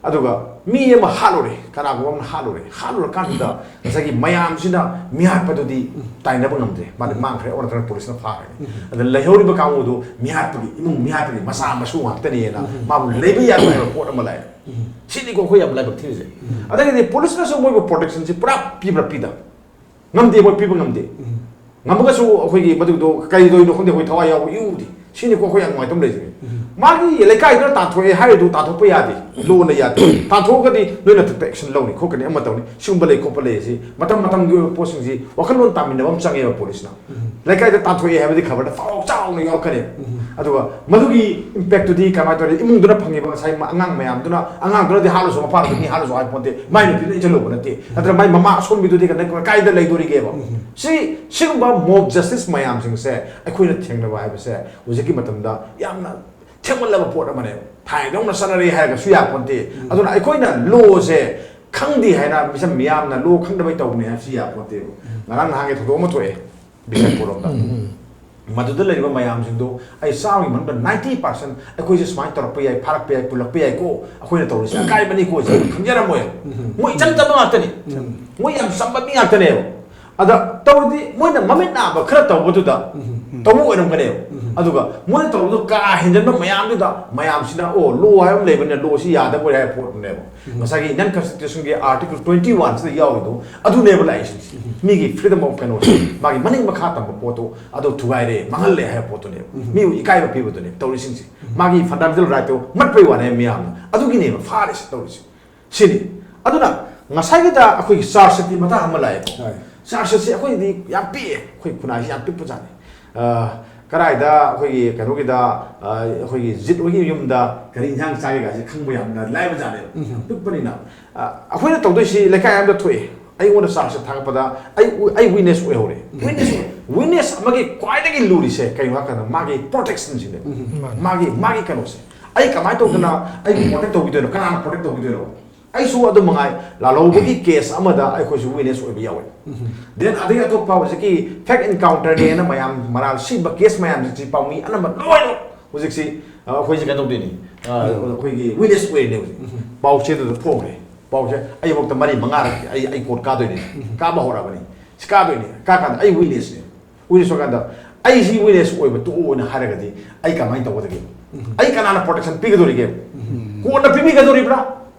ꯑꯗꯨꯒ ꯃꯤ ꯑꯃ ꯍꯥꯠꯂꯨꯔꯦ, ꯀꯅꯥꯒꯨꯝꯕ ꯑꯃꯅ ꯍꯥꯠꯂꯨꯔꯦ꯫ ꯍꯥꯠꯂꯨꯔꯀꯥꯟꯗꯨꯗ ꯉꯁꯥꯏꯒꯤ ꯃꯌꯥꯝꯁꯤꯅ ꯃꯤꯍꯥꯠꯄꯗꯨꯗꯤ ꯇꯥꯏꯅꯕ ꯉꯝꯗ꯭ꯔꯦ, ꯃꯥꯗꯤ ꯃꯥꯡꯈ꯭ꯔꯦ, ꯑꯣꯟꯅ ꯇꯩꯅ ꯄꯨꯂꯤꯁꯅ ꯐꯥꯈ꯭ꯔꯦ꯫ ꯑꯗ ꯂꯩꯍꯧꯔꯤꯕ ꯀꯥꯡꯕꯨꯗꯨ ꯃꯤꯍꯥꯠꯄꯒꯤ, ꯏꯃꯨꯡ ꯃꯤꯍꯥꯠꯄꯒꯤ ꯃꯆꯥ ꯃꯁꯨ ꯉꯥꯛꯇꯅꯦꯅ ꯃꯥꯕꯨ ꯂꯩꯕ ꯌꯥꯗꯕ ꯍꯥꯏꯕ ꯄꯣꯠ ꯑꯃ ꯂꯥꯛꯑꯦ꯫ ꯁꯤꯅꯤꯀꯣ ꯑꯩꯈꯣꯏ ꯌꯥꯝ ꯂꯥꯏꯕꯛ ꯊꯤꯔꯤꯁꯦ꯫ ꯑꯗꯒꯤꯗꯤ ꯄꯨꯂꯤꯁꯅꯁꯨ ꯃꯣꯏꯕꯨ ꯄ꯭ꯔꯣꯇꯦꯛꯁꯟꯁꯤ ꯄꯨꯔꯥ ꯄꯤꯕ꯭ꯔꯥ ꯄꯤꯗ? ꯉꯝꯗꯦ, ꯃꯣꯏ ꯄꯤꯕ ꯉꯝꯗꯦ꯫ ꯉꯝꯃꯒꯁꯨ ꯑꯩꯈꯣꯏꯒꯤ ꯃꯗꯨꯗꯣ ꯀꯩꯗꯧꯔꯤꯅꯣ ꯈꯪꯗꯦ, ꯑꯩꯈꯣꯏ ꯊꯋꯥꯏ ꯌꯥꯎꯕ ꯏꯎꯗꯦ꯫ ꯁꯤꯅꯤꯀꯣ ꯑꯩꯈꯣꯏ ꯌꯥꯝ ꯅꯨꯡꯉꯥꯏꯇꯕ ꯂꯩꯖꯩ꯫ ꯃꯥꯒꯤ ꯂꯩꯀꯥꯏꯗꯨꯅ ꯇꯥꯟꯊꯣꯛꯑꯦ ꯍꯥꯏꯔꯤꯗꯨ ꯇꯥꯟꯊꯣꯛꯄ ꯌꯥꯗꯦ, ꯂꯣꯅ ꯌꯥꯗꯦ꯫ ꯇꯥꯟꯊꯣꯛꯑꯒꯗꯤ ꯅꯣꯏꯅ ꯑꯦꯛꯁꯟ ꯂꯧꯅꯤ ꯈꯣꯠꯀꯅꯤ ꯑꯃ ꯇꯧꯅꯤ, ꯁꯤꯒꯨꯝꯕ ꯂꯩ ꯈꯣꯠꯄ ꯂꯩ꯫ ꯑꯁꯤ ꯃꯇꯝ ꯃꯇꯝꯒꯤ ꯑꯣꯏꯕ ꯄꯣꯠꯁꯤꯡꯁꯤ ꯋꯥꯈꯜꯂꯣꯟ ꯇꯥꯃꯤꯟꯅꯕ ꯑꯃ ꯆꯪꯉꯦꯕ ꯄꯨꯂꯤꯁꯅ꯫ ꯂꯩꯀꯥꯏꯗ ꯇꯥꯟꯊꯣꯛꯑꯦ ꯍꯥꯏꯕꯗꯤ ꯈꯕꯔꯗ ꯄꯥꯎ ꯆꯥꯎꯅ ꯌꯥꯎꯔꯛꯀꯅꯤ꯫ ꯑꯗꯨꯒ ꯃꯗꯨꯒꯤ ꯏꯝꯄꯦꯛꯇꯨꯗꯤ ꯀꯃꯥꯏꯅ ꯇꯧꯔꯤ? ꯏꯃꯨꯡꯗꯨꯅ ꯐꯪꯉꯤꯕ ꯉꯁꯥꯏ ꯑꯉꯥꯡ ꯃꯌꯥꯝꯗꯨꯅ, ꯑꯉꯥꯡꯗꯨꯅꯗꯤ ꯍꯥꯠꯂꯁꯨ, ꯃꯄꯥꯗꯨꯗꯤ ꯃꯤ ꯍꯥꯠꯂꯁꯨ ꯍꯥꯏ ꯄꯣꯟꯇꯦ, ꯃꯥꯏ ꯅꯨꯄꯤꯗꯨꯅ ꯏꯟꯁꯤꯜꯂꯨꯕ ꯅꯠꯇꯦ, ꯅꯠꯇ꯭ꯔꯒ ꯃꯥꯏ ꯃꯃꯥ ꯑꯁꯣꯝꯒꯤꯗꯨꯗꯤ ꯀꯩꯅꯣ ꯀꯥꯏꯗ ꯂꯩꯗꯣꯔꯤꯒꯦꯕ? ꯁꯤ, ꯁꯤꯒꯨꯝꯕ ꯃꯣꯕ ꯖꯁꯇꯤꯁ ꯃꯌꯥꯝꯁꯤꯡꯁꯦ ꯑꯩꯈꯣꯏꯅ ꯊꯦꯡꯅꯕ ꯍꯥꯏꯕꯁꯦ ꯍꯧꯖꯤꯛꯀꯤ ꯃꯇꯝꯗ ꯌꯥꯝꯅ ꯊꯦꯡꯃꯜꯂꯕ ꯄꯣꯠ ꯑꯃꯅꯦꯕ꯫ ꯊꯥꯏꯅꯗꯧꯅ ꯆꯠꯅꯔꯦ ꯍꯥꯏꯔꯒꯁꯨ ꯌꯥꯄꯣꯟꯇꯦ꯫ ꯑꯗꯨꯅ ꯑꯩꯈꯣꯏꯅ ꯂꯣꯁꯦ ꯈꯪꯗꯦ ꯍꯥꯏꯅ ꯃꯤꯆꯝ ꯃꯤꯌꯥꯝꯅ ꯂꯣ ꯈꯪꯗꯕꯩ ꯇꯧꯕꯅꯦ ꯍꯥꯏꯕꯁꯤ ꯌꯥꯄꯣꯟꯇꯦꯕ꯫ ꯉꯔꯥꯡ ꯅꯍꯥꯟꯒꯤ ꯊꯧꯗꯣꯛ ꯑꯃ ꯊꯣꯛꯑꯦ ꯕꯤꯁꯅꯨꯄꯨꯔ ꯂꯣꯝꯗ꯫ ꯃꯗꯨꯗ ꯂꯩꯔꯤꯕ ꯃꯌꯥꯝꯁꯤꯡꯗꯣ ꯑꯩ ꯆꯥꯝꯃꯒꯤ ꯃꯅꯨꯡꯗ ninety percent ꯑꯩꯈꯣꯏꯁꯦ ꯁꯨꯃꯥꯏꯅ ꯇꯧꯔꯛꯄ ꯌꯥꯏ, ꯐꯥꯔꯛꯄ ꯌꯥꯏ, ꯄꯨꯜꯂꯛꯄ ꯌꯥꯏꯀꯣ, ꯑꯩꯈꯣꯏꯅ ꯇꯧꯔꯤꯁꯦ ꯑꯀꯥꯏꯕꯅꯤꯀꯣ, ꯁꯤ ꯈꯪꯖꯔꯝꯃꯣꯏ꯫ ꯃꯣꯏ ꯏꯆꯝ ꯆꯝꯕ ꯉꯥꯛꯇꯅꯤ꯫ ꯃꯣꯏ ꯌꯥꯝ ꯆꯝꯕ ꯃꯤ ꯉꯥꯛꯇꯅꯦꯕ꯫ ꯑꯗ ꯇꯧꯔꯗꯤ ꯃꯣꯏꯅ ꯃꯃꯤꯠ ꯅꯥꯕ ꯈꯔ ꯇꯧꯕꯗꯨꯗ ꯇꯧꯕ ꯑꯣꯏꯔꯝꯒꯅꯦꯕ꯫ ꯑꯗꯨꯒ ꯃꯣꯏꯅ ꯇꯧꯕꯗꯣ ꯀꯥ ꯍꯦꯟꯖꯟꯕ ꯃꯌꯥꯝꯗꯨꯗ ꯃꯌꯥꯝꯁꯤꯅ, "ꯑꯣ, ꯂꯣ ꯍꯥꯏꯕ ꯑꯃ ꯂꯩꯕꯅꯤꯅ ꯂꯣꯁꯤ ꯌꯥꯗꯕ ꯑꯣꯏꯔꯦ" ꯍꯥꯏꯕ ꯄꯣꯠꯇꯨꯅꯦꯕ꯫ ꯉꯁꯥꯏꯒꯤ Indian Constitution ꯒꯤ Article twenty one ꯁꯤꯗ ꯌꯥꯎꯔꯤꯗꯣ ꯑꯗꯨꯅꯦꯕ ꯂꯥꯛꯏꯁꯤꯡꯁꯦ꯫ ꯃꯤꯒꯤ freedom of ꯀꯩꯅꯣꯁꯦ, ꯃꯥꯒꯤ ꯃꯅꯤꯡ ꯃꯈꯥ ꯇꯝꯕ ꯄꯣꯠꯇꯣ ꯑꯗꯨ ꯊꯨꯒꯥꯏꯔꯦ, ꯃꯥꯡꯍꯜꯂꯦ ꯍꯥꯏꯕ ꯄꯣꯠꯇꯨꯅꯦꯕ꯫ ꯃꯤꯕꯨ ꯏꯀꯥꯏꯕ ꯄꯤꯕꯗꯨꯅꯦꯕ ꯇꯧꯔꯤꯁꯤꯡꯁꯦ꯫ ꯃꯥꯒꯤ fundamental right ꯇꯣ ꯃꯠꯄꯩ ꯋꯥꯅꯦ ꯃꯤꯌꯥꯝꯅ꯫ ꯑꯗꯨꯒꯤꯅꯦꯕ ꯐꯥꯔꯤꯁꯦ ꯇꯧꯔꯤꯁꯦ꯫ ꯁꯤꯅꯤ꯫ ꯑꯗꯨꯅ ꯉꯁꯥꯏꯒꯤꯗ ꯑꯩꯈꯣꯏꯒꯤ ꯆꯥꯔꯖ ꯁꯤꯠꯀꯤ ꯃꯇꯥꯡ ꯑꯃ ꯂꯥꯛꯑꯦꯀꯣ꯫ ꯍꯣꯏ꯫ ꯆꯥꯔꯖ ꯁꯤꯠꯁꯤ ꯑꯩꯈꯣꯏꯗꯤ ꯌꯥꯝ ꯄꯤꯛꯑꯦ, ꯑꯩꯈꯣꯏ ꯈꯨꯟꯅꯥꯏꯁꯤ ꯌꯥꯝ ꯄꯤꯛꯄ ꯖꯥꯠꯅꯤ꯫ ꯑ, ꯀꯗꯥꯏꯗ ꯑꯩꯈꯣꯏꯒꯤ ꯀꯩꯅꯣꯒꯤꯗ, ꯑ, ꯑꯩꯈꯣꯏꯒꯤ ꯖꯤꯠ ꯍꯣꯏꯒꯤ ꯌꯨꯝꯗ ꯀꯔꯤ ꯏꯟꯖꯥꯡ ꯆꯥꯒꯦ ꯀꯥꯏꯁꯦ ꯈꯪꯕ ꯌꯥꯝꯅ ꯂꯥꯏꯕ ꯖꯥꯠꯅꯦꯕ꯫ ꯌꯥꯝ ꯄꯤꯛꯄꯅꯤꯅ꯫ ꯑ, ꯑꯩꯈꯣꯏꯅ ꯇꯧꯗꯣꯏꯁꯤ ꯂꯩꯀꯥꯏ ꯑꯃꯗ ꯊꯣꯛꯑꯦ, ꯑꯩꯉꯣꯟꯗ ꯆꯥꯔꯖ ꯁꯤꯠ ꯊꯥꯒꯠꯄꯗ ꯑꯩ, ꯑꯩ witness ꯑꯣꯏꯍꯧꯔꯦ꯫ Witness, witness ꯑꯃꯒꯤ ꯈ꯭ꯋꯥꯏꯗꯒꯤ ꯂꯨꯔꯤꯁꯦ ꯀꯩꯅꯣ ꯍꯥꯏ ꯀꯥꯟꯗ ꯃꯥꯒꯤ protection ꯁꯤꯅꯦꯕ꯫ ꯃꯥꯅꯤ꯫ ꯃꯥꯒꯤ, ꯃꯥꯒꯤ ꯀꯩꯅꯣꯁꯦ꯫ ꯑꯩ ꯀꯃꯥꯏꯅ ꯇꯧꯗꯅ ꯑꯩꯕꯨ protect ꯇꯧꯕꯤꯗꯣꯏꯅꯣ? ꯀꯅꯥꯅ protect ꯇꯧꯕꯤꯗꯣꯏꯅꯣ? ꯑꯩꯁꯨ ꯑꯗꯨ ꯃꯉꯥꯏ, ꯂꯥꯜꯍꯧꯕꯒꯤ case ꯑꯃꯗ ꯑꯩꯈꯣꯏꯁꯨ witness ꯑꯣꯏꯕ ꯌꯥꯎꯋꯦ꯫ Then ꯑꯗꯩ ꯑꯇꯣꯞꯄ ꯍꯧꯖꯤꯛꯀꯤ fake encounter ꯅꯦꯅ ꯃꯌꯥꯝ ꯃꯔꯥꯜ ꯁꯤꯕ case ꯃꯌꯥꯝꯁꯤ ꯄꯥꯎꯃꯤ ꯑꯅꯝꯕ ꯂꯣꯏꯅ ꯍꯧꯖꯤꯛꯁꯤ ꯑ, ꯑꯩꯈꯣꯏꯁꯦ ꯀꯩꯅꯣ ꯇꯧꯗꯣꯏꯅꯤ꯫ ꯑ, ꯑꯩꯈꯣꯏꯒꯤ ꯋꯤꯠꯅꯦꯁ ꯑꯣꯏꯔꯤꯅꯦ ꯍꯧꯖꯤꯛ꯫ ꯄꯥꯎ ꯆꯦꯗꯨꯗ ꯐꯣꯡꯈ꯭ꯔꯦ꯫ ꯄꯥꯎꯁꯦ ꯑꯩꯐꯥꯎꯗ ꯃꯔꯤ ꯃꯉꯥꯔꯛ ꯑꯩ ꯑꯩ ꯀꯣꯔꯠ ꯀꯥꯗꯣꯏꯅꯤ꯫ ꯀꯥꯕ ꯍꯧꯔꯛꯑꯕꯅꯤ꯫ ꯁꯤ ꯀꯥꯗꯣꯏꯅꯤ꯫ ꯀꯥ ꯀꯥꯟꯗ ꯑꯩ ꯋꯤꯠꯅꯦꯁꯅꯦ꯫ ꯋꯤꯠꯅꯦꯁ ꯑꯣꯏꯀꯥꯟꯗ ꯑꯩꯁꯤ ꯋꯤꯠꯅꯦꯁ ꯑꯣꯏꯕ ꯇꯣꯛꯑꯣꯅ ꯍꯥꯏꯔꯒꯗꯤ ꯑꯩ ꯀꯃꯥꯏꯅ ꯇꯧꯒꯗꯒꯦ? ꯑꯩ ꯀꯅꯥꯅ ꯄ꯭ꯔꯣꯇꯦꯛꯁꯟ ꯄꯤꯒꯗꯧꯔꯤꯒꯦ? ꯀꯣꯔꯠꯅ ꯄꯤꯕꯤꯒꯗꯧꯔꯤꯕ꯭ꯔꯥ?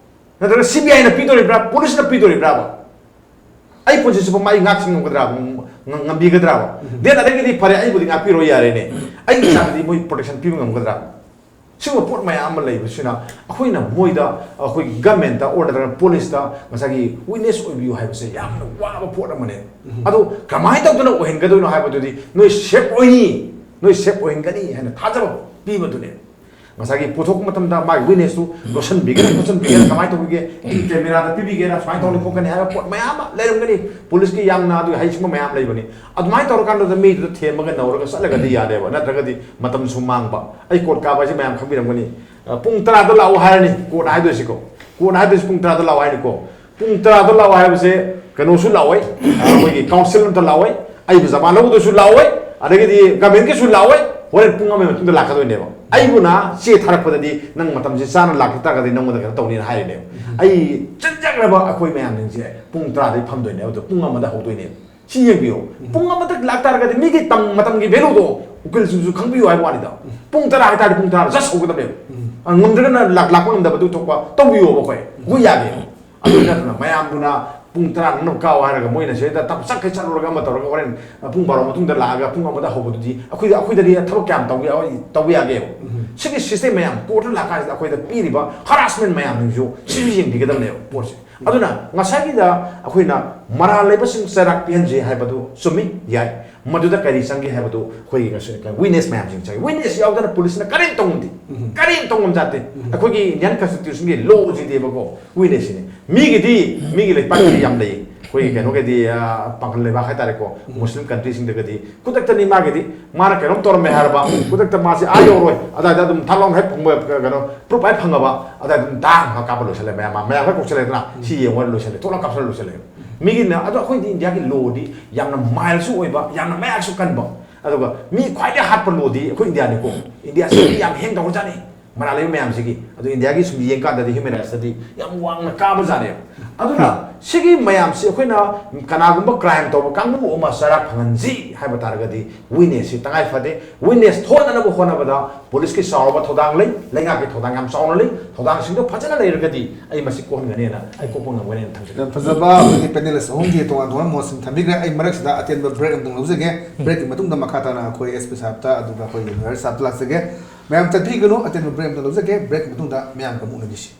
ꯅꯠꯇ꯭ꯔꯒ ꯁꯤ ꯕꯤ ꯑꯥꯏꯅ ꯄꯤꯗꯣꯔꯤꯕ꯭ꯔꯥ? ꯄꯨꯂꯤꯁꯅ ꯄꯤꯗꯣꯔꯤꯕ꯭ꯔꯥꯕ? ꯑꯩ ꯄꯨꯟꯁꯤ ꯆꯨꯞꯄ ꯃꯥ ꯑꯩ ꯉꯥꯛꯁꯦꯟ ꯉꯝꯒꯗ꯭ꯔꯥꯕ? ꯉꯝ-, ꯉꯝꯕꯤꯒꯗ꯭ꯔꯥꯕ? ꯗꯦꯟ ꯑꯗꯒꯤꯗꯤ ꯐꯔꯦ, ꯑꯩꯕꯨꯗꯤ ꯉꯥꯛꯄꯤꯔꯣ ꯌꯥꯔꯦꯅꯦ꯫ ꯑꯩꯒꯤ ꯏꯆꯥꯗꯗꯤ ꯃꯣꯏ ꯄ꯭ꯔꯣꯇꯦꯛꯁꯟ ꯄꯤꯕ ꯉꯝꯒꯗ꯭ꯔꯥ? ꯁꯤꯒꯨꯝꯕ ꯄꯣꯠ ꯃꯌꯥꯝ ꯑꯃ ꯂꯩꯕꯁꯤꯅ ꯑꯩꯈꯣꯏꯅ ꯃꯣꯏꯗ, ꯑꯩꯈꯣꯏꯒꯤ ꯒꯃꯦꯟꯇ ꯑꯣꯔ ꯅꯠꯇ꯭ꯔꯒ ꯄꯨꯂꯤꯁꯇ ꯉꯁꯥꯏꯒꯤ ꯋꯤꯠꯅꯦꯁ ꯑꯣꯏꯕꯤꯌꯨ ꯍꯥꯏꯕꯁꯦ ꯌꯥꯝꯅ ꯋꯥꯕ ꯄꯣꯠ ꯑꯃꯅꯦ꯫ ꯑꯗꯣ ꯀꯃꯥꯏꯅ ꯇꯧꯗꯅ ꯑꯣꯏꯍꯟꯒꯗꯣꯏꯅꯣ ꯍꯥꯏꯕꯗꯨꯗꯤ ꯅꯣꯏ ꯁꯦꯐ ꯑꯣꯏꯅꯤ, ꯅꯣꯏ ꯁꯦꯐ ꯑꯣꯏꯍꯟꯒꯅꯤ ꯍꯥꯏꯅ ꯊꯥꯖꯕ ꯄꯤꯕꯗꯨꯅꯦ꯫ ꯉꯁꯥꯏꯒꯤ ꯄꯨꯊꯣꯛꯄ ꯃꯇꯝꯗ ꯃꯥꯒꯤ ꯋꯤꯠꯅꯦꯁꯇꯨ ꯂꯣꯠꯁꯤꯟꯕꯤꯒꯦꯔꯥ ꯈꯣꯠꯆꯤꯟꯕꯤꯒꯦꯔꯥ ꯀꯃꯥꯏꯅ ꯇꯧꯕꯤꯒꯦ? ꯀꯦꯃꯦꯔꯥꯗ ꯄꯤꯕꯤꯒꯦꯔꯥ? ꯁꯨꯃꯥꯏꯅ ꯇꯧꯅꯤ ꯈꯣꯠꯀꯅꯤ ꯍꯥꯏꯕ ꯄꯣꯠ ꯃꯌꯥꯝ ꯑꯃ ꯂꯩꯔꯝꯒꯅꯤ꯫ ꯄꯨꯂꯤꯁꯀꯤ ꯌꯥꯝꯅ ꯑꯗꯨ ꯍꯩꯁꯤꯡꯕ ꯃꯌꯥꯝ ꯂꯩꯕꯅꯤ꯫ ꯑꯗꯨꯃꯥꯏꯅ ꯇꯧꯔꯀꯥꯟꯗꯨꯗ ꯃꯤꯗꯨꯗ ꯊꯦꯝꯃꯒ ꯅꯧꯔꯒ ꯆꯠꯂꯒꯗꯤ ꯌꯥꯔꯦꯕ꯫ ꯅꯠꯇ꯭ꯔꯒꯗꯤ ꯃꯇꯝꯁꯨ ꯃꯥꯡꯕ꯫ ꯑꯩ ꯀꯣꯔꯠ ꯀꯥꯕ ꯍꯥꯏꯁꯦ ꯃꯌꯥꯝ ꯈꯪꯕꯤꯔꯝꯒꯅꯤ꯫ ꯑ, ꯄꯨꯡ ꯇꯔꯥꯗ ꯂꯥꯛꯑꯣ ꯍꯥꯏꯔꯅꯤ ꯀꯣꯔꯠꯅ ꯍꯥꯏꯗꯣꯏꯁꯤꯀꯣ꯫ ꯀꯣꯔꯠꯅ ꯍꯥꯏꯗꯣꯏꯁꯤ ꯄꯨꯡ ꯇꯔꯥꯗ ꯂꯥꯛꯑꯣ ꯍꯥꯏꯅꯤꯀꯣ꯫ ꯄꯨꯡ ꯇꯔꯥꯗ ꯂꯥꯛꯑꯣ ꯍꯥꯏꯕꯁꯦ ꯀꯩꯅꯣꯁꯨ ꯂꯥꯛꯑꯣꯏ, ꯑ, ꯑꯩꯈꯣꯏꯒꯤ ꯀꯥꯎꯟꯁꯤꯜ ꯑꯝꯇ ꯂꯥꯛꯑꯣꯏ, ꯑꯩꯕꯨ ꯖꯃꯥꯟ ꯂꯧꯗꯣꯏꯁꯨ ꯂꯥꯛꯑꯣꯏ, ꯑꯗꯒꯤꯗꯤ ꯒꯃꯦꯟꯒꯤꯁꯨ ꯂꯥꯛꯑꯣꯏ꯫ ꯍꯣꯔꯦꯟ ꯄꯨꯡ ꯑꯃꯒꯤ ꯃꯇꯨꯡꯗ ꯂꯥꯛꯀꯗꯣꯏꯅꯦꯕ꯫ ꯑꯩꯕꯨꯅ ꯆꯦ ꯊꯥꯔꯛꯄꯗꯗꯤ ꯅꯪ ꯃꯇꯝꯁꯤ ꯆꯥꯅ ꯂꯥꯛꯈꯤ ꯇꯥꯔꯒꯗꯤ ꯅꯪꯉꯣꯟꯗ ꯀꯩꯅꯣ ꯇꯧꯅꯤꯅ ꯍꯥꯏꯔꯤꯅꯦꯕ꯫ ꯑꯩ ꯆꯤꯟꯖꯈ꯭ꯔꯕ ꯑꯩꯈꯣꯏ ꯃꯌꯥꯝꯁꯤꯡꯁꯦ ꯄꯨꯡ ꯇꯔꯥꯗꯩ ꯐꯝꯗꯣꯏꯅꯦꯕ, ꯑꯗꯣ ꯄꯨꯡ ꯑꯃꯗ ꯍꯧꯗꯣꯏꯅꯦꯕ꯫ ꯁꯤ ꯌꯦꯡꯕꯤꯌꯨ꯫ ꯄꯨꯡ ꯑꯃꯗ ꯂꯥꯛꯇꯥꯔꯒꯗꯤ ꯃꯤꯒꯤ ꯇꯝ-, ꯃꯇꯝꯒꯤ ꯚꯦꯂꯨꯗꯣ ꯎꯀꯤꯜꯁꯤꯡꯁꯨ ꯈꯪꯕꯤꯌꯨ ꯍꯥꯏꯕ ꯋꯥꯅꯤꯗ꯫ ꯄꯨꯡ ꯇꯔꯥ ꯍꯥꯏꯇꯥꯔꯗꯤ ꯄꯨꯡ ꯇꯔꯥꯗ ꯖꯁ ꯍꯧꯒꯗꯕꯅꯦꯕ꯫ ꯑ, ꯉꯝꯗ꯭ꯔꯒꯅ ꯂꯥꯛ-, ꯂꯥꯛꯄ ꯉꯝꯗꯕꯗꯨ ꯊꯣꯛꯄ ꯇꯧꯕꯤꯌꯣꯕ ꯑꯩꯈꯣꯏ꯫ ꯑꯩꯈꯣꯏ ꯌꯥꯗꯦ꯫ ꯑꯗꯨ ꯅꯠꯇꯅ ꯃꯌꯥꯝꯗꯨꯅ ꯄꯨꯡ ꯇꯔꯥ ꯅꯪꯅꯕ ꯀꯥꯎ ꯍꯥꯏꯔꯒ ꯃꯣꯏꯅ ꯁꯤꯗ ꯇꯞ ꯆꯠꯈꯩ ꯆꯠꯂꯨꯔꯒ ꯑꯃ ꯇꯧꯔꯒ ꯍꯣꯔꯦꯟ ꯄꯨꯡ ꯕꯥꯔꯣ ꯃꯇꯨꯡꯗ ꯂꯥꯛꯑꯒ ꯄꯨꯡ ꯑꯃꯗ ꯍꯧꯕꯗꯨꯗꯤ ꯑꯩꯈꯣꯏꯗ, ꯑꯩꯈꯣꯏꯗꯗꯤ ꯊꯕꯛ ꯀꯌꯥꯝ ꯇꯧꯕ ꯌꯥ-, ꯇꯧꯕ ꯌꯥꯒꯦꯕ? ꯁꯤꯒꯤ ꯁꯤꯁꯇꯦꯝ ꯃꯌꯥꯝ ꯀꯣꯔꯠꯇ ꯂꯥꯛꯀꯥꯟꯁꯤꯗ ꯑꯩꯈꯣꯏꯗ ꯄꯤꯔꯤꯕ ꯍꯔꯥꯁꯃꯦꯟ ꯃꯌꯥꯝꯁꯤꯡꯁꯨ ꯁꯤꯁꯨ ꯌꯦꯡꯕꯤꯒꯗꯕꯅꯦꯕ ꯄꯣꯠꯁꯦ꯫ ꯑꯗꯨꯅ ꯉꯁꯥꯏꯒꯤꯗ ꯑꯩꯈꯣꯏꯅ ꯃꯔꯥꯜ ꯂꯩꯕꯁꯤꯡ ꯆꯩꯔꯥꯛ ꯄꯤꯍꯟꯁꯦ ꯍꯥꯏꯕꯗꯨ ꯆꯨꯝꯃꯤ, ꯌꯥꯏ꯫ ꯃꯗꯨꯗ ꯀꯔꯤ ꯆꯪꯒꯦ ꯍꯥꯏꯕꯗꯨ ꯑꯩꯈꯣꯏꯒꯤ ꯉꯁꯤ ꯋꯤꯠꯅꯦꯁ ꯃꯌꯥꯝꯁꯤꯡ ꯆꯪꯉꯤ꯫ ꯋꯤꯠꯅꯦꯁ ꯌꯥꯎꯗꯅ ꯄꯨꯂꯤꯁꯅ ꯀꯔꯤꯝ ꯇꯧꯉꯝꯗꯦ꯫ ꯀꯔꯤꯝ ꯇꯧꯉꯝ ꯖꯥꯠꯇꯦ꯫ ꯑꯩꯈꯣꯏꯒꯤ ꯏꯟꯗꯤꯌꯥꯟ ꯀꯟꯁꯇꯤꯇ꯭ꯌꯨꯁꯟꯒꯤ ꯂꯣꯁꯤꯗꯤꯕꯀꯣ ꯋꯤꯠꯅꯦꯁꯁꯤꯅꯦ꯫ ꯃꯤꯒꯤꯗꯤ, ꯃꯤꯒꯤ ꯂꯩꯄꯥꯛꯀꯤꯗꯤ ꯌꯥꯝ ꯂꯩ꯫ ꯑꯩꯈꯣꯏꯒꯤ ꯀꯩꯅꯣꯒꯤꯗꯤ, ꯑ, ꯄꯥꯡꯒꯜ ꯂꯩꯕꯥꯛ ꯍꯥꯏꯇꯥꯔꯦꯀꯣ, ꯃꯨꯁꯂꯤꯝ ꯀꯟꯇ꯭ꯔꯤꯁꯤꯡꯗꯒꯗꯤ ꯈꯨꯗꯛꯇꯅꯤ ꯃꯥꯒꯤꯗꯤ꯫ ꯃꯥꯅ ꯀꯩꯅꯣꯝ ꯇꯧꯔꯝꯃꯦ ꯍꯥꯏꯔꯕ, ꯈꯨꯗꯛꯇ ꯃꯥꯁꯦ ꯑꯥ ꯌꯧꯔꯣꯏ, ꯑꯗꯥꯏꯗ ꯑꯗꯨꯝ ꯊꯥꯡ ꯂꯥꯎꯅ ꯍꯦꯛ ꯐꯪꯕ, ꯀꯩꯅꯣ, ꯄ꯭ꯔꯨꯞ ꯍꯦꯛ ꯐꯪꯉꯕ, ꯑꯗꯥꯏꯗ ꯑꯗꯨꯝ ꯗꯥꯡ ꯍꯦꯛ ꯀꯥꯞꯄ ꯂꯣꯏꯁꯤꯜꯂꯦ꯫ ꯃꯌꯥꯝ, ꯃꯌꯥꯝ ꯍꯦꯛ ꯀꯣꯛꯁꯤꯜꯂꯦꯗꯅ, ꯁꯤ ꯌꯦꯡꯉꯣ ꯍꯥꯏꯔ ꯂꯣꯏꯁꯤꯜꯂꯦ, ꯊꯣꯛꯂꯛ ꯀꯥꯞꯁꯤꯜꯂ ꯂꯣꯏꯁꯤꯜꯂꯦ꯫ ꯃꯤꯒꯤꯅ, ꯑꯗꯣ ꯑꯩꯈꯣꯏꯗꯤ ꯏꯟꯗꯤꯌꯥꯒꯤ ꯂꯣꯗꯤ ꯌꯥꯝꯅ ꯃꯥꯏꯜꯁꯨ ꯑꯣꯏꯕ, ꯌꯥꯝꯅ ꯃꯌꯥꯛꯁꯨ ꯀꯟꯕ, ꯑꯗꯨꯒ ꯃꯤ ꯈ꯭ꯋꯥꯏꯗꯒꯤ ꯍꯥꯠꯄ ꯂꯣꯗꯤ ꯑꯩꯈꯣꯏ ꯏꯟꯗꯤꯌꯥꯅꯤꯀꯣ꯫ ꯏꯟꯗꯤꯌꯥꯁꯤ ꯃꯤ ꯌꯥꯝ ꯍꯦꯡ ꯇꯧꯔꯖꯥꯠꯅꯤ ꯃꯅꯥ ꯂꯩꯕ ꯃꯌꯥꯝꯁꯤꯒꯤ꯫ ꯑꯗꯨ ꯏꯟꯗꯤꯌꯥꯒꯤ ꯁꯨꯝ ꯌꯦꯡꯀꯥꯟꯗꯗꯤ ꯍ꯭ꯌꯨꯃꯦꯟ ꯔꯥꯏꯠꯁꯇꯗꯤ ꯌꯥꯝ ꯋꯥꯡꯅ ꯀꯥꯕꯖꯥꯠꯅꯦꯕ꯫ ꯑꯗꯨꯅ ꯁꯤꯒꯤ ꯃꯌꯥꯝꯁꯤ ꯑꯩꯈꯣꯏꯅ ꯀꯅꯥꯒꯨꯝꯕ ꯀ꯭ꯔꯥꯏꯝ ꯇꯧꯕ ꯀꯥꯡꯕꯨ ꯑꯃ ꯆꯔꯥꯛ ꯐꯪꯍꯟꯁꯤ ꯍꯥꯏꯕ ꯇꯥꯔꯒꯗꯤ ꯋꯤꯠꯅꯦꯁꯁꯤ ꯇꯉꯥꯏ ꯐꯗꯦ꯫ ꯋꯤꯠꯅꯦꯁ ꯊꯣꯛꯅꯅꯕ ꯍꯣꯠꯅꯕꯗ ꯄꯨꯂꯤꯁꯀꯤ ꯆꯥꯎꯔꯕ ꯊꯧꯗꯥꯡ ꯂꯩ, ꯂꯩꯉꯥꯛꯀꯤ ꯊꯧꯗꯥꯡ ꯌꯥꯝ ꯆꯥꯎꯅ ꯂꯩ꯫ ꯊꯧꯗꯥꯡꯁꯤꯡꯗꯣ ꯐꯖꯅ ꯂꯩꯔꯒꯗꯤ ꯑꯩ ꯃꯁꯤ ꯀꯣꯛꯍꯟꯒꯅꯦꯅ, ꯑꯩ ꯀꯣꯛꯄ ꯉꯝꯒꯅꯦꯅ ꯊꯝꯖꯒꯦ꯫ ꯌꯥꯝ ꯐꯖꯕ ꯑꯩꯈꯣꯏꯒꯤ ꯄꯦꯅꯦꯂꯤꯁ ꯑꯍꯨꯝꯒꯤ ꯇꯣꯉꯥꯟ ꯇꯣꯉꯥꯟꯕ ꯃꯣꯠꯁꯤꯡ ꯊꯝꯕꯤꯈ꯭ꯔꯦ꯫ ꯑꯩ ꯃꯔꯛꯁꯤꯗ ꯑꯇꯦꯟꯕ ꯕ꯭ꯔꯦꯛ ꯑꯃꯇꯪ ꯂꯧꯖꯒꯦ꯫ ꯕ꯭ꯔꯦꯛꯀꯤ ꯃꯇꯨꯡꯗ ꯃꯈꯥ ꯇꯥꯅ ꯑꯩꯈꯣꯏ ꯑꯦꯁ ꯄꯤ ꯁꯥꯍꯦꯕꯇ, ꯑꯗꯨꯒ ꯑꯩꯈꯣꯏꯒꯤ ꯂꯣꯌꯔ ꯁꯥꯍꯦꯕꯇ ꯂꯥꯛꯆꯒꯦ꯫ ꯃꯌꯥꯝ ꯆꯠꯄꯤꯒꯅꯨ, ꯑꯇꯦꯟꯕ ꯕ꯭ꯔꯦꯛ ꯑꯃꯇꯪ ꯂꯧꯖꯒꯦ꯫ ꯕ꯭ꯔꯦꯛꯀꯤ ꯃꯇꯨꯡꯗ ꯃꯌꯥꯝꯒ ꯑꯃꯨꯛ ꯎꯅꯈꯤꯁꯤ꯫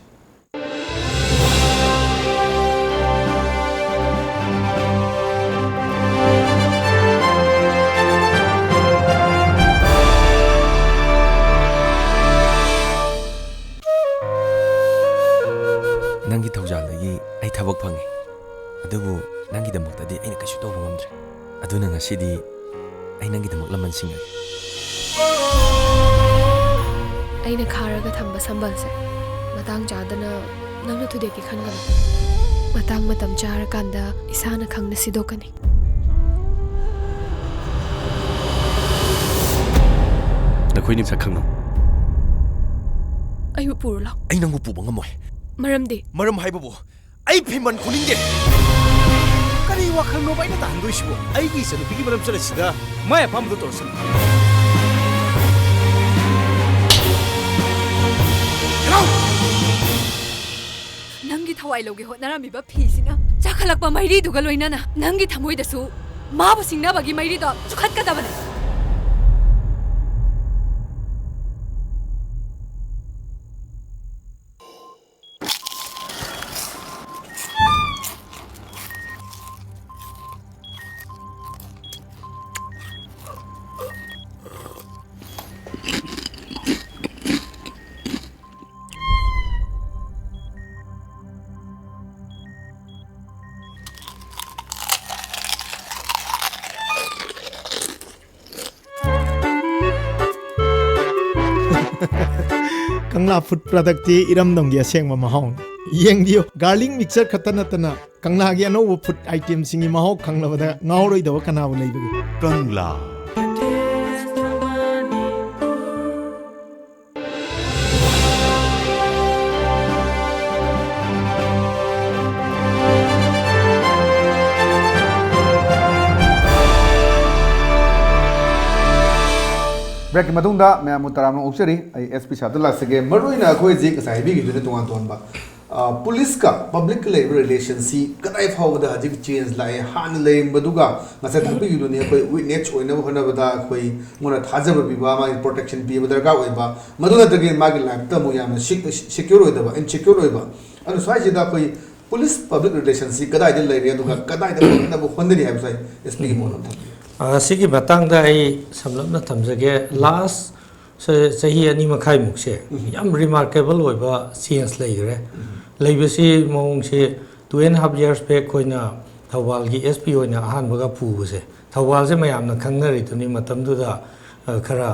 ꯅꯪꯒꯤ ꯊꯧꯖꯥꯜꯗꯒꯤ ꯑꯩ ꯊꯕꯛ ꯐꯪꯉꯤ, ꯑꯗꯨꯕꯨ ꯅꯪꯒꯤꯗꯃꯛꯇꯗꯤ ꯑꯩꯅ ꯀꯩꯁꯨ ꯇꯧꯕ ꯉꯝꯗ꯭ꯔꯦ꯫ ꯑꯗꯨꯅ ꯉꯁꯤꯗꯤ ꯑꯩ ꯅꯪꯒꯤꯗꯃꯛ ꯂꯃꯟ ꯁꯤꯡꯒꯅꯤ꯫ ꯑꯩꯅ ꯈꯥꯔꯒ ꯊꯝꯕ ꯁꯝꯕꯜꯁꯦ ꯃꯇꯥꯡ ꯆꯥꯗꯅ ꯅꯪꯅ ꯊꯨꯗꯦꯛꯀꯦ ꯈꯟꯒꯅꯨ꯫ ꯃꯇꯥꯡ ꯃꯇꯝ ꯆꯥꯔꯀꯥꯟꯗ ꯏꯁꯥꯅ ꯈꯪꯅ ꯁꯤꯗꯣꯛꯀꯅꯤ꯫ ꯅꯈꯣꯏꯅꯤ ꯃꯁꯛ ꯈꯪꯅꯧ꯫ ꯑꯩꯕꯨ ꯄꯨꯔꯣ ꯂꯥꯎ꯫ ꯑꯩ ꯅꯪꯕꯨ ꯄꯨꯕ ꯉꯝꯃꯣꯏ꯫ ꯃꯔꯝꯗꯤ? ꯃꯔꯝ ꯍꯥꯏꯕꯕꯨ, ꯑꯩ ꯐꯤꯃꯟ ꯈꯨꯅꯤꯡꯗꯦ꯫ ꯀꯔꯤ ꯋꯥꯈꯜꯅꯣꯕ ꯑꯩꯅ ꯇꯥꯍꯟꯗꯣꯏꯁꯤꯕꯣ? ꯑꯩꯒꯤ ꯏꯆꯟꯅꯨꯄꯤꯒꯤ ꯃꯔꯝ ꯆꯠꯂꯁꯤꯗ ꯃꯥꯏ ꯑꯄꯥꯝꯕꯗꯣ ꯇꯧꯔꯁꯅꯨ꯫ ꯍꯦꯔꯥꯎ! ꯅꯪꯒꯤ ꯊꯋꯥꯏ ꯂꯧꯒꯦ ꯍꯣꯠꯅꯔꯝꯃꯤꯕ ꯐꯤꯁꯤꯅ ꯆꯥꯈꯠꯂꯛꯄ ꯃꯩꯔꯤꯗꯨꯒ ꯂꯣꯏꯅꯅ ꯅꯪꯒꯤ ꯊꯃꯣꯏꯗꯁꯨ ꯃꯥꯕꯨ ꯁꯤꯡꯅꯕꯒꯤ ꯃꯩꯔꯤꯗꯣ ꯆꯨꯈꯠꯀꯗꯕꯅꯤ꯫ ꯀꯪꯂꯥ ꯐꯨꯗ ꯄ꯭ꯔꯗꯛꯇꯤ ꯏꯔꯝꯗꯝꯒꯤ ꯑꯁꯦꯡꯕ ꯃꯍꯥꯎꯅꯤ꯫ ꯌꯦꯡꯕꯤꯌꯨ, ꯒꯥꯔꯂꯤꯛ ꯃꯤꯛꯆꯔ ꯈꯛꯇ ꯅꯠꯇꯅ ꯀꯪꯂꯥꯒꯤ ꯑꯅꯧꯕ ꯐꯨꯗ ꯑꯥꯏꯇꯦꯝꯁꯤꯡꯒꯤ ꯃꯍꯥꯎ ꯈꯪꯂꯕꯗ ꯉꯥꯎꯔꯣꯏꯗꯕ ꯀꯅꯥꯕꯨ ꯂꯩꯕꯒꯦ? ꯀꯪꯂꯥ ꯃꯇꯨꯡꯗ ꯃꯌꯥꯝꯕꯨ ꯇꯔꯥꯝꯅ ꯑꯣꯛꯆꯔꯤ꯫ ꯑꯩ ꯑꯦꯁ ꯄꯤ ꯁꯥꯔꯗ ꯂꯥꯛꯆꯒꯦ꯫ ꯃꯔꯨꯑꯣꯏꯅ ꯑꯩꯈꯣꯏ ꯍꯧꯖꯤꯛ ꯉꯁꯥꯏ ꯍꯥꯏꯕꯤꯈꯤꯕꯗꯨꯅ ꯇꯣꯉꯥꯟ ꯇꯣꯉꯥꯟꯕ, ꯑ, ꯄꯨꯂꯤꯁꯀ ꯄꯕ꯭ꯂꯤꯛꯀ ꯂꯩꯔꯤꯕ ꯔꯤꯂꯦꯁꯟꯁꯤ ꯀꯗꯥꯏ ꯐꯥꯎꯕꯗ ꯍꯧꯖꯤꯛ ꯆꯦꯟꯖ ꯂꯥꯛꯑꯦ? ꯍꯥꯟꯅ ꯂꯩꯔꯝꯕꯗꯨꯒ ꯉꯁꯥꯏ ꯇꯥꯛꯄꯤꯈꯤꯕꯗꯨꯅꯤ, ꯑꯩꯈꯣꯏ ꯋꯤꯠꯅꯦꯁ ꯑꯣꯏꯅꯕ ꯍꯣꯠꯅꯕꯗ ꯑꯩꯈꯣꯏ ꯃꯉꯣꯟꯗ ꯊꯥꯖꯕ ꯄꯤꯕ, ꯃꯥꯒꯤ ꯄ꯭ꯔꯣꯇꯦꯛꯁꯟ ꯄꯤꯕ ꯗꯔꯀꯥꯔ ꯑꯣꯏꯕ, ꯃꯗꯨ ꯅꯠꯇ꯭ꯔꯒꯗꯤ ꯃꯥꯒꯤ ꯂꯥꯏꯐꯇ ꯑꯃꯨꯛ ꯌꯥꯝꯅ ꯁꯤ-, ꯁꯤꯀ꯭ꯌꯣꯔ ꯑꯣꯏꯗꯕ, ꯏꯟꯁꯤꯀ꯭ꯌꯣꯔ ꯑꯣꯏꯕ꯫ ꯑꯗꯨꯅ ꯁ꯭ꯋꯥꯏꯁꯤꯗ ꯑꯩꯈꯣꯏ ꯄꯨꯂꯤꯁ ꯄꯕ꯭ꯂꯤꯛ ꯔꯤꯂꯦꯁꯟꯁꯤ ꯀꯗꯥꯏꯗ ꯂꯩꯔꯦ, ꯑꯗꯨꯒ ꯀꯗꯥꯏꯗ ꯐꯒꯠꯅꯕ ꯍꯣꯠꯅꯔꯤ ꯍꯥꯏꯕꯁꯦ ꯑꯩ ꯑꯦꯁ ꯄꯤꯒꯤ ꯃꯣꯠ ꯑꯃ ꯊꯝꯕꯤꯌꯨ꯫ ꯑ, ꯁꯤꯒꯤ ꯃꯇꯥꯡꯗ ꯑꯩ ꯁꯝꯂꯞꯅ ꯊꯝꯖꯒꯦ꯫ ꯂꯥꯁ ꯆ-, ꯆꯍꯤ ꯑꯅꯤ ꯃꯈꯥꯏꯃꯨꯛꯁꯦ ꯎꯝ꯫ ꯌꯥꯝ ꯔꯤꯃꯥꯔꯀꯦꯕꯜ ꯑꯣꯏꯕ ꯆꯦꯟꯖ ꯂꯩꯈ꯭ꯔꯦ꯫ ꯎꯝ꯫ ꯂꯩꯕꯁꯤ ꯃꯑꯣꯡꯁꯦ two and half years back ꯑꯩꯈꯣꯏꯅ ꯊꯧꯕꯥꯜꯒꯤ ꯑꯦꯁ ꯄꯤ ꯑꯣꯏꯅ ꯑꯍꯥꯟꯕꯒ ꯄꯨꯕꯁꯦ, ꯊꯧꯕꯥꯜꯁꯦ ꯃꯌꯥꯝꯅ ꯈꯪꯅꯔꯤꯗꯨꯅꯤ ꯃꯇꯝꯗꯨꯗ, ꯑ, ꯈꯔ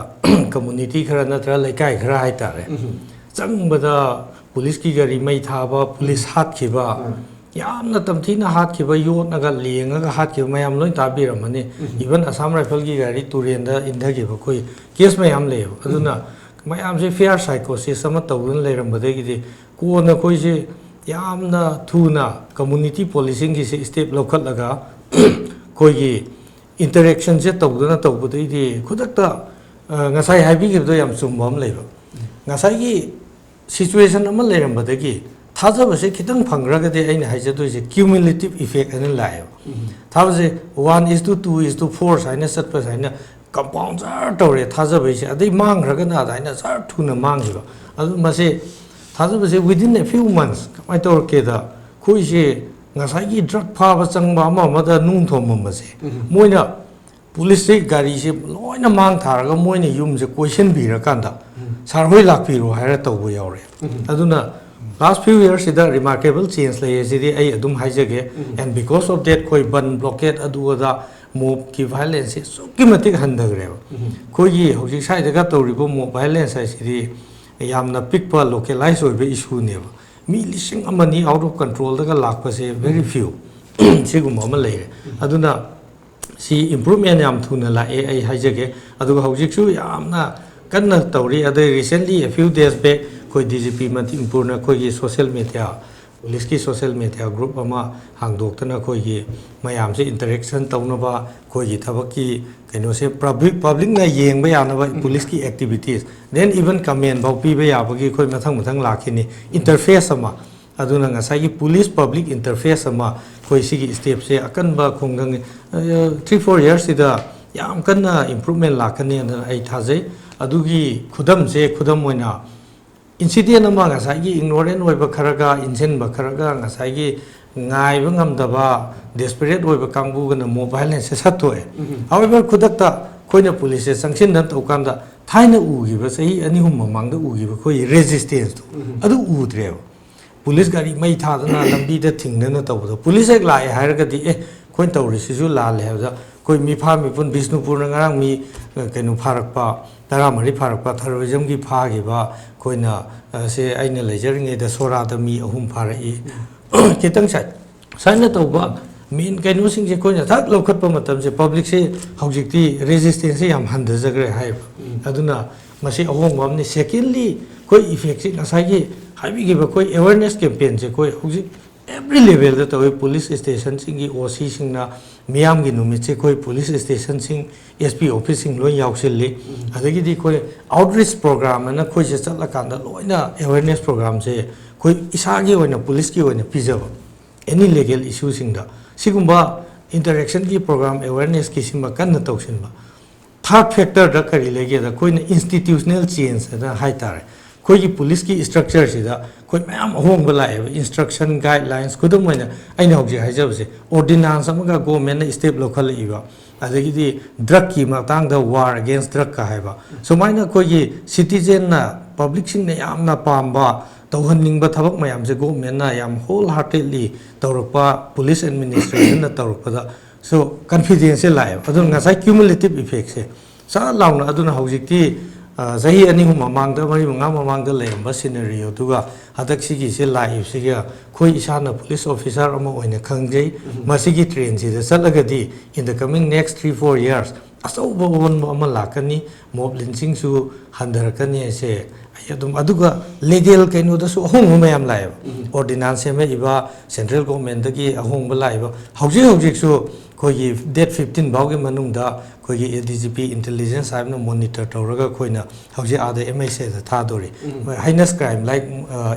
ꯀꯝꯃꯨꯅꯤꯇꯤ ꯈꯔ ꯅꯠꯇ꯭ꯔꯒ ꯂꯩꯀꯥꯏ ꯈꯔ ꯍꯥꯏꯇꯥꯔꯦ꯫ ꯎꯝ꯫ ꯆꯪꯕꯗ ꯄꯨꯂꯤꯁꯀꯤ ꯒꯥꯔꯤ ꯃꯩ ꯊꯥꯕ, ꯄꯨꯂꯤꯁ ꯍꯥꯠꯈꯤꯕ, ꯎꯝ꯫ ꯌꯥꯝꯅ ꯇꯝꯊꯤꯅ ꯍꯥꯠꯈꯤꯕ, ꯌꯣꯠꯅꯒ ꯂꯦꯡꯉꯒ ꯍꯥꯠꯈꯤꯕ ꯃꯌꯥꯝ ꯂꯣꯏ ꯇꯥꯕꯤꯔꯝꯃꯅꯤ꯫ ꯎꯝ꯫ ꯏꯚꯟ ꯑꯁꯥꯝ ꯔꯥꯏꯐꯜꯒꯤ ꯒꯥꯔꯤ ꯇꯨꯔꯦꯟꯗ ꯏꯟꯊꯈꯤꯕ, ꯑꯩꯈꯣꯏ ꯀꯦꯁ ꯃꯌꯥꯝ ꯂꯩꯌꯦꯕ꯫ ꯑꯗꯨꯅ ꯃꯌꯥꯝꯁꯦ ꯐꯤꯌꯥꯔ ꯁꯥꯏꯀꯣꯁꯤꯁ ꯑꯃ ꯇꯧꯗꯨꯅ ꯂꯩꯔꯝꯕꯗꯒꯤꯗꯤ ꯀꯣꯟꯅ ꯑꯩꯈꯣꯏꯁꯦ ꯌꯥꯝꯅ ꯊꯨꯅ ꯀꯝꯃꯨꯅꯤꯇꯤ ꯄꯣꯂꯤꯁꯤꯡꯒꯤꯁꯦ ꯁ꯭ꯇꯦꯞ ꯂꯧꯈꯠꯂꯒ ꯑꯩꯈꯣꯏꯒꯤ ꯏꯟꯇꯔꯦꯛꯁꯟꯁꯦ ꯇꯧꯗꯅ ꯇꯧꯕꯗꯩꯗꯤ ꯈꯨꯗꯛꯇ, ꯑ, ꯉꯁꯥꯏ ꯍꯥꯏꯕꯤꯈꯤꯕꯗꯣ ꯌꯥꯝ ꯆꯨꯝꯕ ꯑꯃ ꯂꯩꯕ꯫ ꯉꯁꯥꯏꯒꯤ ꯁꯤꯆꯨꯋꯦꯁꯟ ꯑꯃ ꯂꯩꯔꯝꯕꯗꯒꯤ ꯊꯥꯖꯕꯁꯦ ꯈꯤꯇꯪ ꯐꯪꯈ꯭ꯔꯒꯗꯤ ꯑꯩꯅ ꯍꯥꯏꯖꯗꯣꯏꯁꯦ cumulative effect ꯍꯥꯏꯅ ꯂꯥꯛꯑꯦꯕ꯫ ꯎꯝ꯫ ꯊꯥꯕꯁꯦ one is to two is to four ꯍꯥꯏꯅ ꯆꯠꯄ ꯁꯨꯃꯥꯏꯅ ꯀꯝꯄꯥꯎꯟ ꯖꯔ ꯇꯧꯔꯦ ꯊꯥꯖꯕꯩꯁꯦ, ꯑꯗꯩ ꯃꯥꯡꯈ꯭ꯔꯒꯅ ꯑꯗꯨꯃꯥꯏꯅ ꯖꯔ ꯊꯨꯅ ꯃꯥꯡꯈꯤꯕ꯫ ꯑꯗꯨ ꯃꯁꯤ ꯊꯥꯖꯕꯁꯦ within a few months ꯀꯃꯥꯏꯅ ꯇꯧꯔꯛꯀꯦꯗ, ꯑꯩꯈꯣꯏꯁꯦ ꯉꯁꯥꯏꯒꯤ ꯗ꯭ꯔꯒ ꯐꯥꯕ ꯆꯪꯕ ꯑꯃ ꯑꯃꯗ ꯅꯨꯡ ꯊꯣꯝꯃꯝꯕꯁꯦ, ꯎꯝ꯫ ꯃꯣꯏꯅ ꯄꯨꯂꯤꯁꯁꯦ ꯒꯥꯔꯤꯁꯦ ꯂꯣꯏꯅ ꯃꯥꯡ ꯊꯥꯔꯒ ꯃꯣꯏꯅ ꯌꯨꯝꯁꯦ ꯀꯣꯏꯁꯤꯟꯕꯤꯔꯀꯥꯟꯗ, ꯎꯝ꯫ "ꯁꯥꯔ ꯍꯣꯏ ꯂꯥꯛꯄꯤꯔꯣ" ꯍꯥꯏꯔ ꯇꯧꯕ ꯌꯥꯎꯔꯦ꯫ ꯎꯝ꯫ ꯑꯗꯨꯅ last few yearsꯁꯤꯗ remarkable change ꯂꯩꯌꯦ ꯁꯤꯗꯤ ꯑꯩ ꯑꯗꯨꯝ ꯍꯥꯏꯖꯒꯦ꯫ ꯎꯝ꯫ And because of that ꯑꯩꯈꯣꯏ ꯕꯟ, ꯕ꯭ꯂꯣꯀꯦꯠ, ꯑꯗꯨ ꯑꯗꯥ, ꯃꯣꯕꯀꯤ ꯚꯥꯏꯂꯦꯟꯁꯁꯦ ꯑꯁꯨꯛꯀꯤ ꯃꯇꯤꯛ ꯍꯟꯊꯈ꯭ꯔꯦꯕ꯫ ꯎꯝ꯫ ꯑꯩꯈꯣꯏꯒꯤ ꯍꯧꯖꯤꯛ ꯁ꯭ꯋꯥꯏꯗꯒ ꯇꯧꯔꯤꯕ ꯃꯣꯕ ꯚꯥꯏꯂꯦꯟꯁ ꯍꯥꯏꯁꯤꯗꯤ ꯌꯥꯝꯅ ꯄꯤꯛꯄ, ꯂꯣꯀꯦꯂꯥꯏꯁ ꯑꯣꯏꯕ ꯏꯁꯨꯅꯦꯕ꯫ ꯃꯤ ꯂꯤꯁꯤꯡ ꯑꯃ ꯑꯅꯤ out of controlꯗꯒ ꯂꯥꯛꯄꯁꯦ very few꯫ ꯁꯤꯒꯨꯝꯕ ꯑꯃ ꯂꯩꯔꯦ꯫ ꯑꯗꯨꯅ ꯁꯤ improvement ꯌꯥꯝ ꯊꯨꯅ ꯂꯥꯛꯑꯦ ꯑꯩ ꯍꯥꯏꯖꯒꯦ꯫ ꯑꯗꯨꯒ ꯍꯧꯖꯤꯛꯁꯨ ꯌꯥꯝꯅ ꯀꯟꯅ ꯇꯧꯔꯤ꯫ ꯑꯗꯩ recently a few days back ꯑꯩꯈꯣꯏ ꯗꯤ ꯖꯤ ꯄꯤ ꯃꯅꯤꯄꯨꯔꯅ ꯑꯩꯈꯣꯏꯒꯤ social media ꯄꯨꯂꯤꯁꯀꯤ ꯁꯣꯁꯦꯜ ꯃꯦꯗꯤꯌꯥ ꯒ꯭ꯔꯨꯞ ꯑꯃ ꯍꯥꯡꯗꯣꯛꯇꯅ ꯑꯩꯈꯣꯏꯒꯤ ꯃꯌꯥꯝꯁꯦ ꯏꯟꯇꯔꯦꯛꯁꯟ ꯇꯧꯅꯕ, ꯑꯩꯈꯣꯏꯒꯤ ꯊꯕꯛꯀꯤ ꯀꯩꯅꯣꯁꯦ ꯄꯕ꯭ꯂꯤꯛ ꯄꯕ꯭ꯂꯤꯛꯅ ꯌꯦꯡꯕ ꯌꯥꯅꯕ ꯄꯨꯂꯤꯁꯀꯤ ꯑꯦꯛꯇꯤꯚꯤꯇꯤꯁ, ꯗꯦꯟ ꯏꯚꯟ ꯀꯃꯦꯟ ꯐꯥꯎ ꯄꯤꯕ ꯌꯥꯕꯒꯤ ꯑꯩꯈꯣꯏ ꯃꯊꯪ ꯃꯊꯪ ꯂꯥꯛꯈꯤꯅꯤ꯫ ꯏꯟꯇꯔꯐꯦꯁ ꯑꯃ, ꯑꯗꯨꯅ ꯉꯁꯥꯏꯒꯤ ꯄꯨꯂꯤꯁ ꯄꯕ꯭ꯂꯤꯛ ꯏꯟꯇꯔꯐꯦꯁ ꯑꯃ ꯑꯩꯈꯣꯏ ꯁꯤꯒꯤ ꯁ꯭ꯇꯦꯞꯁꯦ ꯑꯀꯟꯕ ꯈꯣꯡꯖꯪ, ꯊ꯭ꯔꯤ ꯐꯣꯔ ꯌꯔꯁꯁꯤꯗ ꯌꯥꯝ ꯀꯟꯅ ꯏꯝꯄ꯭ꯔꯨꯚꯃꯦꯟ ꯂꯥꯛꯀꯅꯤ ꯑꯗꯨꯅ ꯑꯩ ꯊꯥꯖꯩ꯫ ꯑꯗꯨꯒꯤ ꯈꯨꯗꯝꯁꯦ, ꯈꯨꯗꯝ ꯑꯣꯏꯅ ꯏꯟꯁꯤꯗꯦꯟ ꯑꯃ ꯉꯁꯥꯏꯒꯤ ꯏꯒꯅꯣꯔꯦꯟ ꯑꯣꯏꯕ ꯈꯔꯒ, ꯏꯟꯁꯤꯟꯕ ꯈꯔꯒ, ꯉꯁꯥꯏꯒꯤ ꯉꯥꯏꯕ ꯉꯝꯗꯕ ꯗꯦꯁꯄꯔꯦꯠ ꯑꯣꯏꯕ ꯀꯥꯡꯕꯨꯒꯅ ꯃꯣꯕꯥꯏꯜ ꯂꯦꯟꯁꯦ ꯁꯠꯇꯣꯛꯑꯦ꯫ ꯍꯥꯎꯑꯦꯚꯔ, ꯈꯨꯗꯛꯇ ꯑꯩꯈꯣꯏꯅ ꯄꯨꯂꯤꯁꯁꯦ ꯆꯪꯁꯤꯟꯗꯅ ꯇꯧꯀꯥꯟꯗ ꯊꯥꯏꯅ ꯎꯈꯤꯕ, ꯆꯍꯤ ꯑꯅꯤ ꯑꯍꯨꯝ ꯃꯃꯥꯡꯗ ꯎꯈꯤꯕ ꯑꯩꯈꯣꯏꯒꯤ ꯔꯦꯖꯤꯁꯇꯦꯟꯁꯇꯣ ꯑꯗꯨ ꯎꯗ꯭ꯔꯦꯕ꯫ ꯄꯨꯂꯤꯁ ꯒꯥꯔꯤ ꯃꯩ ꯊꯥꯗꯅ ꯂꯝꯕꯤꯗ ꯊꯤꯡꯗꯅ ꯇꯧꯕꯗꯣ, ꯄꯨꯂꯤꯁ ꯍꯦꯛ ꯂꯥꯛꯑꯦ ꯍꯥꯏꯔꯒꯗꯤ, "ꯑꯦ, ꯑꯩꯈꯣꯏꯅ ꯇꯧꯔꯤꯁꯤꯁꯨ ꯂꯥꯜꯂꯦ" ꯍꯥꯏꯕꯗ, ꯑꯩꯈꯣꯏ ꯃꯤꯐꯥ ꯃꯤꯄꯨꯟ, ꯕꯤꯁꯅꯨꯄꯨꯔꯅ ꯉꯔꯥꯡ ꯃꯤ, ꯑ, ꯀꯩꯅꯣ ꯐꯥꯔꯛꯄ, ꯇꯔꯥꯃꯔꯤ ꯐꯥꯔꯛꯄ, ꯇꯦꯔꯣꯔꯤꯖꯝꯒꯤ ꯐꯥꯈꯤꯕ, ꯑꯩꯈꯣꯏꯅ, ꯑ, ꯁꯦ ꯑꯩꯅ ꯂꯩꯖꯔꯤꯉꯩꯗ ꯁꯣꯔꯥꯗ ꯃꯤ ꯑꯍꯨꯝ ꯐꯥꯔꯛꯏ꯫ ꯈꯤꯇꯪ ꯁꯥꯏ-, ꯁꯨꯃꯥꯏꯅ ꯇꯧꯕ ꯃꯦꯟ ꯀꯩꯅꯣꯁꯤꯡꯁꯦ ꯑꯩꯈꯣꯏꯅ ꯊꯛ ꯂꯧꯈꯠꯄ ꯃꯇꯝꯁꯦ, ꯄꯕ꯭ꯂꯤꯛꯁꯦ ꯍꯧꯖꯤꯛꯇꯤ ꯔꯦꯖꯤꯁꯇꯦꯟꯁꯁꯦ ꯌꯥꯝ ꯍꯟꯊꯖꯈ꯭ꯔꯦ ꯍꯥꯏꯌꯦꯕ꯫ ꯑꯗꯨꯅ ꯃꯁꯤ ꯑꯍꯣꯡꯕ ꯑꯃꯅꯤ꯫ ꯁꯦꯀꯦꯟꯂꯤ, ꯑꯩꯈꯣꯏ ꯏꯐꯦꯛꯁꯤ ꯉꯁꯥꯏꯒꯤ ꯍꯥꯏꯕꯤꯈꯤꯕ ꯑꯩꯈꯣꯏ ꯑꯦꯋꯦꯔꯅꯦꯁ ꯀꯦꯝꯄꯦꯟꯁꯦ ꯑꯩꯈꯣꯏ ꯍꯧꯖꯤꯛ ꯑꯦꯚ꯭ꯔꯤ ꯂꯦꯚꯦꯜꯗ ꯇꯧꯋꯤ꯫ ꯄꯨꯂꯤꯁ ꯁ꯭ꯇꯦꯁꯟꯁꯤꯡꯒꯤ ꯑꯣ ꯁꯤꯁꯤꯡꯅ ꯃꯤꯌꯥꯝꯒꯤ ꯅꯨꯃꯤꯠꯁꯦ ꯑꯩꯈꯣꯏ ꯄꯨꯂꯤꯁ ꯁ꯭ꯇꯦꯁꯟꯁꯤꯡ, ꯑꯦꯁ ꯄꯤ ꯑꯣꯐꯤꯁꯁꯤꯡ ꯂꯣꯏ ꯌꯥꯎꯁꯤꯜꯂꯤ꯫ ꯑꯗꯒꯤꯗꯤ ꯑꯩꯈꯣꯏ ꯑꯥꯎꯠꯔꯤꯆ ꯄ꯭ꯔꯣꯒ꯭ꯔꯥꯝ ꯑꯅ ꯑꯩꯈꯣꯏꯁꯦ ꯆꯠꯂꯀꯥꯟꯗ ꯂꯣꯏꯅ ꯑꯦꯋꯦꯔꯅꯦꯁ ꯄ꯭ꯔꯣꯒ꯭ꯔꯥꯝꯁꯦ ꯑꯩꯈꯣꯏ ꯏꯁꯥꯒꯤ ꯑꯣꯏꯅ, ꯄꯨꯂꯤꯁꯀꯤ ꯑꯣꯏꯅ ꯄꯤꯖꯕ, ꯑꯦꯅꯤ ꯂꯤꯒꯦꯜ ꯏꯁꯨꯁꯤꯡꯗ꯫ ꯁꯤꯒꯨꯝꯕ ꯏꯟꯇꯔꯦꯛꯁꯟꯒꯤ ꯄ꯭ꯔꯣꯒ꯭ꯔꯥꯝ, ꯑꯦꯋꯦꯔꯅꯦꯁꯀꯤ ꯁꯤꯃ ꯀꯟꯅ ꯇꯧꯁꯤꯟꯕ꯫ ꯊꯥꯔꯠ ꯐꯦꯛꯇꯔꯗ ꯀꯔꯤ ꯂꯩꯒꯦꯗ, ꯑꯩꯈꯣꯏꯅ ꯏꯟꯁꯇꯤꯇ꯭ꯌꯨꯁꯅꯦꯜ ꯆꯦꯟꯖ ꯍꯥꯏꯅ ꯍꯥꯏꯇꯥꯔꯦ꯫ ꯑꯩꯈꯣꯏꯒꯤ ꯄꯨꯂꯤꯁꯀꯤ ꯏꯁꯇ꯭ꯔꯛꯆꯔꯁꯤꯗ ꯑꯩꯈꯣꯏ ꯃꯌꯥꯝ ꯑꯍꯣꯡꯕ ꯂꯥꯛꯑꯦꯕ꯫ ꯏꯟꯁꯇ꯭ꯔꯛꯁꯟ, ꯒꯥꯏꯗꯂꯥꯏꯟꯁ, ꯈꯨꯗꯝ ꯑꯣꯏꯅ ꯑꯩꯅ ꯍꯧꯖꯤꯛ ꯍꯥꯏꯖꯕꯁꯦ, ꯑꯣꯔꯗꯤꯅꯥꯟꯁ ꯑꯃꯒ ꯒꯣꯔꯃꯦꯟꯅ ꯁ꯭ꯇꯦꯞ ꯂꯧꯈꯠꯂꯛꯏꯕ, ꯑꯗꯒꯤꯗꯤ ꯗ꯭ꯔꯒꯀꯤ ꯃꯇꯥꯡꯗ ꯋꯥꯔ ꯑꯦꯒꯦꯟꯁ ꯗ꯭ꯔꯒꯀ ꯍꯥꯏꯕ, ꯁꯨꯃꯥꯏꯅ ꯑꯩꯈꯣꯏꯒꯤ ꯁꯤꯇꯤꯖꯦꯟꯅ, ꯄꯕ꯭ꯂꯤꯛꯁꯤꯡꯅ ꯌꯥꯝꯅ ꯄꯥꯝꯕ, ꯇꯧꯍꯟꯅꯤꯡꯕ ꯊꯕꯛ ꯃꯌꯥꯝꯁꯦ ꯒꯣꯔꯃꯦꯟꯅ ꯌꯥꯝ ꯍꯣꯜ ꯍꯥꯔꯇꯦꯗꯂꯤ ꯇꯧꯔꯛꯄ, ꯄꯨꯂꯤꯁ ꯑꯦꯗꯃꯤꯅꯤꯁꯇ꯭ꯔꯦꯁꯟꯅ ꯇꯧꯔꯛꯄꯗ ꯁꯣ ꯀꯟꯐꯤꯗꯦꯟꯁꯁꯦ ꯂꯥꯛꯑꯦꯕ꯫ ꯑꯗꯨꯅ ꯉꯁꯥꯏ ꯀ꯭ꯌꯨꯃꯨꯂꯦꯇꯤꯞ ꯏꯐꯦꯛꯁꯦ ꯁꯠ ꯂꯥꯎꯅ, ꯑꯗꯨꯅ ꯍꯧꯖꯤꯛꯇꯤ, ꯑ, ꯆꯍꯤ ꯑꯅꯤ ꯑꯍꯨꯝ ꯃꯃꯥꯡꯗ, ꯃꯔꯤ ꯃꯉꯥ ꯃꯃꯥꯡꯗ ꯂꯩꯔꯝꯕ ꯁꯤꯅꯔꯤꯑꯣꯗꯨꯒ ꯍꯟꯗꯛ ꯁꯤꯒꯤꯁꯦ ꯂꯥꯛꯏꯕꯁꯤꯒ, ꯑꯩꯈꯣꯏ ꯏꯁꯥꯅ ꯄꯨꯂꯤꯁ ꯑꯣꯐꯤꯁꯥꯔ ꯑꯃ ꯑꯣꯏꯅ ꯈꯪꯖꯩ, ꯃꯁꯤꯒꯤ ꯇ꯭ꯔꯦꯟꯁꯤꯗ ꯆꯠꯂꯒꯗꯤ in the coming next three four years ꯑꯆꯧꯕ ꯑꯑꯣꯟꯕ ꯑꯃ ꯂꯥꯛꯀꯅꯤ, ꯃꯣꯕ ꯂꯤꯟꯆꯤꯡꯁꯨ ꯍꯟꯊꯔꯛꯀꯅꯤ ꯍꯥꯏꯁꯦ ꯑꯩ ꯑꯗꯨꯝ꯫ ꯑꯗꯨꯒ ꯂꯤꯒꯦꯜ ꯀꯩꯅꯣꯗꯁꯨ ꯑꯍꯣꯡꯕ ꯃꯌꯥꯝ ꯂꯥꯛꯑꯦꯕ꯫ ꯑꯣꯔꯗꯤꯅꯥꯟꯁ ꯁꯦꯝꯃꯛꯏꯕ ꯁꯦꯟꯇ꯭ꯔꯦꯜ ꯒꯣꯔꯃꯦꯟꯗꯒꯤ ꯑꯍꯣꯡꯕ ꯂꯥꯛꯏꯕ, ꯍꯧꯖꯤꯛ ꯍꯧꯖꯤꯛꯁꯨ ꯑꯩꯈꯣꯏꯒꯤ ꯗꯦꯠ ꯐꯤꯐꯇꯤꯟ ꯐꯥꯎꯒꯤ ꯃꯅꯨꯡꯗ ꯑꯩꯈꯣꯏꯒꯤ A D G P intelligence ꯍꯥꯏꯕꯅ ꯃꯣꯅꯤꯇꯔ ꯇꯧꯔꯒ ꯑꯩꯈꯣꯏꯅ ꯍꯧꯖꯤꯛ ꯑꯥꯗ ꯑꯦꯝ ꯑꯩꯆ ꯑꯦꯗ ꯊꯥꯗꯣꯔꯤ꯫ ꯍꯥꯏꯅꯁ crime like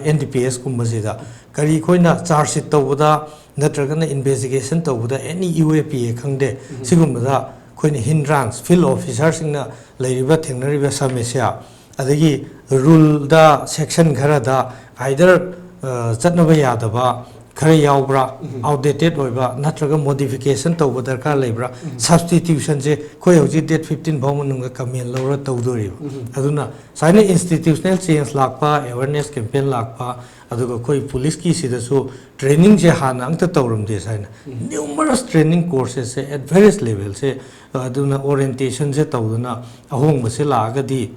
N D P S ꯀꯨꯝꯕꯁꯤꯗ ꯀꯔꯤ ꯑꯩꯈꯣꯏꯅ ꯆꯥꯔꯖ ꯁꯤꯠ ꯇꯧꯕꯗ ꯅꯠꯇ꯭ꯔꯒꯅ ꯏꯟꯚꯦꯁꯇꯤꯒꯦꯁꯟ ꯇꯧꯕꯗ ꯑꯦꯅꯤ ꯌꯨ ꯑꯦ ꯄꯤ ꯑꯦ ꯈꯪꯗꯦ, ꯁꯤꯒꯨꯝꯕꯗ ꯑꯩꯈꯣꯏꯅ ꯍꯤꯟꯗ꯭ꯔꯥꯟꯁ, ꯐꯤꯜ ꯑꯣꯐꯤꯁꯥꯔꯁꯤꯡꯅ ꯂꯩꯔꯤꯕ, ꯊꯦꯡꯅꯔꯤꯕ ꯁꯃꯁ꯭ꯌꯥ, ꯑꯗꯒꯤ ꯔꯨꯜꯗ, ꯁꯦꯛꯁꯟ ꯈꯔꯗ ꯑꯥꯏꯗꯔ ꯆꯠꯅꯕ ꯌꯥꯗꯕ ꯈꯔ ꯌꯥꯎꯕ꯭ꯔꯥ, ꯑꯥꯎꯠꯗꯦꯇꯦꯠ ꯑꯣꯏꯕ ꯅꯠꯇ꯭ꯔꯒ ꯃꯣꯗꯤꯐꯤꯀꯦꯁꯟ ꯇꯧꯕ ꯗꯔꯀꯥꯔ ꯂꯩꯕ꯭ꯔꯥ, ꯁꯕꯁꯇꯤꯇ꯭ꯌꯨꯁꯟꯁꯦ ꯑꯩꯈꯣꯏ ꯍꯧꯖꯤꯛ ꯗꯦꯠ ꯐꯤꯐꯇꯤꯟ ꯐꯥꯎ ꯃꯅꯨꯡꯗ ꯀꯃꯦꯟ ꯂꯧꯔ ꯇꯧꯗꯣꯔꯤꯕ꯫ ꯑꯗꯨꯅ ꯁꯨꯃꯥꯏꯅ ꯏꯟꯁꯇꯤꯇ꯭ꯌꯨꯁꯅꯦꯜ ꯆꯦꯟꯖ ꯂꯥꯛꯄ, ꯑꯦꯋꯦꯔꯅꯦꯁ ꯀꯦꯝꯄꯦꯟ ꯂꯥꯛꯄ, ꯑꯗꯨꯒ ꯑꯩꯈꯣꯏ ꯄꯨꯂꯤꯁꯀꯤ ꯁꯤꯗꯁꯨ ꯇ꯭ꯔꯦꯅꯤꯡꯁꯦ ꯍꯥꯟꯅ ꯑꯝꯇ ꯇꯧꯔꯝꯗꯦ ꯁꯨꯃꯥꯏꯅ꯫ ꯅ꯭ꯌꯨꯃꯔꯁ ꯇ꯭ꯔꯦꯅꯤꯡ ꯀꯣꯔꯁꯦꯁꯁꯦ ꯑꯦꯠ ꯚꯦꯔꯤꯌꯁ ꯂꯦꯚꯦꯜꯁꯦ, ꯑꯗꯨꯅ ꯑꯣꯔꯤꯌꯦꯟꯇꯦꯁꯟꯁꯦ ꯇꯧꯗꯅ ꯑꯍꯣꯡꯕꯁꯦ ꯂꯥꯛꯑꯒꯗꯤ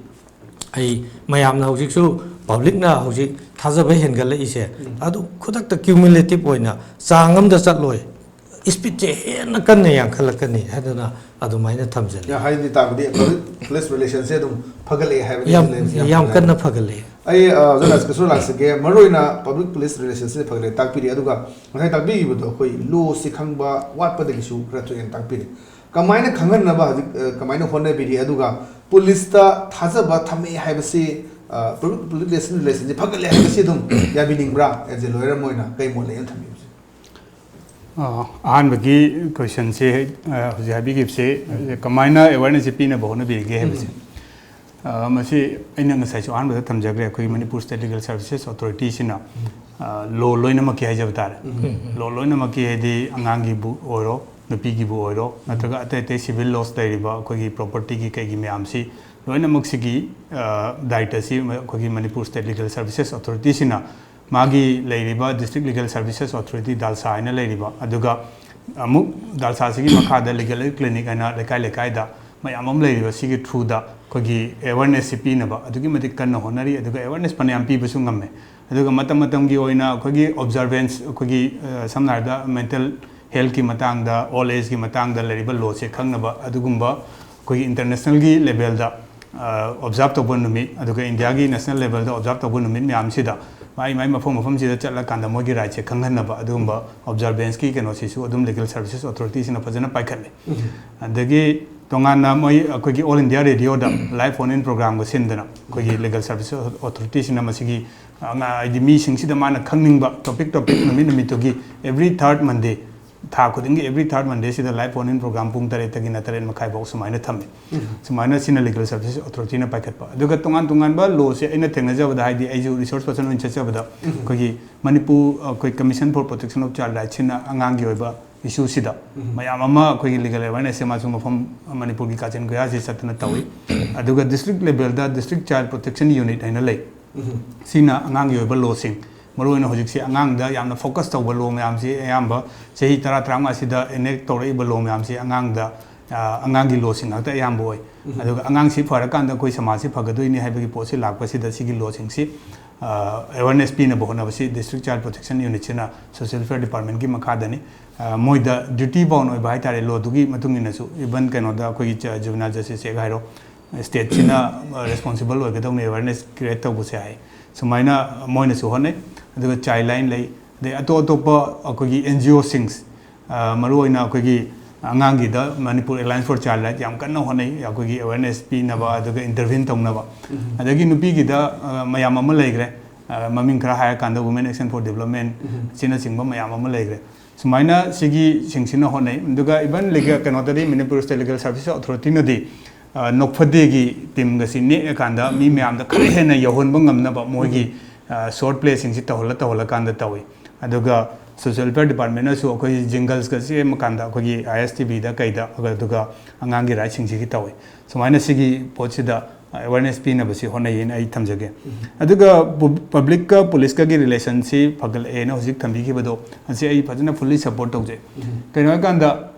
ꯑꯩ ꯃꯌꯥꯝꯅ ꯍꯧꯖꯤꯛꯁꯨ ꯄꯕ꯭ꯂꯤꯛꯅ ꯍꯧꯖꯤꯛ ꯊꯥꯖꯕ ꯍꯦꯟꯒꯠꯂꯛꯏꯁꯦ, ꯑꯗꯨ ꯈꯨꯗꯛꯇ ꯀ꯭ꯌꯨꯃꯨꯂꯦꯇꯤꯞ ꯑꯣꯏꯅ ꯆꯥꯡ ꯑꯃꯗ ꯆꯠꯂꯣꯏ, ꯏꯁꯄꯤꯠꯁꯦ ꯍꯦꯟꯅ ꯀꯟꯅ ꯌꯥꯡꯈꯠꯂꯛꯀꯅꯤ ꯍꯥꯏꯗꯅ ꯑꯗꯨꯃꯥꯏꯅ ꯊꯝꯖꯅꯤꯡꯉꯤ꯫ ꯍꯥꯏꯗꯤ ꯇꯥꯛꯄꯗꯤ ꯄꯕ꯭ꯂꯤꯛ ꯄꯨꯂꯤꯁ ꯔꯤꯂꯦꯁꯟꯁꯦ ꯑꯗꯨꯝ ꯐꯒꯠꯂꯛꯑꯦ ꯍꯥꯏꯕꯅꯤ꯫ ꯌꯥꯝ ꯁꯤꯅ ꯌꯥꯝ ꯐꯒꯠꯂꯦ꯫ ꯀꯟꯅ ꯐꯒꯠꯂꯛꯑꯦ꯫ ꯑꯩ ꯑ, ꯑꯣꯖꯥ ꯔꯥꯖꯀꯤꯁꯣꯔ ꯂꯥꯛꯆꯒꯦ꯫ ꯃꯔꯨꯑꯣꯏꯅ ꯄꯕ꯭ꯂꯤꯛ ꯄꯨꯂꯤꯁ ꯔꯤꯂꯦꯁꯟꯁꯤꯞ ꯐꯒꯠꯂꯦ ꯇꯥꯛꯄꯤꯔꯤ, ꯑꯗꯨꯒ ꯉꯁꯥꯏ ꯇꯥꯛꯄꯤꯈꯤꯕꯗꯣ ꯑꯩꯈꯣꯏ ꯂꯣꯁꯤ ꯈꯪꯕ ꯋꯥꯠꯄꯗꯒꯤꯁꯨ ꯈꯔ ꯊꯣꯛꯑꯦꯅ ꯇꯥꯛꯄꯤꯔꯤ꯫ ꯀꯃꯥꯏꯅ ꯈꯪꯍꯟꯅꯕ ꯍꯧꯖꯤꯛ ꯑ, ꯀꯃꯥꯏꯅ ꯍꯣꯠꯅꯕꯤꯔꯤ, ꯑꯗꯨꯒ ꯄꯨꯂꯤꯁꯇ ꯊꯥꯖꯕ ꯊꯝꯃꯛꯑꯦ ꯍꯥꯏꯕꯁꯤ, ꯑ, ꯄꯕ꯭ꯂꯤꯛ ꯄꯨꯂꯤꯁ ꯔꯤꯂꯦꯁꯟꯁꯤꯞ ꯐꯒꯠꯂꯦ ꯍꯥꯏꯕꯁꯤ ꯑꯗꯨꯝ ꯌꯥꯕꯤꯅꯤꯡꯕ꯭ꯔꯥ? ꯑꯦꯖ ꯑꯦ ꯂꯣꯌꯔ ꯑꯃ ꯑꯣꯏꯅ ꯀꯩ ꯃꯣꯠ ꯂꯩꯅ ꯊꯝꯕꯤꯕꯁꯦ? ꯑ, ꯑꯍꯥꯟꯕꯒꯤ ꯀꯣꯏꯁꯟꯁꯦ, ꯑ, ꯍꯧꯖꯤꯛ ꯍꯥꯏꯕꯤꯈꯤꯕꯁꯦ, ꯀꯃꯥꯏꯅ ꯑꯦꯋꯦꯔꯅꯦꯁꯁꯦ ꯄꯤꯅꯕ ꯍꯣꯠꯅꯕꯤꯔꯤꯒꯦ ꯍꯥꯏꯕꯁꯦ꯫ ꯑ, ꯃꯁꯤ ꯑꯩꯅ ꯉꯁꯥꯏꯁꯨ ꯑꯍꯥꯟꯕꯗ ꯊꯝꯖꯈ꯭ꯔꯦ, ꯑꯩꯈꯣꯏꯒꯤ ꯃꯅꯤꯄꯨꯔ ꯁ꯭ꯇꯦꯠ ꯂꯤꯒꯦꯜ ꯁꯔꯚꯤꯁꯦꯁ ꯑꯣꯊꯣꯔꯤꯇꯤꯁꯤꯅ, ꯑ, ꯂꯣ ꯂꯣꯏꯅꯃꯛꯀꯤ ꯍꯥꯏꯖꯕ ꯇꯥꯔꯦ, ꯂꯣ ꯂꯣꯏꯅꯃꯛꯀꯤ ꯍꯥꯏꯗꯤ ꯑꯉꯥꯡꯒꯤꯕꯨ ꯑꯣꯏꯔꯣ, ꯅꯨꯄꯤꯒꯤꯕꯨ ꯑꯣꯏꯔꯣ, ꯅꯠꯇ꯭ꯔꯒ ꯑꯇꯩ ꯑꯇꯩ ꯁꯤꯚꯤꯜ ꯂꯣꯁ ꯂꯩꯔꯤꯕ ꯑꯩꯈꯣꯏꯒꯤ ꯄ꯭ꯔꯣꯄꯔꯇꯤꯒꯤ ꯀꯩꯒꯤ ꯃꯌꯥꯝꯁꯤ ꯂꯣꯏꯅꯃꯛꯁꯤꯒꯤ, ꯑ, ꯗꯥꯏꯇꯁꯤ ꯑꯩꯈꯣꯏꯒꯤ ꯃꯅꯤꯄꯨꯔ ꯁ꯭ꯇꯦꯠ ꯂꯤꯒꯦꯜ ꯁꯔꯚꯤꯁꯦꯁ ꯑꯣꯊꯣꯔꯤꯇꯤꯁꯤꯅ ꯃꯥꯒꯤ ꯂꯩꯔꯤꯕ ꯗꯤꯁꯇ꯭ꯔꯤꯛ ꯂꯤꯒꯦꯜ ꯁꯔꯚꯤꯁꯦꯁ ꯑꯣꯊꯣꯔꯤꯇꯤ, ꯗꯥꯜꯁꯥ ꯍꯥꯏꯅ ꯂꯩꯔꯤꯕ, ꯑꯗꯨꯒ ꯑꯃꯨꯛ ꯗꯥꯜꯁꯥꯁꯤꯒꯤ ꯃꯈꯥꯗ ꯂꯤꯒꯦꯜ ꯑꯦꯗ ꯀ꯭ꯂꯤꯅꯤꯛ ꯍꯥꯏꯅ ꯂꯩꯀꯥꯏ ꯂꯩꯀꯥꯏꯗ ꯃꯌꯥꯝ ꯑꯃ ꯂꯩꯔꯤꯕ, ꯁꯤꯒꯤ ꯊ꯭ꯔꯨꯗ ꯑꯩꯈꯣꯏꯒꯤ ꯑꯦꯋꯦꯔꯅꯦꯁꯁꯤ ꯄꯤꯅꯕ ꯑꯗꯨꯛꯀꯤ ꯃꯇꯤꯛ ꯀꯟꯅ ꯍꯣꯠꯅꯔꯤ꯫ ꯑꯗꯨꯒ ꯑꯦꯋꯦꯔꯅꯦꯁ ꯐꯅꯌꯥꯝ ꯄꯤꯕꯁꯨ ꯉꯝꯃꯦ꯫ ꯑꯗꯨꯒ ꯃꯇꯝ ꯃꯇꯝꯒꯤ ꯑꯣꯏꯅ ꯑꯩꯈꯣꯏꯒꯤ ꯑꯣꯕꯖꯔꯚꯦꯟꯁ, ꯑꯩꯈꯣꯏꯒꯤ, ꯑ, ꯁꯝꯅ ꯍꯥꯏꯔꯕꯗ ꯃꯦꯟꯇꯦꯜ ꯍꯦꯜꯊꯀꯤ ꯃꯇꯥꯡꯗ, ꯑꯣꯜ ꯑꯦꯖꯀꯤ ꯃꯇꯥꯡꯗ ꯂꯩꯔꯤꯕ ꯂꯣꯁꯦ ꯈꯪꯅꯕ, ꯑꯗꯨꯒꯨꯝꯕ ꯑꯩꯈꯣꯏꯒꯤ ꯏꯟꯇꯔꯅꯦꯁꯅꯦꯜꯒꯤ ꯂꯦꯚꯦꯜꯗ ꯑꯣꯕꯖꯥꯔꯕ ꯇꯧꯕ ꯅꯨꯃꯤꯠ, ꯑꯗꯨꯒ ꯏꯟꯗꯤꯌꯥꯒꯤ ꯅꯦꯁꯅꯦꯜ ꯂꯦꯚꯦꯜꯗ ꯑꯣꯕꯖꯥꯔꯕ ꯇꯧꯕ ꯅꯨꯃꯤꯠ ꯃꯌꯥꯝꯁꯤꯗ ꯃꯥꯏ ꯃꯥꯏ ꯃꯐꯝ ꯃꯐꯝꯁꯤꯗ ꯆꯠꯂꯀꯥꯟꯗ ꯃꯣꯏꯒꯤ ꯔꯥꯏꯠꯁꯦ ꯈꯪꯍꯟꯅꯕ ꯑꯗꯨꯒꯨꯝꯕ ꯑꯣꯕꯖꯥꯔꯕꯦꯟꯁꯀꯤ ꯀꯩꯅꯣꯁꯤꯁꯨ ꯑꯗꯨꯝ ꯂꯤꯒꯦꯜ ꯁꯔꯚꯤꯁꯦꯁ ꯑꯣꯊꯣꯔꯤꯇꯤꯁꯤꯅ ꯐꯖꯅ ꯄꯥꯏꯈꯠꯂꯤ꯫ ꯑꯗꯒꯤ ꯇꯣꯉꯥꯟꯅ ꯃꯣꯏ ꯑꯩꯈꯣꯏꯒꯤ all India ꯔꯦꯗꯤꯑꯣꯗ live phone in ꯄ꯭ꯔꯣꯒ꯭ꯔꯥꯝꯒ ꯁꯤꯟꯗꯅ ꯑꯩꯈꯣꯏꯒꯤ ꯂꯤꯒꯦꯜ ꯁꯔꯚꯤꯁꯦꯁ ꯑꯣꯊꯣꯔꯤꯇꯤꯁꯤꯅ ꯃꯁꯤꯒꯤ ꯑꯉꯥ-, ꯍꯥꯏꯗꯤ ꯃꯤꯁꯤꯡꯁꯤꯗ ꯃꯥꯅ ꯈꯪꯅꯤꯡꯕ ꯇꯣꯄꯤꯛ ꯇꯣꯄꯤꯛ ꯅꯨꯃꯤꯠ ꯅꯨꯃꯤꯠꯇꯨꯒꯤ ꯑꯦꯕ꯭ꯔꯤ ꯊꯥꯔꯠ ꯃꯟꯗꯦ, ꯊꯥ ꯈꯨꯗꯤꯡꯒꯤ every third ꯃꯟꯗꯦꯁꯤꯗ live phone in programme ꯄꯨꯡ ꯇꯔꯦꯠꯇꯒꯤꯅ ꯇꯔꯦꯠ ꯃꯈꯥꯏꯐꯥꯎ ꯁꯨꯃꯥꯏꯅ ꯊꯝꯃꯤ꯫ ꯁꯨꯃꯥꯏꯅ ꯁꯤꯅ ꯂꯤꯒꯦꯜ ꯁꯔꯚꯤꯁꯦꯁ ꯑꯣꯊꯣꯔꯤꯇꯤꯅ ꯄꯥꯏꯈꯠꯄ꯫ ꯑꯗꯨꯒ ꯇꯣꯉꯥꯟ ꯇꯣꯉꯥꯟꯕ ꯂꯣꯁꯦ ꯑꯩꯅ ꯊꯦꯡꯅꯖꯕꯗ, ꯍꯥꯏꯗꯤ ꯑꯩꯁꯨ ꯔꯤꯁꯣꯔꯁ ꯄꯔꯁꯟ ꯑꯣꯏꯅ ꯆꯠꯆꯕꯗ, ꯑꯩꯈꯣꯏꯒꯤ ꯃꯅꯤꯄꯨꯔ, ꯑꯩꯈꯣꯏ commission for protection of child ꯔꯥꯏꯠꯁꯤꯅ ꯑꯉꯥꯡꯒꯤ ꯑꯣꯏꯕ ꯏꯁꯨꯁꯤꯗ ꯃꯌꯥꯝ ꯑꯃ ꯑꯩꯈꯣꯏꯒꯤ ꯂꯤꯒꯦꯜ ꯑꯦꯋꯦꯔꯅꯦꯁꯁꯦ ꯃꯥꯁꯨ ꯃꯐꯝ ꯃꯅꯤꯄꯨꯔꯒꯤ ꯀꯥꯆꯤꯟ ꯀꯣꯌꯥꯁꯤ ꯆꯠꯇꯅ ꯇꯧꯏ꯫ ꯑꯗꯨꯒ ꯗꯤꯁꯇ꯭ꯔꯤꯛ ꯂꯦꯚꯦꯜꯗ ꯗꯤꯁꯇ꯭ꯔꯤꯛ ꯆꯥꯏꯜ ꯄ꯭ꯔꯣꯇꯦꯛꯁꯟ ꯌꯨꯅꯤꯠ ꯍꯥꯏꯅ ꯂꯩ꯫ ꯁꯤꯅ ꯑꯉꯥꯡꯒꯤ ꯑꯣꯏꯕ ꯂꯣꯁꯤꯡ, ꯃꯔꯨꯑꯣꯏꯅ ꯍꯧꯖꯤꯛꯁꯦ ꯑꯉꯥꯡꯗ ꯌꯥꯝꯅ ꯐꯣꯀꯁ ꯇꯧꯕ ꯂꯣ ꯃꯌꯥꯝꯁꯤ, ꯑꯌꯥꯝꯕ ꯆꯍꯤ ꯇꯔꯥ ꯇꯔꯥꯃꯉꯥꯁꯤꯗ ꯑꯦꯅꯦꯛ ꯇꯧꯔꯛꯏꯕ ꯂꯣ ꯃꯌꯥꯝꯁꯤ ꯑꯉꯥꯡꯗ, ꯑ, ꯑꯉꯥꯡꯒꯤ ꯂꯣꯁꯤꯡ ꯉꯥꯛꯇ ꯑꯌꯥꯝꯕ ꯑꯣꯏ꯫ ꯑꯗꯨꯒ ꯑꯉꯥꯡꯁꯤ ꯐꯔꯀꯥꯟꯗ ꯑꯩꯈꯣꯏ ꯁꯃꯥꯖꯁꯤ ꯐꯒꯗꯣꯏꯅꯤ ꯍꯥꯏꯕꯒꯤ ꯄꯣꯠꯁꯤ ꯂꯥꯛꯄꯁꯤꯗ ꯁꯤꯒꯤ ꯂꯣꯁꯤꯡꯁꯤ ꯑꯦꯋꯦꯔꯅꯦꯁ ꯄꯤꯅꯕ ꯍꯣꯠꯅꯕꯁꯤ ꯗꯤꯁꯇ꯭ꯔꯤꯛ ꯆꯥꯏꯜ ꯄ꯭ꯔꯣꯇꯦꯛꯁꯟ ꯌꯨꯅꯤꯠꯁꯤꯅ ꯁꯣꯁꯤꯌꯦꯜ ꯋꯦꯜꯐꯤꯌꯔ ꯗꯤꯄꯥꯔꯠꯃꯦꯟꯒꯤ ꯃꯈꯥꯗꯅꯤ꯫ ꯑ, ꯃꯣꯏꯗ ꯗ꯭ꯌꯨꯇꯤ ꯕꯥꯎꯟ ꯑꯣꯏꯕ ꯍꯥꯏꯇꯥꯔꯦ, ꯂꯣꯗꯨꯒꯤ ꯃꯇꯨꯡ ꯏꯟꯅꯁꯨ, ꯏꯚꯟ ꯀꯩꯅꯣꯗ ꯑꯩꯈꯣꯏꯒꯤ ꯖꯨꯕꯤꯅꯥꯏꯜ ꯖꯁꯇꯤꯁ ꯑꯦꯛ ꯍꯥꯏꯔꯣ, ꯁ꯭ꯇꯦꯠꯁꯤꯅ ꯔꯦꯁꯄꯣꯟꯁꯤꯕꯜ ꯑꯣꯏꯒꯗꯧꯅꯤ ꯑꯦꯋꯦꯔꯅꯦꯁ ꯀ꯭ꯔꯤꯌꯦꯠ ꯇꯧꯕꯁꯦ ꯍꯥꯏ꯫ ꯁꯨꯃꯥꯏꯅ ꯃꯣꯏꯅꯁꯨ ꯍꯣꯠꯅꯩ꯫ ꯑꯗꯨꯒ ꯆꯥꯏꯜ ꯂꯥꯏꯟ ꯂꯩ, ꯑꯗꯩ ꯑꯇꯣꯞ ꯑꯇꯣꯞꯄ ꯑꯩꯈꯣꯏꯒꯤ ꯑꯦꯟ ꯖꯤ ꯑꯣꯁꯤꯡ, ꯑ, ꯃꯔꯨꯑꯣꯏꯅ ꯑꯩꯈꯣꯏꯒꯤ ꯑꯉꯥꯡꯒꯤꯗ Manipur alliance for child right ꯌꯥꯝ ꯀꯟꯅ ꯍꯣꯠꯅꯩ, ꯑꯩꯈꯣꯏꯒꯤ ꯑꯦꯋꯦꯔꯅꯦꯁ ꯄꯤꯅꯕ ꯑꯗꯨꯒ ꯏꯟꯇꯔꯚꯤꯟ ꯇꯧꯅꯕ꯫ ꯑꯗꯒꯤ ꯅꯨꯄꯤꯒꯤꯗ, ꯑ, ꯃꯌꯥꯝ ꯑꯃ ꯂꯩꯈ꯭ꯔꯦ, ꯑ, ꯃꯃꯤꯡ ꯈꯔ ꯍꯥꯏꯔꯀꯥꯟꯗ Women Action for Development ꯑꯁꯤꯅꯆꯤꯡꯕ ꯃꯌꯥꯝ ꯑꯃ ꯂꯩꯈ꯭ꯔꯦ꯫ ꯁꯨꯃꯥꯏꯅ ꯁꯤꯒꯤꯁꯤꯡꯁꯤꯅ ꯍꯣꯠꯅꯩ꯫ ꯑꯗꯨꯒ ꯏꯚꯟ ꯂꯤꯒꯦꯜ ꯀꯩꯅꯣꯗꯗꯤ ꯃꯅꯤꯄꯨꯔ ꯁ꯭ꯇꯦꯠ ꯂꯤꯒꯦꯜ ꯁꯔꯚꯤꯁ ꯑꯣꯊꯣꯔꯤꯇꯤꯅꯗꯤ, ꯑ, ꯅꯣꯛꯐꯗꯦꯒꯤ ꯇꯤꯝꯒꯁꯤ ꯅꯦꯛꯑꯀꯥꯟꯗ ꯃꯤ ꯃꯌꯥꯝꯗ ꯈꯔ ꯍꯦꯟꯅ ꯌꯧꯍꯟꯕ ꯉꯝꯅꯕ ꯃꯣꯏꯒꯤ, ꯑ, ꯁꯣꯔꯠ ꯄ꯭ꯂꯦꯁꯤꯡꯁꯤ ꯇꯧꯍꯜꯂ ꯇꯧꯍꯜꯂꯀꯥꯟꯗ ꯇꯧꯏ꯫ ꯑꯗꯨꯒ ꯁꯣꯁꯤꯌꯦꯜ ꯋꯦꯜꯐꯤꯌꯔ ꯗꯤꯄꯥꯔꯠꯃꯦꯟꯅꯁꯨ ꯑꯩꯈꯣꯏ ꯖꯤꯡꯒꯜꯁꯀ ꯁꯦꯝꯃꯀꯥꯟꯗ ꯑꯩꯈꯣꯏꯒꯤ ꯑꯥꯏ ꯑꯦꯁ ꯇꯤ ꯚꯤꯗ ꯀꯩꯗ, ꯑꯗꯨꯒ ꯑꯉꯥꯡꯒꯤ ꯔꯥꯏꯠꯁꯤꯡꯁꯤꯒꯤ ꯇꯧꯏ꯫ ꯁꯨꯃꯥꯏꯅ ꯁꯤꯒꯤ ꯄꯣꯠꯁꯤꯗ ꯑꯦꯋꯦꯔꯅꯦꯁ ꯄꯤꯅꯕꯁꯤ ꯍꯣꯠꯅꯩꯌꯦꯅ ꯑꯩ ꯊꯝꯖꯒꯦ꯫ ꯑꯗꯨꯒ ꯄꯨ-, ꯄꯕ꯭ꯂꯤꯛꯀ ꯄꯨꯂꯤꯁꯀꯒꯤ ꯔꯤꯂꯦꯁꯟꯁꯤ ꯐꯒꯠꯂꯛꯑꯦꯅ ꯍꯧꯖꯤꯛ ꯊꯝꯕꯤꯈꯤꯕꯗꯣ, ꯑꯁꯤ ꯑꯩ ꯐꯖꯅ ꯐꯨꯜꯂꯤ ꯁꯄꯣꯔꯠ ꯇꯧꯖꯩ꯫ ꯀꯩꯅꯣ ꯍꯥꯏꯀꯥꯟꯗ,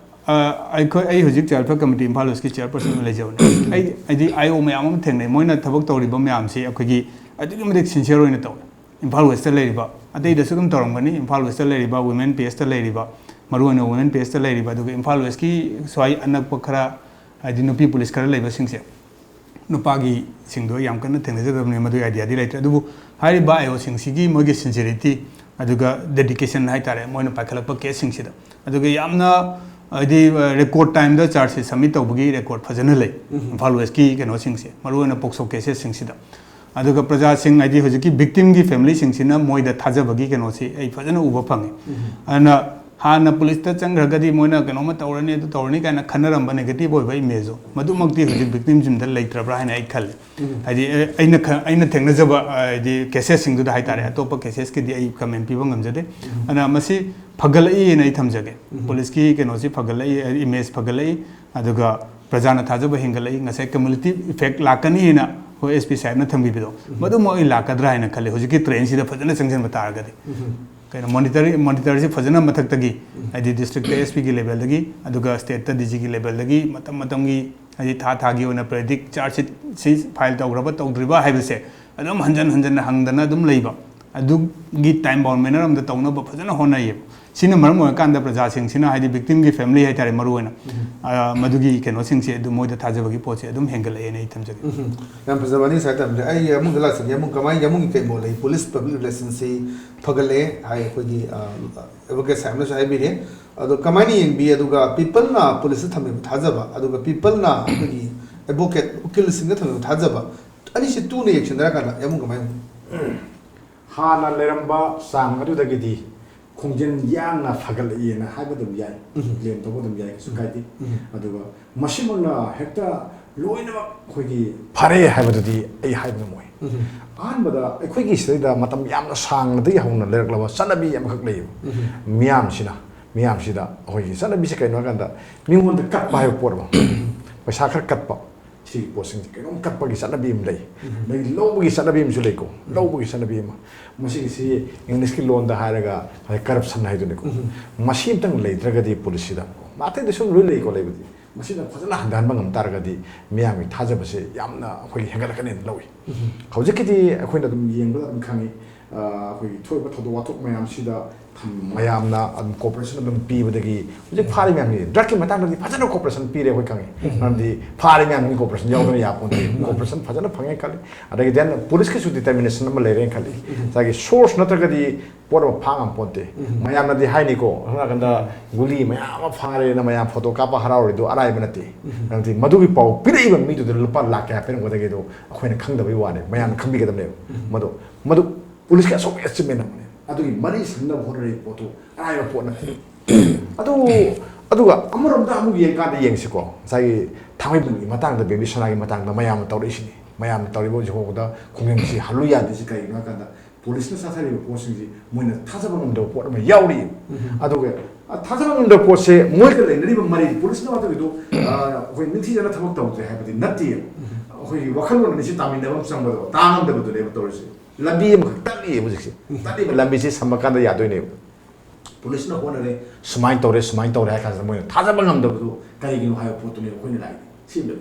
ꯑ, ꯑꯩꯈꯣꯏ, ꯑꯩ ꯍꯧꯖꯤꯛ ꯆꯥꯏꯜ ꯋꯦꯜꯐꯤꯌꯔ ꯀꯃꯤꯇꯤ ꯏꯝꯐꯥꯜ ꯋꯦꯁꯀꯤ ꯆꯤꯌꯔꯄꯔꯁꯟ ꯑꯣꯏꯅ ꯂꯩꯖꯕꯅꯦ꯫ ꯑꯩ, ꯍꯥꯏꯗꯤ ꯑꯥꯏ ꯑꯣ ꯃꯌꯥꯝ ꯑꯃ ꯊꯦꯡꯅꯩ, ꯃꯣꯏꯅ ꯊꯕꯛ ꯇꯧꯔꯤꯕ ꯃꯌꯥꯝꯁꯤ ꯑꯩꯈꯣꯏꯒꯤ ꯑꯗꯨꯛꯀꯤ ꯃꯇꯤꯛ ꯁꯤꯟꯁꯤꯌꯔ ꯑꯣꯏꯅ ꯇꯧꯋꯦ꯫ ꯏꯝꯐꯥꯜ ꯋꯦꯁꯇ ꯂꯩꯔꯤꯕ, ꯑꯇꯩꯗꯁꯨ ꯑꯗꯨꯝ ꯇꯧꯔꯝꯒꯅꯤ, ꯏꯝꯐꯥꯜ ꯋꯦꯁꯇ ꯂꯩꯔꯤꯕ, ꯋꯤꯃꯦꯟ ꯄꯤ ꯑꯦꯁꯇ ꯂꯩꯔꯤꯕ, ꯃꯔꯨꯑꯣꯏꯅ ꯋꯨꯃꯦꯟ ꯄꯤ ꯑꯦꯁꯇ ꯂꯩꯔꯤꯕ, ꯑꯗꯨꯒ ꯏꯝꯐꯥꯜ ꯋꯦꯁꯀꯤ ꯁ꯭ꯋꯥꯏ ꯑꯅꯛꯄ ꯈꯔ, ꯍꯥꯏꯗꯤ ꯅꯨꯄꯤ ꯄꯨꯂꯤꯁ ꯈꯔ ꯂꯩꯕꯁꯤꯡꯁꯦ, ꯅꯨꯄꯥꯒꯤꯁꯤꯡꯗꯣ ꯌꯥꯝ ꯀꯟꯅ ꯊꯦꯡꯅꯖꯗꯕꯅꯤ, ꯃꯗꯨꯒꯤ ꯑꯥꯏꯗꯤꯌꯥꯗꯤ ꯂꯩꯇ꯭ꯔꯦ꯫ ꯑꯗꯨꯕꯨ ꯍꯥꯏꯔꯤꯕ ꯑꯥꯏ ꯑꯣꯁꯤꯡꯁꯤꯒꯤ ꯃꯣꯏꯒꯤ ꯁꯤꯟꯁꯤꯌꯔꯤꯇꯤ, ꯑꯗꯨꯒ ꯗꯦꯗꯤꯀꯦꯁꯟ ꯍꯥꯏꯇꯥꯔꯦ, ꯃꯣꯏꯅ ꯄꯥꯏꯈꯠꯂꯛꯄ ꯀꯦꯁꯁꯤꯡꯁꯤꯗ, ꯑꯗꯨꯒ ꯌꯥꯝꯅ, ꯍꯥꯏꯗꯤ, ꯔꯦꯀꯣꯔꯗ ꯇꯥꯏꯝꯗ ꯆꯥꯔꯖ ꯁꯤꯠ ꯁꯕꯃꯤꯠ ꯇꯧꯕꯒꯤ ꯔꯦꯀꯣꯔꯗ ꯐꯖꯅ ꯂꯩ꯫ ꯎꯝ꯫ ꯏꯝꯐꯥꯜ ꯋꯦꯁꯀꯤ ꯀꯩꯅꯣꯁꯤꯡꯁꯦ, ꯃꯔꯨꯑꯣꯏꯅ ꯄꯣꯛꯁꯣ ꯀꯦꯁꯦꯁꯁꯤꯡꯁꯤꯗ꯫ ꯑꯗꯨꯒ ꯄ꯭ꯔꯖꯥꯁꯤꯡ, ꯍꯥꯏꯗꯤ ꯍꯧꯖꯤꯛꯀꯤ ꯚꯤꯛꯇꯤꯝꯒꯤ ꯐꯦꯃꯤꯂꯤꯁꯤꯡꯁꯤꯅ ꯃꯣꯏꯗ ꯊꯥꯖꯕꯒꯤ ꯀꯩꯅꯣꯁꯤ ꯑꯩ ꯐꯖꯅ ꯎꯕ ꯐꯪꯉꯤ꯫ ꯎꯝ꯫ ꯑꯗꯨꯅ ꯍꯥꯟꯅ ꯄꯨꯂꯤꯁꯇ ꯆꯪꯈ꯭ꯔꯒꯗꯤ ꯃꯣꯏꯅ ꯀꯩꯅꯣꯝꯃ ꯇꯧꯔꯅꯤ, ꯑꯗꯨ ꯇꯧꯔꯅꯤ ꯀꯥꯏꯅ ꯈꯟꯅꯔꯝꯕ ꯅꯦꯒꯦꯇꯤꯚ ꯑꯣꯏꯕ ꯏꯃꯦꯖꯇꯣ, ꯃꯗꯨꯃꯛꯇꯤ ꯍꯧꯖꯤꯛ ꯚꯤꯛꯇꯤꯝꯁꯤꯡꯗ ꯂꯩꯇ꯭ꯔꯕ꯭ꯔꯥ ꯍꯥꯏꯅ ꯑꯩ ꯈꯜꯂꯤ꯫ ꯎꯝ꯫ ꯍꯥꯏꯗꯤ, ꯑꯦ, ꯑꯩꯅ ꯈ-, ꯑꯩꯅ ꯊꯦꯡꯅꯖꯕ, ꯍꯥꯏꯗꯤ, ꯀꯦꯁꯦꯁꯁꯤꯡꯗꯨꯗ ꯍꯥꯏꯇꯥꯔꯦ, ꯎꯝ꯫ ꯑꯇꯣꯞꯄ ꯀꯦꯁꯦꯁꯀꯤꯗꯤ ꯑꯩ ꯀꯃꯦꯟ ꯄꯤꯕ ꯉꯝꯖꯗꯦ꯫ ꯎꯝ꯫ ꯑꯗꯨꯅ ꯃꯁꯤ ꯐꯒꯠꯂꯛꯏꯅ ꯑꯩ ꯊꯝꯖꯒꯦ꯫ ꯎꯝ꯫ ꯄꯨꯂꯤꯁꯀꯤ ꯀꯩꯅꯣꯁꯤ ꯐꯒꯠꯂꯛꯏ, ꯏꯃꯦꯖ ꯐꯒꯠꯂꯛꯏ, ꯑꯗꯨꯒ ꯄ꯭ꯔꯖꯥꯅ ꯊꯥꯖꯕ ꯍꯦꯟꯒꯠꯂꯛꯏ꯫ ꯉꯁꯥꯏ cumulative effect ꯂꯥꯛꯀꯅꯤꯅ ꯑꯩꯈꯣꯏ ꯑꯦꯁ ꯄꯤ ꯁꯥꯍꯦꯕꯅ ꯊꯝꯕꯤꯕꯗꯣ, ꯎꯝ꯫ ꯃꯗꯨꯃꯛ ꯑꯩ ꯂꯥꯛꯀꯗ꯭ꯔꯥ ꯍꯥꯏꯅ ꯈꯜꯂꯤ, ꯍꯧꯖꯤꯛꯀꯤ ꯇ꯭ꯔꯦꯟꯁꯤꯗ ꯐꯖꯅ ꯆꯪꯁꯤꯟꯕ ꯇꯥꯔꯒꯗꯤ꯫ ꯎꯝ꯫ ꯀꯩꯅꯣ, ꯃꯣꯅꯤꯇꯔꯤ-, ꯃꯣꯅꯤꯇꯔꯁꯤ ꯐꯖꯅ ꯃꯊꯛꯇꯒꯤ, ꯎꯝ꯫ ꯍꯥꯏꯗꯤ ꯗꯤꯁꯇ꯭ꯔꯤꯛꯇ ꯑꯦꯁ ꯄꯤꯒꯤ ꯂꯦꯚꯦꯜꯗꯒꯤ, ꯑꯗꯨꯒ ꯁ꯭ꯇꯦꯠꯇ ꯗꯤ ꯖꯤꯒꯤ ꯂꯦꯚꯦꯜꯗꯒꯤ ꯃꯇꯝ ꯃꯇꯝꯒꯤ, ꯍꯥꯏꯗꯤ ꯊꯥ ꯊꯥꯒꯤ ꯑꯣꯏꯅ ꯄꯤꯔꯤꯌꯣꯗꯤꯛ ꯆꯥꯔꯖ ꯁꯤꯠꯁꯤ ꯐꯥꯏꯜ ꯇꯧꯈ꯭ꯔꯕ ꯇꯧꯗ꯭ꯔꯤꯕ ꯍꯥꯏꯕꯁꯦ ꯑꯗꯨꯝ ꯍꯟꯖꯟ ꯍꯟꯖꯟꯅ ꯍꯪꯗꯅ ꯑꯗꯨꯝ ꯂꯩꯕ, ꯑꯗꯨꯒꯤ ꯇꯥꯏꯝ ꯕꯥꯎꯟ ꯃꯦꯅꯔ ꯑꯃꯗ ꯇꯧꯅꯕ ꯐꯖꯅ ꯍꯣꯠꯅꯩꯌꯦꯕ꯫ ꯁꯤꯅ ꯃꯔꯝ ꯑꯣꯏꯔꯀꯥꯟꯗ ꯄ꯭ꯔꯖꯥꯁꯤꯡꯁꯤꯅ, ꯍꯥꯏꯗꯤ ꯚꯤꯛꯇꯤꯝꯒꯤ ꯐꯦꯃꯤꯂꯤ ꯍꯥꯏꯇꯥꯔꯦ, ꯃꯔꯨꯑꯣꯏꯅ, ꯎꯝ꯫ ꯑ, ꯃꯗꯨꯒꯤ ꯀꯩꯅꯣꯁꯤꯡꯁꯦ ꯑꯗꯨ ꯃꯣꯏꯗ ꯊꯥꯖꯕꯒꯤ ꯄꯣꯠꯁꯦ ꯑꯗꯨꯝ ꯍꯦꯟꯒꯠꯂꯛꯑꯦꯅ ꯑꯩ ꯊꯝꯖꯒꯦ꯫ ꯎꯝ꯫ ꯌꯥꯝ ꯐꯖꯕ ꯋꯥꯔꯤ ꯉꯁꯥꯏ ꯇꯝꯕꯤꯔꯦ꯫ ꯑꯩ ꯌꯥꯃꯨꯡꯗ ꯂꯥꯛꯆꯒꯦ꯫ ꯌꯥꯃꯨꯡ, ꯀꯃꯥꯏꯅ, ꯌꯥꯃꯨꯡꯒꯤ ꯀꯩ ꯃꯣꯠ ꯂꯩ? ꯄꯨꯂꯤꯁ ꯄꯕ꯭ꯂꯤꯛ ꯔꯤꯂꯦꯁꯟꯁꯤ ꯐꯒꯠꯂꯛꯑꯦ ꯍꯥꯏ, ꯑꯩꯈꯣꯏꯒꯤ, ꯑ, ꯑꯦꯗꯚꯣꯀꯦꯠ ꯁꯥꯍꯦꯕꯅꯁꯨ ꯍꯥꯏꯕꯤꯔꯦ꯫ ꯑꯗꯣ ꯀꯃꯥꯏꯅ ꯌꯦꯡꯕꯤ? ꯑꯗꯨꯒ ꯄꯤꯄꯜꯅ ꯄꯨꯂꯤꯁꯇ ꯊꯝꯕꯤꯕ ꯊꯥꯖꯕ, ꯑꯗꯨꯒ ꯄꯤꯄꯜꯅ ꯑꯩꯈꯣꯏꯒꯤ ꯑꯦꯗꯚꯣꯀꯦꯠ, ꯎꯀꯤꯜꯁꯤꯡꯗ ꯊꯝꯕꯤꯕ ꯊꯥꯖꯕ, ꯑꯅꯤꯁꯤ ꯇꯨꯅ ꯌꯦꯡꯁꯤꯟꯅꯔꯀꯥꯟꯗ ꯌꯥꯃꯨꯡ ꯀꯃꯥꯏꯅ ꯎꯕꯤ? ꯍꯥꯟꯅ ꯂꯩꯔꯝꯕ ꯆꯥꯡ ꯑꯗꯨꯗꯒꯤꯗꯤ ꯈꯣꯡꯖꯦꯜ ꯌꯥꯡꯅ ꯐꯒꯠꯂꯛꯏꯅ ꯍꯥꯏꯕ ꯑꯗꯨꯝ ꯌꯥꯏ, ꯎꯝ꯫ ꯀ꯭ꯂꯦꯝ ꯇꯧꯕ ꯑꯗꯨꯝ ꯌꯥꯏ, ꯀꯩꯁꯨ ꯀꯥꯏꯗꯦ꯫ ꯎꯝ꯫ ꯑꯗꯨꯒ ꯃꯁꯤꯃꯛꯅ ꯍꯦꯛꯇ ꯂꯣꯏꯅꯃꯛ ꯑꯩꯈꯣꯏꯒꯤ ꯐꯔꯦ ꯍꯥꯏꯕꯗꯨꯗꯤ ꯑꯩ ꯍꯥꯏꯕ ꯉꯝꯃꯣꯏ꯫ ꯎꯝ꯫ ꯑꯍꯥꯟꯕꯗ ꯑꯩꯈꯣꯏꯒꯤ ꯁꯤꯗꯩꯗ ꯃꯇꯝ ꯌꯥꯝꯅ ꯁꯥꯡꯅꯗꯒꯤ ꯍꯧꯅ ꯂꯩꯔꯛꯂꯕ ꯆꯠꯅꯕꯤ ꯑꯃꯈꯛ ꯂꯩꯌꯦꯕ꯫ ꯎꯝ꯫ ꯃꯤꯌꯥꯝꯁꯤꯅ, ꯃꯤꯌꯥꯝꯁꯤꯗ ꯑꯩꯈꯣꯏꯒꯤ ꯆꯠꯅꯕꯤꯁꯦ ꯀꯩꯅꯣ ꯍꯥꯏꯀꯥꯟꯗ, ꯃꯤꯉꯣꯟꯗ ꯀꯠꯄ ꯍꯥꯏꯕ ꯄꯣꯠ ꯑꯃ, ꯄꯩꯁꯥ ꯈꯔ ꯀꯠꯄ, ꯁꯤꯒꯤ ꯄꯣꯠꯁꯤꯡꯁꯦ ꯀꯩꯅꯣꯝ ꯀꯠꯄꯒꯤ ꯆꯠꯅꯕꯤ ꯑꯃ ꯂꯩ꯫ ꯎꯝ꯫ ꯑꯗꯒꯤ ꯂꯧꯕꯒꯤ ꯆꯠꯅꯕꯤ ꯑꯃꯁꯨ ꯂꯩꯀꯣ꯫ ꯎꯝ꯫ ꯂꯧꯕꯒꯤ ꯆꯠꯅꯕꯤ ꯑꯃ, ꯃꯁꯤꯒꯤꯁꯤ ꯏꯪꯂꯤꯁꯀꯤ ꯂꯣꯟꯗ ꯍꯥꯏꯔꯒ ꯀꯔꯞꯁꯟ ꯍꯥꯏꯗꯨꯅꯤꯀꯣ꯫ ꯎꯝ꯫ ꯃꯁꯤ ꯑꯃꯇꯪ ꯂꯩꯇ꯭ꯔꯒꯗꯤ ꯄꯨꯂꯤꯁꯁꯤꯗ, ꯑꯇꯩꯗꯤ ꯁꯨꯝ ꯂꯣꯏ ꯂꯩꯀꯣ ꯂꯩꯕꯗꯤ, ꯃꯁꯤꯗ ꯐꯖꯅ ꯍꯟꯊꯍꯟꯕ ꯉꯝ ꯇꯥꯔꯒꯗꯤ ꯃꯤꯌꯥꯝꯒꯤ ꯊꯥꯖꯕꯁꯦ ꯌꯥꯝꯅ ꯑꯩꯈꯣꯏꯒꯤ ꯍꯦꯟꯒꯠꯂꯛꯀꯅꯦꯅ ꯂꯧꯏ꯫ ꯍꯧꯖꯤꯛꯀꯤꯗꯤ ꯑꯩꯈꯣꯏꯅ ꯑꯗꯨꯝ ꯌꯦꯡꯕꯗ ꯑꯗꯨꯝ ꯈꯪꯉꯤ꯫ ꯑꯩꯈꯣꯏꯒꯤ ꯊꯣꯛꯏꯕ ꯊꯧꯗꯣꯛ ꯋꯥꯊꯣꯛ ꯃꯌꯥꯝꯁꯤꯗ ꯃꯌꯥꯝꯅ ꯑꯗꯨꯝ ꯀꯣꯑꯣꯄꯔꯦꯁꯟ ꯑꯗꯨꯝ ꯄꯤꯕꯗꯒꯤ ꯍꯧꯖꯤꯛ ꯐꯥꯔꯤ ꯃꯌꯥꯝꯁꯤ, ꯗ꯭ꯔꯛꯀꯤ ꯃꯇꯥꯡꯗꯗꯤ ꯐꯖꯅ ꯀꯣꯑꯣꯄꯔꯦꯁꯟ ꯄꯤꯔꯦ ꯑꯩꯈꯣꯏ ꯈꯪꯉꯤ꯫ ꯃꯔꯝꯗꯤ ꯐꯥꯔꯤ ꯃꯌꯥꯝꯒꯤ ꯀꯣꯑꯣꯄꯔꯦꯁꯟ ꯌꯥꯎꯗꯅ ꯌꯥꯄꯣꯟꯇꯦ꯫ ꯀꯣꯑꯣꯄꯔꯦꯁꯟ ꯐꯖꯅ ꯐꯪꯉꯦ ꯈꯜꯂꯤ꯫ ꯑꯗꯒꯤ then ꯄꯨꯂꯤꯁꯀꯤꯁꯨ ꯗꯤꯇꯔꯃꯤꯅꯦꯁꯟ ꯑꯃ ꯂꯩꯔꯦꯅ ꯈꯜꯂꯤ꯫ ꯉꯁꯥꯏꯒꯤ ꯁꯣꯔꯁ ꯅꯠꯇ꯭ꯔꯒꯗꯤ ꯄꯣꯠ ꯑꯃ ꯐꯥ ꯉꯝꯄꯣꯟꯇꯦ꯫ ꯃꯌꯥꯝꯅꯗꯤ ꯍꯥꯏꯅꯤꯀꯣ, ꯑꯁꯣꯝ ꯅꯥꯀꯟꯗ ꯒꯨꯂꯤ ꯃꯌꯥꯝ ꯑꯃ ꯐꯥꯔꯦꯅ ꯃꯌꯥꯝ ꯐꯣꯇꯣ ꯀꯥꯞꯄ ꯍꯔꯥꯎꯔꯤꯗꯣ ꯑꯔꯥꯏꯕ ꯅꯠꯇꯦ꯫ ꯃꯔꯝꯗꯤ ꯃꯗꯨꯒꯤ ꯄꯥꯎ ꯄꯤꯔꯛꯏꯕ ꯃꯤꯗꯨꯗ ꯂꯨꯄꯥ ꯂꯥꯛ ꯀꯌꯥ ꯄꯤꯔꯝꯒꯗꯒꯦꯗꯣ ꯑꯩꯈꯣꯏꯅ ꯈꯪꯗꯕꯩ ꯋꯥꯅꯦ, ꯃꯌꯥꯝꯅ ꯈꯪꯕꯤꯒꯗꯕꯅꯦꯕ꯫ ꯃꯗꯨ, ꯃꯗꯨ ꯄꯨꯂꯤꯁꯀꯤ ꯑꯆꯧꯕ ꯑꯦꯆꯤꯞꯃꯦꯟ ꯑꯃꯅꯦ꯫ ꯑꯗꯨꯒꯤ ꯃꯔꯤ ꯁꯪꯅꯕ ꯍꯣꯠꯅꯔꯤꯕ ꯄꯣꯠꯇꯨ ꯑꯔꯥꯏꯕ ꯄꯣꯠ ꯅꯠꯇꯦ꯫ ꯑꯗꯨ, ꯑꯗꯨꯒ ꯑꯃꯔꯣꯝꯗ ꯑꯃꯨꯛ ꯌꯦꯡꯀꯥꯟꯗ ꯌꯦꯡꯁꯤꯀꯣ, ꯉꯁꯥꯏꯒꯤ ꯊꯥꯡꯃꯩꯕꯟꯒꯤ ꯃꯇꯥꯡꯗ, ꯕꯦꯕꯤꯁꯅꯥꯒꯤ ꯃꯇꯥꯡꯗ ꯃꯌꯥꯝꯅ ꯇꯧꯔꯛꯏꯁꯤꯅꯤ꯫ ꯃꯌꯥꯝꯅ ꯇꯧꯔꯤꯕ ꯍꯧꯖꯤꯛ ꯐꯥꯎꯕꯗ ꯈꯣꯡꯖꯪꯁꯤ ꯍꯜꯂꯨ ꯌꯥꯗ꯭ꯔꯤꯁꯤ ꯀꯔꯤꯒꯤꯅꯣ ꯍꯥꯏ ꯀꯥꯟꯗ, ꯄꯨꯂꯤꯁꯅ ꯆꯠꯊꯔꯤꯕ ꯄꯣꯠꯁꯤꯡꯁꯤ ꯃꯣꯏꯅ ꯊꯥꯖꯕ ꯉꯝꯗꯕ ꯄꯣꯠ ꯑꯃ ꯌꯥꯎꯔꯤ꯫ ꯑꯗꯨꯒ ꯊꯥꯖꯕ ꯉꯝꯗꯕ ꯄꯣꯠꯁꯦ ꯃꯣꯏꯒ ꯂꯩꯅꯔꯤꯕ ꯃꯔꯤ, ꯄꯨꯂꯤꯁꯅ ꯑꯗꯨꯒꯤꯗꯣ, ꯑ, ꯑꯩꯈꯣꯏ ꯅꯤꯡꯊꯤꯖꯅ ꯊꯕꯛ ꯇꯧꯗ꯭ꯔꯦ ꯍꯥꯏꯕꯗꯤ ꯅꯠꯇꯦ꯫ ꯑꯩꯈꯣꯏꯒꯤ ꯋꯥꯈꯜꯂꯣꯟ ꯑꯅꯤꯁꯤ ꯇꯥꯃꯤꯟꯅꯕ ꯑꯃ ꯆꯪꯕꯗꯣ, ꯇꯥ ꯉꯝꯗꯕꯗꯨꯅꯦꯕ ꯇꯧꯔꯤꯁꯦ꯫ ꯂꯝꯕꯤ ꯑꯃꯈꯛ ꯇꯠꯂꯤꯑꯕ ꯍꯧꯖꯤꯛꯁꯦ꯫ ꯇꯠꯂꯤꯕ ꯂꯝꯕꯤꯁꯤ ꯁꯝꯃꯀꯥꯟꯗ ꯌꯥꯗꯣꯏꯅꯦꯕ꯫ ꯄꯨꯂꯤꯁꯅ ꯍꯣꯠꯅꯔꯦ, ꯁꯨꯃꯥꯏꯅ ꯇꯧꯔꯦ, ꯁꯨꯃꯥꯏꯅ ꯇꯧꯔꯦ ꯍꯥꯏ ꯀꯥꯟꯁꯤꯗ ꯃꯣꯏꯅ ꯊꯥꯖꯕ ꯉꯝꯗꯕꯗꯨ ꯀꯔꯤꯒꯤꯅꯣ ꯍꯥꯏꯕ ꯄꯣꯠꯇꯨꯅꯦꯕ ꯑꯩꯈꯣꯏꯅ ꯂꯥꯛꯏ ꯁꯤꯗ꯫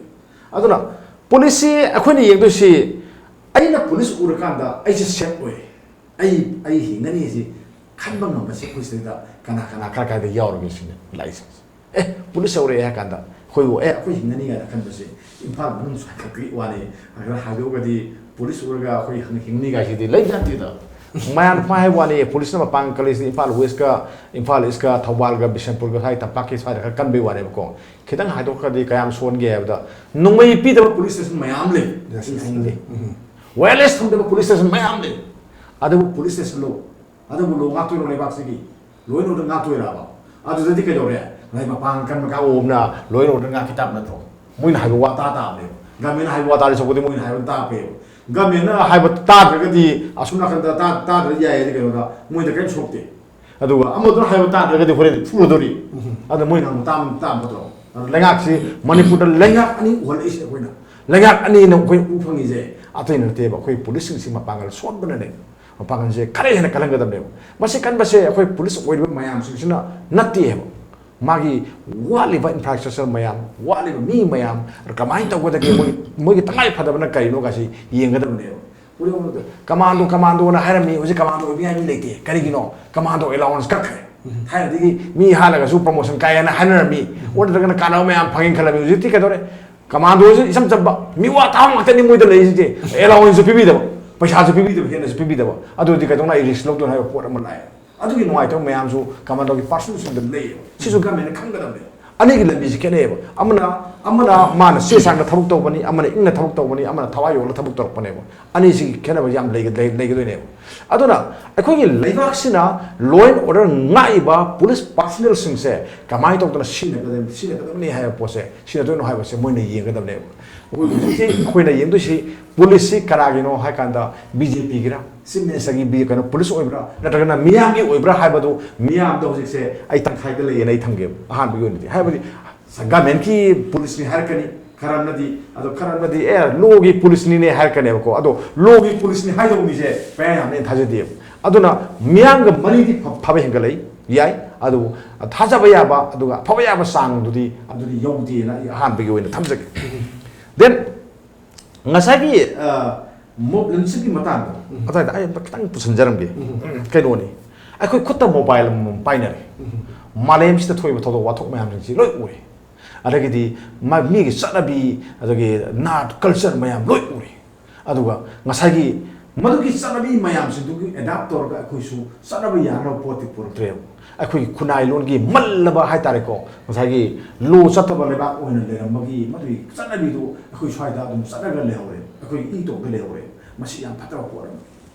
ꯑꯗꯨꯅ ꯄꯨꯂꯤꯁꯁꯤ ꯑꯩꯈꯣꯏꯅ ꯌꯦꯡꯗꯣꯏꯁꯤ, ꯑꯩꯅ ꯄꯨꯂꯤꯁ ꯎꯔꯀꯥꯟꯗ ꯑꯩꯁꯦ ꯁꯦꯐ ꯑꯣꯏ, ꯑꯩ, ꯑꯩ ꯍꯤꯡꯒꯅꯤ ꯍꯥꯏꯁꯤ ꯈꯟꯕ ꯉꯝꯕꯁꯦ ꯑꯩꯈꯣꯏ ꯁꯤꯗꯩꯗ ꯀꯅꯥ ꯀꯅꯥ ꯀꯥꯏ ꯀꯥꯏꯗ ꯌꯥꯎꯔꯒꯦ ꯁꯤꯅꯦ ꯂꯥꯛꯏꯁꯦ꯫ ꯑꯦ, ꯄꯨꯂꯤꯁ ꯌꯧꯔꯛꯑꯦ ꯍꯥꯏ ꯀꯥꯟꯗ ꯑꯩꯈꯣꯏꯕꯨ, ꯑꯦ, ꯑꯩꯈꯣꯏ ꯍꯤꯡꯒꯅꯤ ꯀꯥꯏꯅ ꯈꯟꯕꯁꯦ ꯏꯝꯐꯥꯜ ꯃꯅꯨꯡꯁꯨ ꯍꯥꯏꯀꯠꯄꯒꯤ ꯋꯥꯅꯤ꯫ ꯑꯗꯨꯅ ꯍꯥꯏꯗꯣꯛꯑꯒꯗꯤ ꯄꯨꯂꯤꯁ ꯎꯔꯒ ꯑꯩꯈꯣꯏ ꯍꯤꯡ-, ꯍꯤꯡꯅꯤ ꯀꯥꯏꯁꯤꯗꯤ ꯂꯩ ꯌꯥꯗꯦꯗ꯫ ꯃꯌꯥꯝꯅ ꯄꯥꯏ ꯍꯥꯏꯕ ꯋꯥꯅꯤ, ꯄꯨꯂꯤꯁꯅ ꯃꯄꯥꯡ ꯀꯜꯂꯤꯁꯤꯗꯤ ꯏꯝꯐꯥꯜ ꯋꯦꯁꯀ, ꯏꯝꯐꯥꯜ ꯏꯁꯀ, ꯊꯧꯕꯥꯜꯒ, ꯕꯤꯁꯦꯝꯄꯨꯔꯒ ꯁ꯭ꯋꯥꯏꯗ ꯈꯔ ꯀꯟꯕꯩ ꯋꯥꯅꯦꯕꯀꯣ꯫ ꯈꯤꯇꯪ ꯍꯥꯏꯗꯣꯛꯈ꯭ꯔꯗꯤ ꯀꯌꯥꯝ ꯁꯣꯟꯒꯦ ꯍꯥꯏꯕꯗ, ꯅꯣꯡꯃꯩ ꯄꯤꯗꯕ ꯄꯨꯂꯤꯁ ꯁ꯭ꯇꯦꯁꯟ ꯃꯌꯥꯝ ꯂꯩ꯫ ꯌꯥꯝ ꯂꯩ꯫ ꯎꯝ꯫ ꯋꯥꯌꯔꯂꯦꯁ ꯊꯝꯗꯕ ꯄꯨꯂꯤꯁ ꯁ꯭ꯇꯦꯁꯟ ꯃꯌꯥꯝ ꯂꯩ꯫ ꯑꯗꯨꯕꯨ ꯄꯨꯂꯤꯁ ꯁ꯭ꯇꯦꯁꯟꯗꯣ, ꯑꯗꯨꯕꯨ ꯂꯣ ꯉꯥꯛꯇꯣꯏꯔꯣ ꯂꯩꯕꯥꯛꯁꯤꯒꯤ? ꯂꯣꯏꯅ ꯉꯥꯛꯇꯣꯏꯔꯕ? ꯑꯗꯨꯗꯗꯤ ꯀꯩꯗꯧꯔꯦ? ꯉꯁꯥꯏ ꯃꯄꯥꯡ ꯀꯟꯕ ꯀꯥꯡꯕꯨ ꯑꯃꯅ ꯂꯣꯏꯅ ꯉꯥꯛꯈꯤ ꯇꯥꯕ ꯅꯠꯇ꯭ꯔꯣ? ꯃꯣꯏꯅ ꯍꯥꯏꯕ ꯋꯥ ꯇꯥ ꯇꯥꯕꯅꯦꯕ꯫ ꯒꯃꯦꯟꯅ ꯍꯥꯏꯕ ꯋꯥ ꯇꯥꯔꯤ ꯁꯔꯨꯛꯄꯨꯗꯤ ꯃꯣꯏꯅ ꯍꯥꯏꯕ ꯇꯥꯕꯅꯦꯕ꯫ ꯒꯃꯦꯟꯅ ꯍꯥꯏꯕ ꯇꯥꯗ꯭ꯔꯒꯗꯤ ꯑꯁꯣꯝ ꯅꯥꯀꯟꯗ ꯇꯥ-, ꯇꯥꯗ꯭ꯔꯗꯤ ꯌꯥꯏ ꯍꯥꯏꯗꯤ ꯀꯩꯅꯣꯗ ꯃꯣꯏꯗ ꯀꯔꯤꯝ ꯁꯣꯛꯇꯦ꯫ ꯑꯗꯨꯒ ꯑꯃꯗꯨꯅ ꯍꯥꯏꯕ ꯇꯥꯗ꯭ꯔꯒꯗꯤ ꯍꯣꯔꯦꯟ ꯐꯨꯔꯗꯣꯔꯤ꯫ ꯎꯝ꯫ ꯑꯗꯨꯅ ꯃꯣꯏꯅ ꯑꯃꯨꯛ ꯇꯥꯕ, ꯇꯥꯕ ꯐꯠꯇ꯭ꯔꯣ? ꯑꯗꯨꯅ ꯂꯩꯉꯥꯛꯁꯤ, ꯃꯅꯤꯄꯨꯔꯗ ꯂꯩꯉꯥꯛ ꯑꯅꯤ ꯎꯍꯜꯂꯛꯏꯁꯦ ꯑꯩꯈꯣꯏꯅ꯫ ꯂꯩꯉꯥꯛ ꯑꯅꯤꯅ ꯑꯩꯈꯣꯏ ꯎ ꯐꯪꯉꯤꯁꯦ ꯑꯇꯩ ꯅꯠꯇꯦꯕ, ꯑꯩꯈꯣꯏ ꯄꯨꯂꯤꯁꯁꯤꯡꯁꯤ ꯃꯄꯥꯡꯒꯜ ꯁꯣꯟꯕꯅꯅꯦ꯫ ꯃꯄꯥꯡꯒꯜꯁꯦ ꯈꯔ ꯍꯦꯟꯅ ꯀꯜꯍꯟꯒꯗꯕꯅꯦꯕ꯫ ꯃꯁꯤ ꯀꯟꯕꯁꯦ ꯑꯩꯈꯣꯏ ꯄꯨꯂꯤꯁ ꯑꯣꯏꯔꯤꯕ ꯃꯌꯥꯝꯁꯤꯡꯁꯤꯅ ꯅꯠꯇꯦ ꯍꯥꯏꯕ꯫ ꯃꯥꯒꯤ ꯋꯥꯠꯂꯤꯕ ꯏꯟꯐ꯭ꯔꯥꯁ꯭ꯇ꯭ꯔꯛꯆꯔ ꯃꯌꯥꯝ, ꯋꯥꯠꯂꯤꯕ ꯃꯤ ꯃꯌꯥꯝ, ꯀꯃꯥꯏꯅ ꯇꯧꯒꯗꯒꯦ, ꯃꯣꯏ, ꯃꯣꯏꯒꯤ ꯇꯉꯥꯏ ꯐꯗꯕꯅ ꯀꯔꯤꯅꯣꯒꯁꯤ ꯌꯦꯡꯒꯗꯕꯅꯦꯕ꯫ ꯀꯃꯥꯟꯗꯣ, ꯀꯃꯥꯟꯗꯣꯅ ꯍꯥꯏꯔꯝꯃꯤ, ꯍꯧꯖꯤꯛ ꯀꯃꯥꯟꯗꯣ ꯑꯣꯏꯕ ꯌꯥꯏ ꯃꯤ ꯂꯩꯇꯦ꯫ ꯀꯔꯤꯒꯤꯅꯣ? ꯀꯃꯥꯟꯗꯣ ꯑꯦꯂꯥꯎꯟꯁ ꯀꯛꯈ꯭ꯔꯦ꯫ ꯊꯥꯏꯅꯗꯒꯤ ꯃꯤ ꯍꯥꯠꯂꯒꯁꯨ ꯄ꯭ꯔꯣꯃꯣꯁꯟ ꯀꯥꯏ ꯍꯥꯏꯅ ꯍꯥꯏꯅꯔꯝꯃꯤ, ꯑꯣ ꯅꯠꯇ꯭ꯔꯒꯅ ꯀꯥꯟꯅꯕ ꯃꯌꯥꯝ ꯐꯪꯉꯦꯅ ꯈꯜꯂꯝꯃꯤ꯫ ꯍꯧꯖꯤꯛꯇꯤ ꯀꯩꯗꯧꯔꯦ? ꯀꯃꯥꯟꯗꯣꯁꯤ ꯏꯆꯝ ꯆꯝꯕ ꯃꯤꯋꯥ ꯇꯥꯕ ꯉꯥꯛꯇꯅꯤ ꯃꯣꯏꯗ ꯂꯩꯔꯤꯁꯤꯡꯁꯦ꯫ ꯑꯦꯂꯥꯎꯟꯁꯁꯨ ꯄꯤꯕꯤꯗꯕ, ꯄꯩꯁꯥꯁꯨ ꯄꯤꯕꯤꯗꯕ, ꯍꯦꯟꯅꯁꯨ ꯄꯤꯕꯤꯗꯕ꯫ ꯑꯗꯨꯗꯤ ꯀꯩꯗꯧꯅ ꯑꯩ ꯔꯤꯁꯛ ꯂꯧꯗꯣꯏꯅꯣ ꯍꯥꯏꯕ ꯄꯣꯠ ꯑꯃ ꯂꯥꯛꯑꯦ꯫ ꯑꯗꯨꯒꯤ ꯅꯨꯡꯉꯥꯏꯇꯕ ꯃꯌꯥꯝꯁꯨ ꯀꯃꯥꯟꯗꯣꯒꯤ ꯄꯥꯔꯁꯅꯦꯜꯁꯤꯡꯗ ꯂꯩꯌꯦꯕ꯫ ꯁꯤꯁꯨ ꯒꯃꯦꯟꯅ ꯈꯪꯒꯗꯕꯅꯦ꯫ ꯑꯅꯤꯒꯤ ꯂꯝꯕꯤꯁꯤ ꯈꯦꯠꯅꯩꯌꯦꯕ꯫ ꯑꯃꯅ, ꯑꯃꯅ ꯃꯥꯅ ꯆꯦ ꯆꯥꯡꯅ ꯊꯕꯛ ꯇꯧꯕꯅꯤ, ꯑꯃꯅ ꯏꯪꯅ ꯊꯕꯛ ꯇꯧꯕꯅꯤ, ꯑꯃꯅ ꯊꯋꯥꯏ ꯌꯧꯅ ꯊꯕꯛ ꯇꯧꯔꯛꯄꯅꯦꯕ꯫ ꯑꯅꯤꯁꯤꯒꯤ ꯈꯦꯠꯅꯕ ꯌꯥꯝ ꯂꯩꯒ-, ꯂꯩ-, ꯂꯩꯒꯗꯣꯏꯅꯦꯕ꯫ ꯑꯗꯨꯅ ꯑꯩꯈꯣꯏꯒꯤ ꯂꯩꯕꯥꯛꯁꯤꯅ law and order ꯉꯥꯛꯏꯕ ꯄꯨꯂꯤꯁ ꯄꯥꯔꯁꯅꯦꯜꯁꯤꯡꯁꯦ ꯀꯃꯥꯏꯅ ꯇꯧꯗꯅ ꯁꯤꯖꯤꯟꯅꯒꯗꯕ-, ꯁꯤꯖꯤꯟꯅꯒꯗꯕꯅꯤ ꯍꯥꯏꯕ ꯄꯣꯠꯁꯦ ꯁꯤꯖꯤꯟꯅꯗꯣꯏꯅꯣ ꯍꯥꯏꯕꯁꯦ ꯃꯣꯏꯅ ꯌꯦꯡꯒꯗꯕꯅꯦꯕ꯫ ꯑꯩꯈꯣꯏ ꯍꯧꯖꯤꯛꯁꯤ ꯑꯩꯈꯣꯏꯅ ꯌꯦꯡꯗꯣꯏꯁꯤ ꯄꯨꯂꯤꯁꯁꯤ ꯀꯅꯥꯒꯤꯅꯣ ꯍꯥꯏ ꯀꯥꯟꯗ ꯕꯤ ꯖꯦ ꯄꯤꯒꯤꯔ, ꯆꯤꯐ ꯃꯤꯅꯤꯁꯇꯔꯒꯤ ꯕꯤ-, ꯀꯩꯅꯣ, ꯄꯨꯂꯤꯁ ꯑꯣꯏꯕ꯭ꯔꯥ ꯅꯠꯇ꯭ꯔꯒꯅ ꯃꯤꯌꯥꯝꯒꯤ ꯑꯣꯏꯕ꯭ꯔꯥ ꯍꯥꯏꯕꯗꯨ ꯃꯤꯌꯥꯝꯗ ꯍꯧꯖꯤꯛꯁꯦ ꯑꯩ ꯇꯪꯈꯥꯏꯗ ꯂꯩꯌꯦꯅ ꯑꯩ ꯊꯝꯒꯦꯕ꯫ ꯑꯍꯥꯟꯕꯒꯤ ꯑꯣꯏꯅꯗꯤ ꯍꯥꯏꯕꯗꯤ ꯒꯃꯦꯟꯀꯤ ꯄꯨꯂꯤꯁꯅꯤ ꯍꯥꯏꯔꯛꯀꯅꯤ, ꯈꯔ ꯑꯃꯅꯗꯤ, ꯑꯗꯣ ꯈꯔ ꯑꯃꯅꯗꯤ ꯑꯦ ꯂꯣꯒꯤ ꯄꯨꯂꯤꯁꯅꯤꯅꯦ ꯍꯥꯏꯔꯛꯀꯅꯦꯕꯀꯣ꯫ ꯑꯗꯣ ꯂꯣꯒꯤ ꯄꯨꯂꯤꯁꯅꯤ ꯍꯥꯏꯗꯧꯕ ꯃꯤꯁꯦ ꯄꯌꯥ ꯌꯥꯝꯅ ꯑꯩꯅ ꯊꯥꯖꯗꯦꯕ꯫ ꯑꯗꯨꯅ ꯃꯤꯌꯥꯝꯒ ꯃꯔꯤꯗꯤ ꯐ-, ꯐꯕ ꯍꯦꯟꯒꯠꯂꯛꯏ ꯌꯥꯏ, ꯑꯗꯨꯕꯨ ꯊꯥꯖꯕ ꯌꯥꯕ ꯑꯗꯨꯒ ꯑꯐꯕ ꯌꯥꯕ ꯆꯥꯡꯗꯨꯗꯤ ꯑꯗꯨꯗꯤ ꯌꯧꯗꯦꯅ ꯑꯩ ꯑꯍꯥꯟꯕꯒꯤ ꯑꯣꯏꯅ ꯊꯝꯖꯒꯦ꯫ ꯗꯦꯟ ꯉꯁꯥꯏꯒꯤ ꯃꯣꯕ ꯂꯤꯟꯁꯤꯞꯀꯤ ꯃꯇꯥꯡꯗꯣ, ꯎꯝ꯫ ꯑꯗꯨꯋꯥꯏꯗ ꯑꯩ ꯑꯝꯇ ꯈꯤꯇꯪ ꯄꯨꯁꯤꯟꯖꯔꯝꯒꯦ꯫ ꯎꯝ꯫ ꯀꯩꯅꯣꯅꯤ, ꯑꯩꯈꯣꯏ ꯈꯨꯠꯇ ꯃꯣꯕꯥꯏꯜ ꯑꯃꯃꯝ ꯄꯥꯏꯅꯔꯦ꯫ ꯎꯝ꯫ ꯃꯥꯂꯦꯝꯁꯤꯗ ꯊꯣꯛꯏꯕ ꯊꯧꯗꯣꯛ ꯋꯥꯊꯣꯛ ꯃꯌꯥꯝꯁꯤꯡꯁꯤ ꯂꯣꯏ ꯎꯔꯦ꯫ ꯑꯗꯒꯤꯗꯤ ꯃ-, ꯃꯤꯒꯤ ꯆꯠꯅꯕꯤ, ꯑꯗꯒꯤ ꯅꯥꯠ, ꯀꯜꯆꯔ ꯃꯌꯥꯝ ꯂꯣꯏ ꯎꯔꯦ꯫ ꯑꯗꯨꯒ ꯉꯁꯥꯏꯒꯤ ꯃꯗꯨꯒꯤ ꯆꯠꯅꯕꯤ ꯃꯌꯥꯝꯁꯤꯡꯗꯨꯒꯤ ꯑꯦꯗꯥꯞ ꯇꯧꯔꯒ ꯑꯩꯈꯣꯏꯁꯨ ꯆꯠꯅꯕ ꯌꯥꯅꯕ ꯄꯣꯠꯇꯤ ꯄꯨꯔꯛꯇ꯭ꯔꯦꯕ꯫ ꯑꯩꯈꯣꯏꯒꯤ ꯈꯨꯟꯅꯥꯏ ꯂꯣꯟꯒꯤ ꯃꯜꯂꯕ ꯍꯥꯏꯇꯥꯔꯦꯀꯣ, ꯉꯁꯥꯏꯒꯤ ꯂꯣ ꯆꯠꯇꯕ ꯂꯩꯕꯥꯛ ꯑꯣꯏꯅ ꯂꯩꯔꯝꯕꯒꯤ ꯃꯗꯨꯒꯤ ꯆꯠꯅꯕꯤꯗꯨ ꯑꯩꯈꯣꯏ ꯁ꯭ꯋꯥꯏꯗ ꯑꯗꯨꯝ ꯆꯠꯅꯒ ꯂꯩꯍꯧꯔꯦ, ꯑꯩꯈꯣꯏꯒꯤ ꯏ ꯇꯣꯞꯇ ꯂꯩꯍꯧꯔꯦ꯫ ꯃꯁꯤ ꯌꯥꯝ ꯐꯠꯇꯕ ꯄꯣꯠ ꯑꯃꯅꯤ,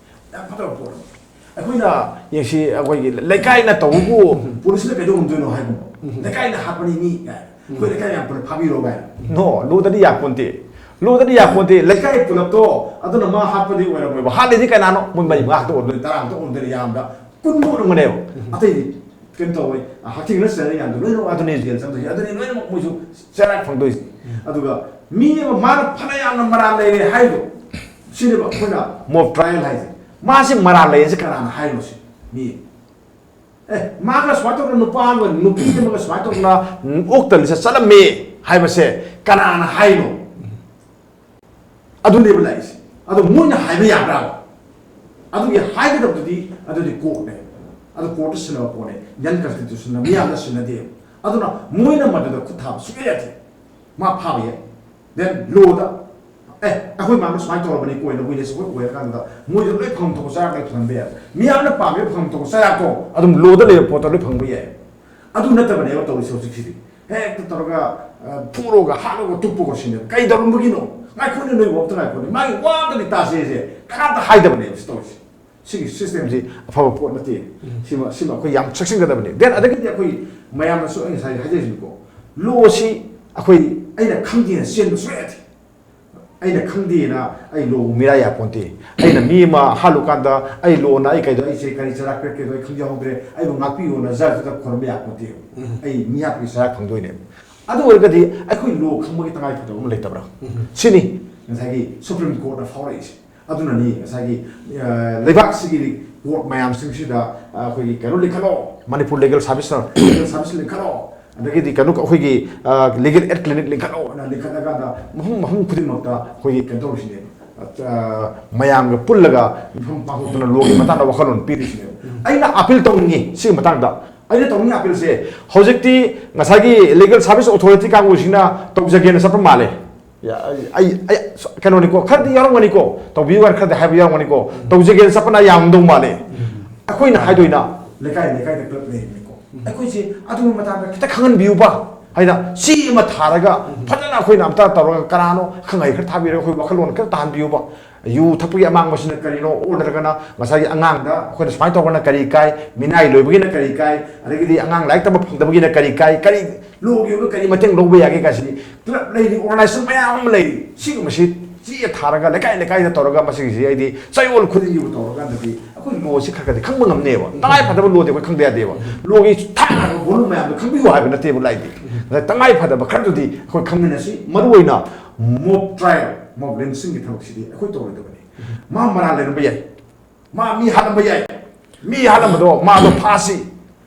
ꯌꯥꯝ ꯐꯠꯇꯕ ꯄꯣꯠ ꯑꯃꯅꯤ꯫ ꯑꯩꯈꯣꯏꯅ ꯌꯦꯡꯁꯤ, ꯑꯩꯈꯣꯏꯒꯤ ꯂꯩꯀꯥꯏꯅ ꯇꯧꯕꯕꯨ ꯄꯨꯂꯤꯁꯅ ꯀꯩꯗꯧꯔꯝꯗꯣꯏꯅꯣ ꯍꯥꯏꯒꯨꯝꯕ, ꯂꯩꯀꯥꯏꯅ ꯍꯥꯠꯄꯅꯤ ꯃꯤ ꯀꯥꯏꯅ, ꯑꯩꯈꯣꯏ ꯂꯩꯀꯥꯏ ꯃꯌꯥꯝ ꯄꯨꯂꯞ ꯐꯥꯕꯤꯔꯣ ꯀꯥꯏꯅ꯫ ꯅꯣ, ꯂꯣꯗꯗꯤ ꯌꯥꯄꯣꯟꯇꯦ꯫ ꯂꯣꯗꯗꯤ ꯌꯥꯄꯣꯟꯇꯦ꯫ ꯂꯩꯀꯥꯏ ꯄꯨꯂꯞꯇꯣ ꯑꯗꯨꯅ ꯃꯥ ꯍꯥꯠꯄꯗꯤ ꯑꯣꯏꯔꯝꯃꯣꯏꯕ꯫ ꯍꯥꯠꯂꯤꯗꯤ ꯀꯅꯥꯅꯣ? ꯃꯣꯏ ꯃꯔꯤ ꯃꯉꯥꯈꯛꯇ ꯑꯣꯏꯔꯝꯗꯣꯏꯅꯤ, ꯇꯔꯥ ꯈꯛꯇ ꯑꯣꯏꯔꯝꯗꯣꯏꯅꯤ ꯌꯥꯝꯕꯗ꯫ ꯀꯨꯟꯃꯨꯛ ꯑꯣꯏꯔꯝꯒꯅꯦꯕ꯫ ꯑꯇꯩꯗꯤ ꯀꯩꯅꯣ ꯇꯧꯋꯦ, ꯍꯛꯊꯦꯡꯅꯅ ꯆꯦꯟꯅ ꯌꯥꯝꯗꯣ ꯂꯣꯏꯅꯃꯛ ꯑꯗꯨꯅꯦ ꯖꯦꯜ ꯆꯪꯗꯣꯏꯁꯦ, ꯑꯗꯨꯅꯦ ꯂꯣꯏꯅꯃꯛ ꯃꯣꯏꯁꯨ ꯆꯩꯔꯥꯛ ꯐꯪꯗꯣꯏꯁꯦ꯫ ꯑꯗꯨꯒ ꯃꯤ ꯑꯃ ꯃꯥꯅ ꯐꯅ ꯌꯥꯝꯅ ꯃꯔꯥꯜ ꯂꯩꯔꯦ ꯍꯥꯏꯗꯣ, ꯁꯤꯅꯦꯕ ꯑꯩꯈꯣꯏꯅ ꯃꯣꯕ ꯇ꯭ꯔꯥꯏꯌꯦꯜ ꯍꯥꯏꯁꯦ꯫ ꯃꯥꯁꯤ ꯃꯔꯥꯜ ꯂꯩꯌꯦꯁꯦ ꯀꯅꯥꯅ ꯍꯥꯏꯔꯤꯅꯣ ꯁꯤ? ꯃꯤ ꯑꯦ, ꯃꯥꯒ ꯁꯨꯃꯥꯏꯅ ꯇꯧꯗꯅ ꯅꯨꯄꯥ ꯑꯃꯒ ꯅꯨꯄꯤ ꯑꯃꯒ ꯁꯨꯃꯥꯏꯅ ꯇꯧꯗꯅ, ꯎꯝ, ꯑꯣꯛꯇ ꯂꯤꯆꯠ ꯆꯠꯂꯝꯃꯤ ꯍꯥꯏꯕꯁꯦ ꯀꯅꯥꯅ ꯍꯥꯏꯅꯣ? ꯑꯗꯨꯅꯦꯕ ꯂꯥꯛꯏꯁꯦ꯫ ꯑꯗꯣ ꯃꯣꯏꯅ ꯍꯥꯏꯕ ꯌꯥꯕ꯭ꯔꯥ? ꯑꯗꯨꯒꯤ ꯍꯥꯏꯒꯗꯕꯗꯨꯗꯤ ꯑꯗꯨꯗꯤ ꯀꯣꯔꯠꯅꯦ꯫ ꯑꯗꯨ ꯀꯣꯔꯠꯇ ꯁꯤꯟꯅꯕ ꯄꯣꯠꯅꯦ꯫ ꯏꯟꯗꯤꯌꯟ ꯀꯟꯁꯇꯤꯇ꯭ꯌꯨꯁꯟꯅ ꯃꯤꯌꯥꯝꯅ ꯁꯤꯟꯅꯗꯦ꯫ ꯑꯗꯨꯅ ꯃꯣꯏꯅ ꯃꯗꯨꯗ ꯈꯨꯠ ꯊꯥꯕ ꯁꯨꯡꯌꯥ ꯌꯥꯗꯦ꯫ ꯃꯥ ꯐꯥꯕ ꯌꯥꯏ꯫ Then ꯂꯣꯗ, ꯑꯦ, ꯑꯩꯈꯣꯏ ꯃꯥꯅ ꯁꯨꯃꯥꯏꯅ ꯇꯧꯔꯕꯅꯤ ꯀꯣꯏꯅ ꯋꯤꯅꯦꯁ ꯑꯩꯈꯣꯏ ꯑꯣꯏꯔꯀꯥꯟꯗ ꯃꯣꯏꯗ ꯂꯣꯏ ꯐꯪꯐꯝ ꯊꯣꯛꯄ ꯆꯩꯔꯥꯛ ꯂꯣꯏ ꯐꯪꯍꯟꯕ ꯌꯥꯏ꯫ ꯃꯤꯌꯥꯝꯅ ꯄꯥꯝꯃꯤꯕ ꯐꯪꯐꯝ ꯊꯣꯛꯄ ꯆꯩꯔꯥꯛꯇꯣ ꯑꯗꯨꯝ ꯂꯣꯗ ꯂꯩꯕ ꯄꯣꯠꯇ ꯂꯣꯏ ꯐꯪꯕ ꯌꯥꯏ꯫ ꯑꯗꯨ ꯅꯠꯇꯕꯅꯦꯕ ꯇꯧꯔꯤꯁꯦ ꯍꯧꯖꯤꯛꯁꯤꯗꯤ꯫ ꯍꯦꯛꯇ ꯇꯧꯔꯒ, ꯑ, ꯐꯨꯔꯣꯒ ꯍꯥꯠꯂꯣꯒ ꯇꯨꯞꯄꯣꯒ ꯁꯤꯅꯦꯕ꯫ ꯀꯩ ꯇꯧꯔꯝꯕꯒꯤꯅꯣ? ꯉꯥꯏꯈꯣꯅꯦ, ꯅꯣꯏꯕꯨ ꯑꯝꯇ ꯉꯥꯏꯈꯣꯅꯦ꯫ ꯃꯥꯒꯤ ꯋꯥ ꯑꯝꯇꯗꯤ ꯇꯥꯁꯦꯁꯦ ꯀꯅꯥꯝꯇ ꯍꯥꯏꯗꯕꯅꯦꯕ ꯁꯤ ꯇꯧꯔꯤꯁꯦ꯫ ꯁꯤꯒꯤ ꯁꯤꯁꯇꯦꯝꯁꯤ ꯑꯐꯕ ꯄꯣꯠ ꯅꯠꯇꯦ꯫ ꯁꯤꯃ, ꯁꯤꯃ ꯑꯩꯈꯣꯏ ꯌꯥꯝ ꯆꯦꯛꯁꯤꯟꯒꯗꯕꯅꯤ꯫ Then ꯑꯗꯒꯤꯗꯤ ꯑꯩꯈꯣꯏ ꯃꯌꯥꯝꯅꯁꯨ ꯑꯩ ꯉꯁꯥꯏ ꯍꯥꯏꯖꯔꯤꯁꯤꯅꯤꯀꯣ, ꯂꯣꯁꯤ ꯑꯩꯈꯣꯏ, ꯑꯩꯅ ꯈꯪꯗꯦꯅ ꯆꯦꯟꯕ ꯁꯨꯡꯌꯥ ꯌꯥꯗꯦ꯫ ꯑꯩꯅ ꯈꯪꯗꯦꯅ ꯑꯩ ꯂꯣꯕꯨ ꯃꯤꯔꯥꯏ ꯌꯥꯄꯣꯟꯇꯦ꯫ ꯑꯩꯅ ꯃꯤ ꯑꯃ ꯍꯥꯠꯂꯨꯀꯥꯟꯗ ꯑꯩ ꯂꯣꯅ ꯑꯩ ꯀꯩꯗꯣ, ꯑꯩꯁꯦ ꯀꯔꯤ ꯆꯩꯔꯥꯛ ꯄꯤꯔꯛꯀꯦꯗꯣ ꯑꯩ ꯈꯪꯖꯍꯧꯗ꯭ꯔꯦ, ꯑꯩꯕꯨ ꯉꯥꯛꯄꯤꯌꯣꯅ ꯖꯖꯇ ꯈꯣꯏꯔꯝꯕ ꯌꯥꯄꯣꯟꯇꯦ꯫ ꯑꯩ ꯃꯤ ꯍꯥꯠꯄꯒꯤ ꯆꯩꯔꯥꯛ ꯐꯪꯗꯣꯏꯅꯦ꯫ ꯑꯗꯨ ꯑꯣꯏꯔꯒꯗꯤ ꯑꯩꯈꯣꯏ ꯂꯣ ꯈꯪꯕꯒꯤ ꯇꯉꯥꯏ ꯐꯗꯕ ꯑꯃ ꯂꯩꯇꯕ꯭ꯔꯥ? ꯁꯤꯅꯤ ꯉꯁꯥꯏꯒꯤ ꯁꯨꯄ꯭ꯔꯤꯝ ꯀꯣꯔꯠꯅ ꯐꯥꯎꯔꯛꯏꯁꯦ꯫ ꯑꯗꯨꯅꯅꯤ ꯉꯁꯥꯏꯒꯤ, ꯑ, ꯂꯩꯕꯥꯛꯁꯤꯒꯤ ꯀꯣꯔꯠ ꯃꯌꯥꯝꯁꯤꯡꯁꯤꯗ, ꯑ, ꯑꯩꯈꯣꯏꯒꯤ ꯀꯩꯅꯣ ꯂꯤꯡꯈꯠꯂꯣ, Manipur legal service, legal service ꯂꯤꯡꯈꯠꯂꯣ, ꯑꯗꯒꯤꯗꯤ ꯀꯩꯅꯣ ꯑꯩꯈꯣꯏꯒꯤ, ꯑ, ꯂꯤꯒꯦꯜ ꯑꯦꯗ ꯀ꯭ꯂꯤꯅꯤꯛ ꯂꯤꯡꯈꯠꯂꯣꯅ ꯂꯤꯡꯈꯠꯂꯀꯥꯟꯗ ꯃꯐꯝ, ꯃꯐꯝ ꯈꯨꯗꯤꯡꯃꯛꯇ ꯑꯩꯈꯣꯏꯒꯤ ꯀꯩꯅꯣ ꯇꯧꯔꯤꯁꯤꯅꯦꯕ꯫ ꯑ, ꯃꯌꯥꯝꯒ ꯄꯨꯜꯂꯒ ꯃꯤꯐꯝ ꯄꯥꯡꯊꯣꯛꯇꯨꯅ ꯂꯣꯒꯤ ꯃꯇꯥꯡꯗ ꯋꯥꯈꯜꯂꯣꯟ ꯄꯤꯔꯤꯁꯤꯅꯦꯕ꯫ ꯑꯩꯅ ꯑꯄꯤꯜ ꯇꯧꯅꯤꯡꯉꯤ ꯁꯤꯒꯤ ꯃꯇꯥꯡꯗ꯫ ꯑꯩꯅ ꯇꯧꯅꯤꯡꯉꯤ ꯑꯄꯤꯜꯁꯦ ꯍꯧꯖꯤꯛꯇꯤ ꯉꯁꯥꯏꯒꯤ ꯂꯤꯒꯦꯜ ꯁꯥꯔꯚꯤꯁ ꯑꯣꯊꯣꯔꯤꯇꯤ ꯀꯥꯡꯕꯨꯁꯤꯅ ꯇꯧꯖꯒꯦꯅ ꯆꯠꯄ ꯃꯥꯜꯂꯦ꯫ ꯌꯥ-, ꯑꯩ, ꯑꯩ, ꯑꯩ, ꯀꯩꯅꯣꯅꯤꯀꯣ, ꯈꯔꯗꯤ ꯌꯥꯎꯔꯝꯒꯅꯤꯀꯣ, ꯇꯧꯕꯤꯌꯨ ꯍꯥꯏꯅ ꯈꯔꯗꯤ ꯍꯥꯏꯕ ꯌꯥꯎꯔꯝꯒꯅꯤꯀꯣ, ꯇꯧꯖꯒꯦꯅ ꯆꯠꯄꯅ ꯌꯥꯝꯗꯧ ꯃꯥꯜꯂꯦ꯫ ꯑꯩꯈꯣꯏꯅ ꯍꯥꯏꯗꯣꯏꯅ ꯂꯩꯀꯥꯏ ꯂꯩꯀꯥꯏꯗ ꯀ꯭ꯂꯕ ꯂꯩꯔꯤꯕꯅꯤꯀꯣ, ꯑꯩꯈꯣꯏꯁꯦ ꯑꯗꯨꯒꯤ ꯃꯇꯥꯡꯗ ꯈꯤꯇ ꯈꯪꯍꯟꯕꯤꯌꯨꯕ ꯍꯥꯏꯅ ꯆꯦ ꯑꯃ ꯊꯥꯔꯒ ꯐꯖꯅ ꯑꯩꯈꯣꯏꯅ ꯑꯝꯇ ꯇꯧꯔꯒ ꯀꯅꯥꯅꯣ ꯈꯪꯍꯩ ꯈꯔ ꯊꯥꯕꯤꯔꯒ ꯑꯩꯈꯣꯏ ꯋꯥꯈꯜꯂꯣꯟ ꯈꯔ ꯇꯥꯍꯟꯕꯤꯌꯨꯕ꯫ ꯌꯨ ꯊꯛꯄꯒꯤ ꯑꯃꯥꯡꯕꯁꯤꯅ ꯀꯔꯤꯅꯣ? ꯑꯣ ꯅꯠꯇ꯭ꯔꯒꯅ ꯉꯁꯥꯏꯒꯤ ꯑꯉꯥꯡꯗ ꯑꯩꯈꯣꯏꯅ ꯁꯨꯃꯥꯏꯅ ꯇꯧꯕꯅ ꯀꯔꯤ ꯀꯥꯏ, ꯃꯤꯅꯥꯏ ꯂꯣꯏꯕꯒꯤꯅ ꯀꯔꯤ ꯀꯥꯏ, ꯑꯗꯒꯤꯗꯤ ꯑꯉꯥꯡ ꯂꯥꯏꯔꯤꯛ ꯇꯝꯕ ꯐꯪꯗꯕꯒꯤꯅ ꯀꯔꯤ ꯀꯥꯏ, ꯀꯔꯤ ꯂꯣꯒꯤ ꯑꯣꯏꯕ ꯀꯔꯤ ꯃꯇꯦꯡ ꯂꯧꯕ ꯌꯥꯒꯦ ꯀꯥꯏꯁꯤꯗꯤ ꯀ꯭ꯂꯕ ꯂꯩꯔꯤ, ꯑꯣꯔꯒꯅꯥꯏꯖꯦꯁꯟ ꯃꯌꯥꯝ ꯑꯃ ꯂꯩꯔꯤ꯫ ꯁꯤꯒꯨꯝꯕꯁꯤ ꯆꯦ ꯊꯥꯔꯒ ꯂꯩꯀꯥꯏ ꯂꯩꯀꯥꯏꯗ ꯇꯧꯔꯒ ꯃꯁꯤꯒꯤꯁꯤ ꯍꯥꯏꯗꯤ ꯆꯌꯣꯜ ꯈꯨꯗꯤꯡꯒꯤꯕꯨ ꯇꯧꯔꯀꯥꯟꯗꯗꯤ ꯑꯩꯈꯣꯏ ꯂꯣꯁꯤ ꯈꯔ ꯈꯔꯗꯤ ꯈꯪꯕ ꯉꯝꯅꯦꯕ꯫ ꯇꯉꯥꯏ ꯐꯗꯕ ꯂꯣꯗꯤ ꯑꯩꯈꯣꯏ ꯈꯪꯕ ꯌꯥꯗꯦꯕ꯫ ꯂꯣꯒꯤ ꯊꯥꯔꯒ ꯕꯣꯂꯨꯝ ꯃꯌꯥꯝꯗꯣ ꯈꯪꯕꯤꯌꯨ ꯍꯥꯏꯕ ꯅꯠꯇꯦꯕ ꯂꯥꯏꯗꯤ꯫ ꯑꯗ ꯇꯉꯥꯏ ꯐꯗꯕ ꯈꯔꯗꯨꯗꯤ ꯑꯩꯈꯣꯏ ꯈꯪꯃꯤꯟꯅꯁꯤ꯫ ꯃꯔꯨꯑꯣꯏꯅ ꯃꯣꯕ ꯇ꯭ꯔꯥꯏꯌꯦꯜ, ꯃꯣꯕ ꯂꯤꯟꯁꯤꯡꯒꯤ ꯊꯕꯛꯁꯤꯗꯤ ꯑꯩꯈꯣꯏ ꯇꯧꯔꯣꯏꯗꯕꯅꯤ꯫ ꯃꯥ ꯃꯔꯥꯜ ꯂꯩꯔꯝꯕ ꯌꯥꯏ, ꯃꯥ ꯃꯤ ꯍꯥꯠꯂꯝꯕ ꯌꯥꯏ, ꯃꯤ ꯍꯥꯠꯂꯝꯕꯗꯣ ꯃꯥꯗꯣ ꯐꯥꯁꯤ,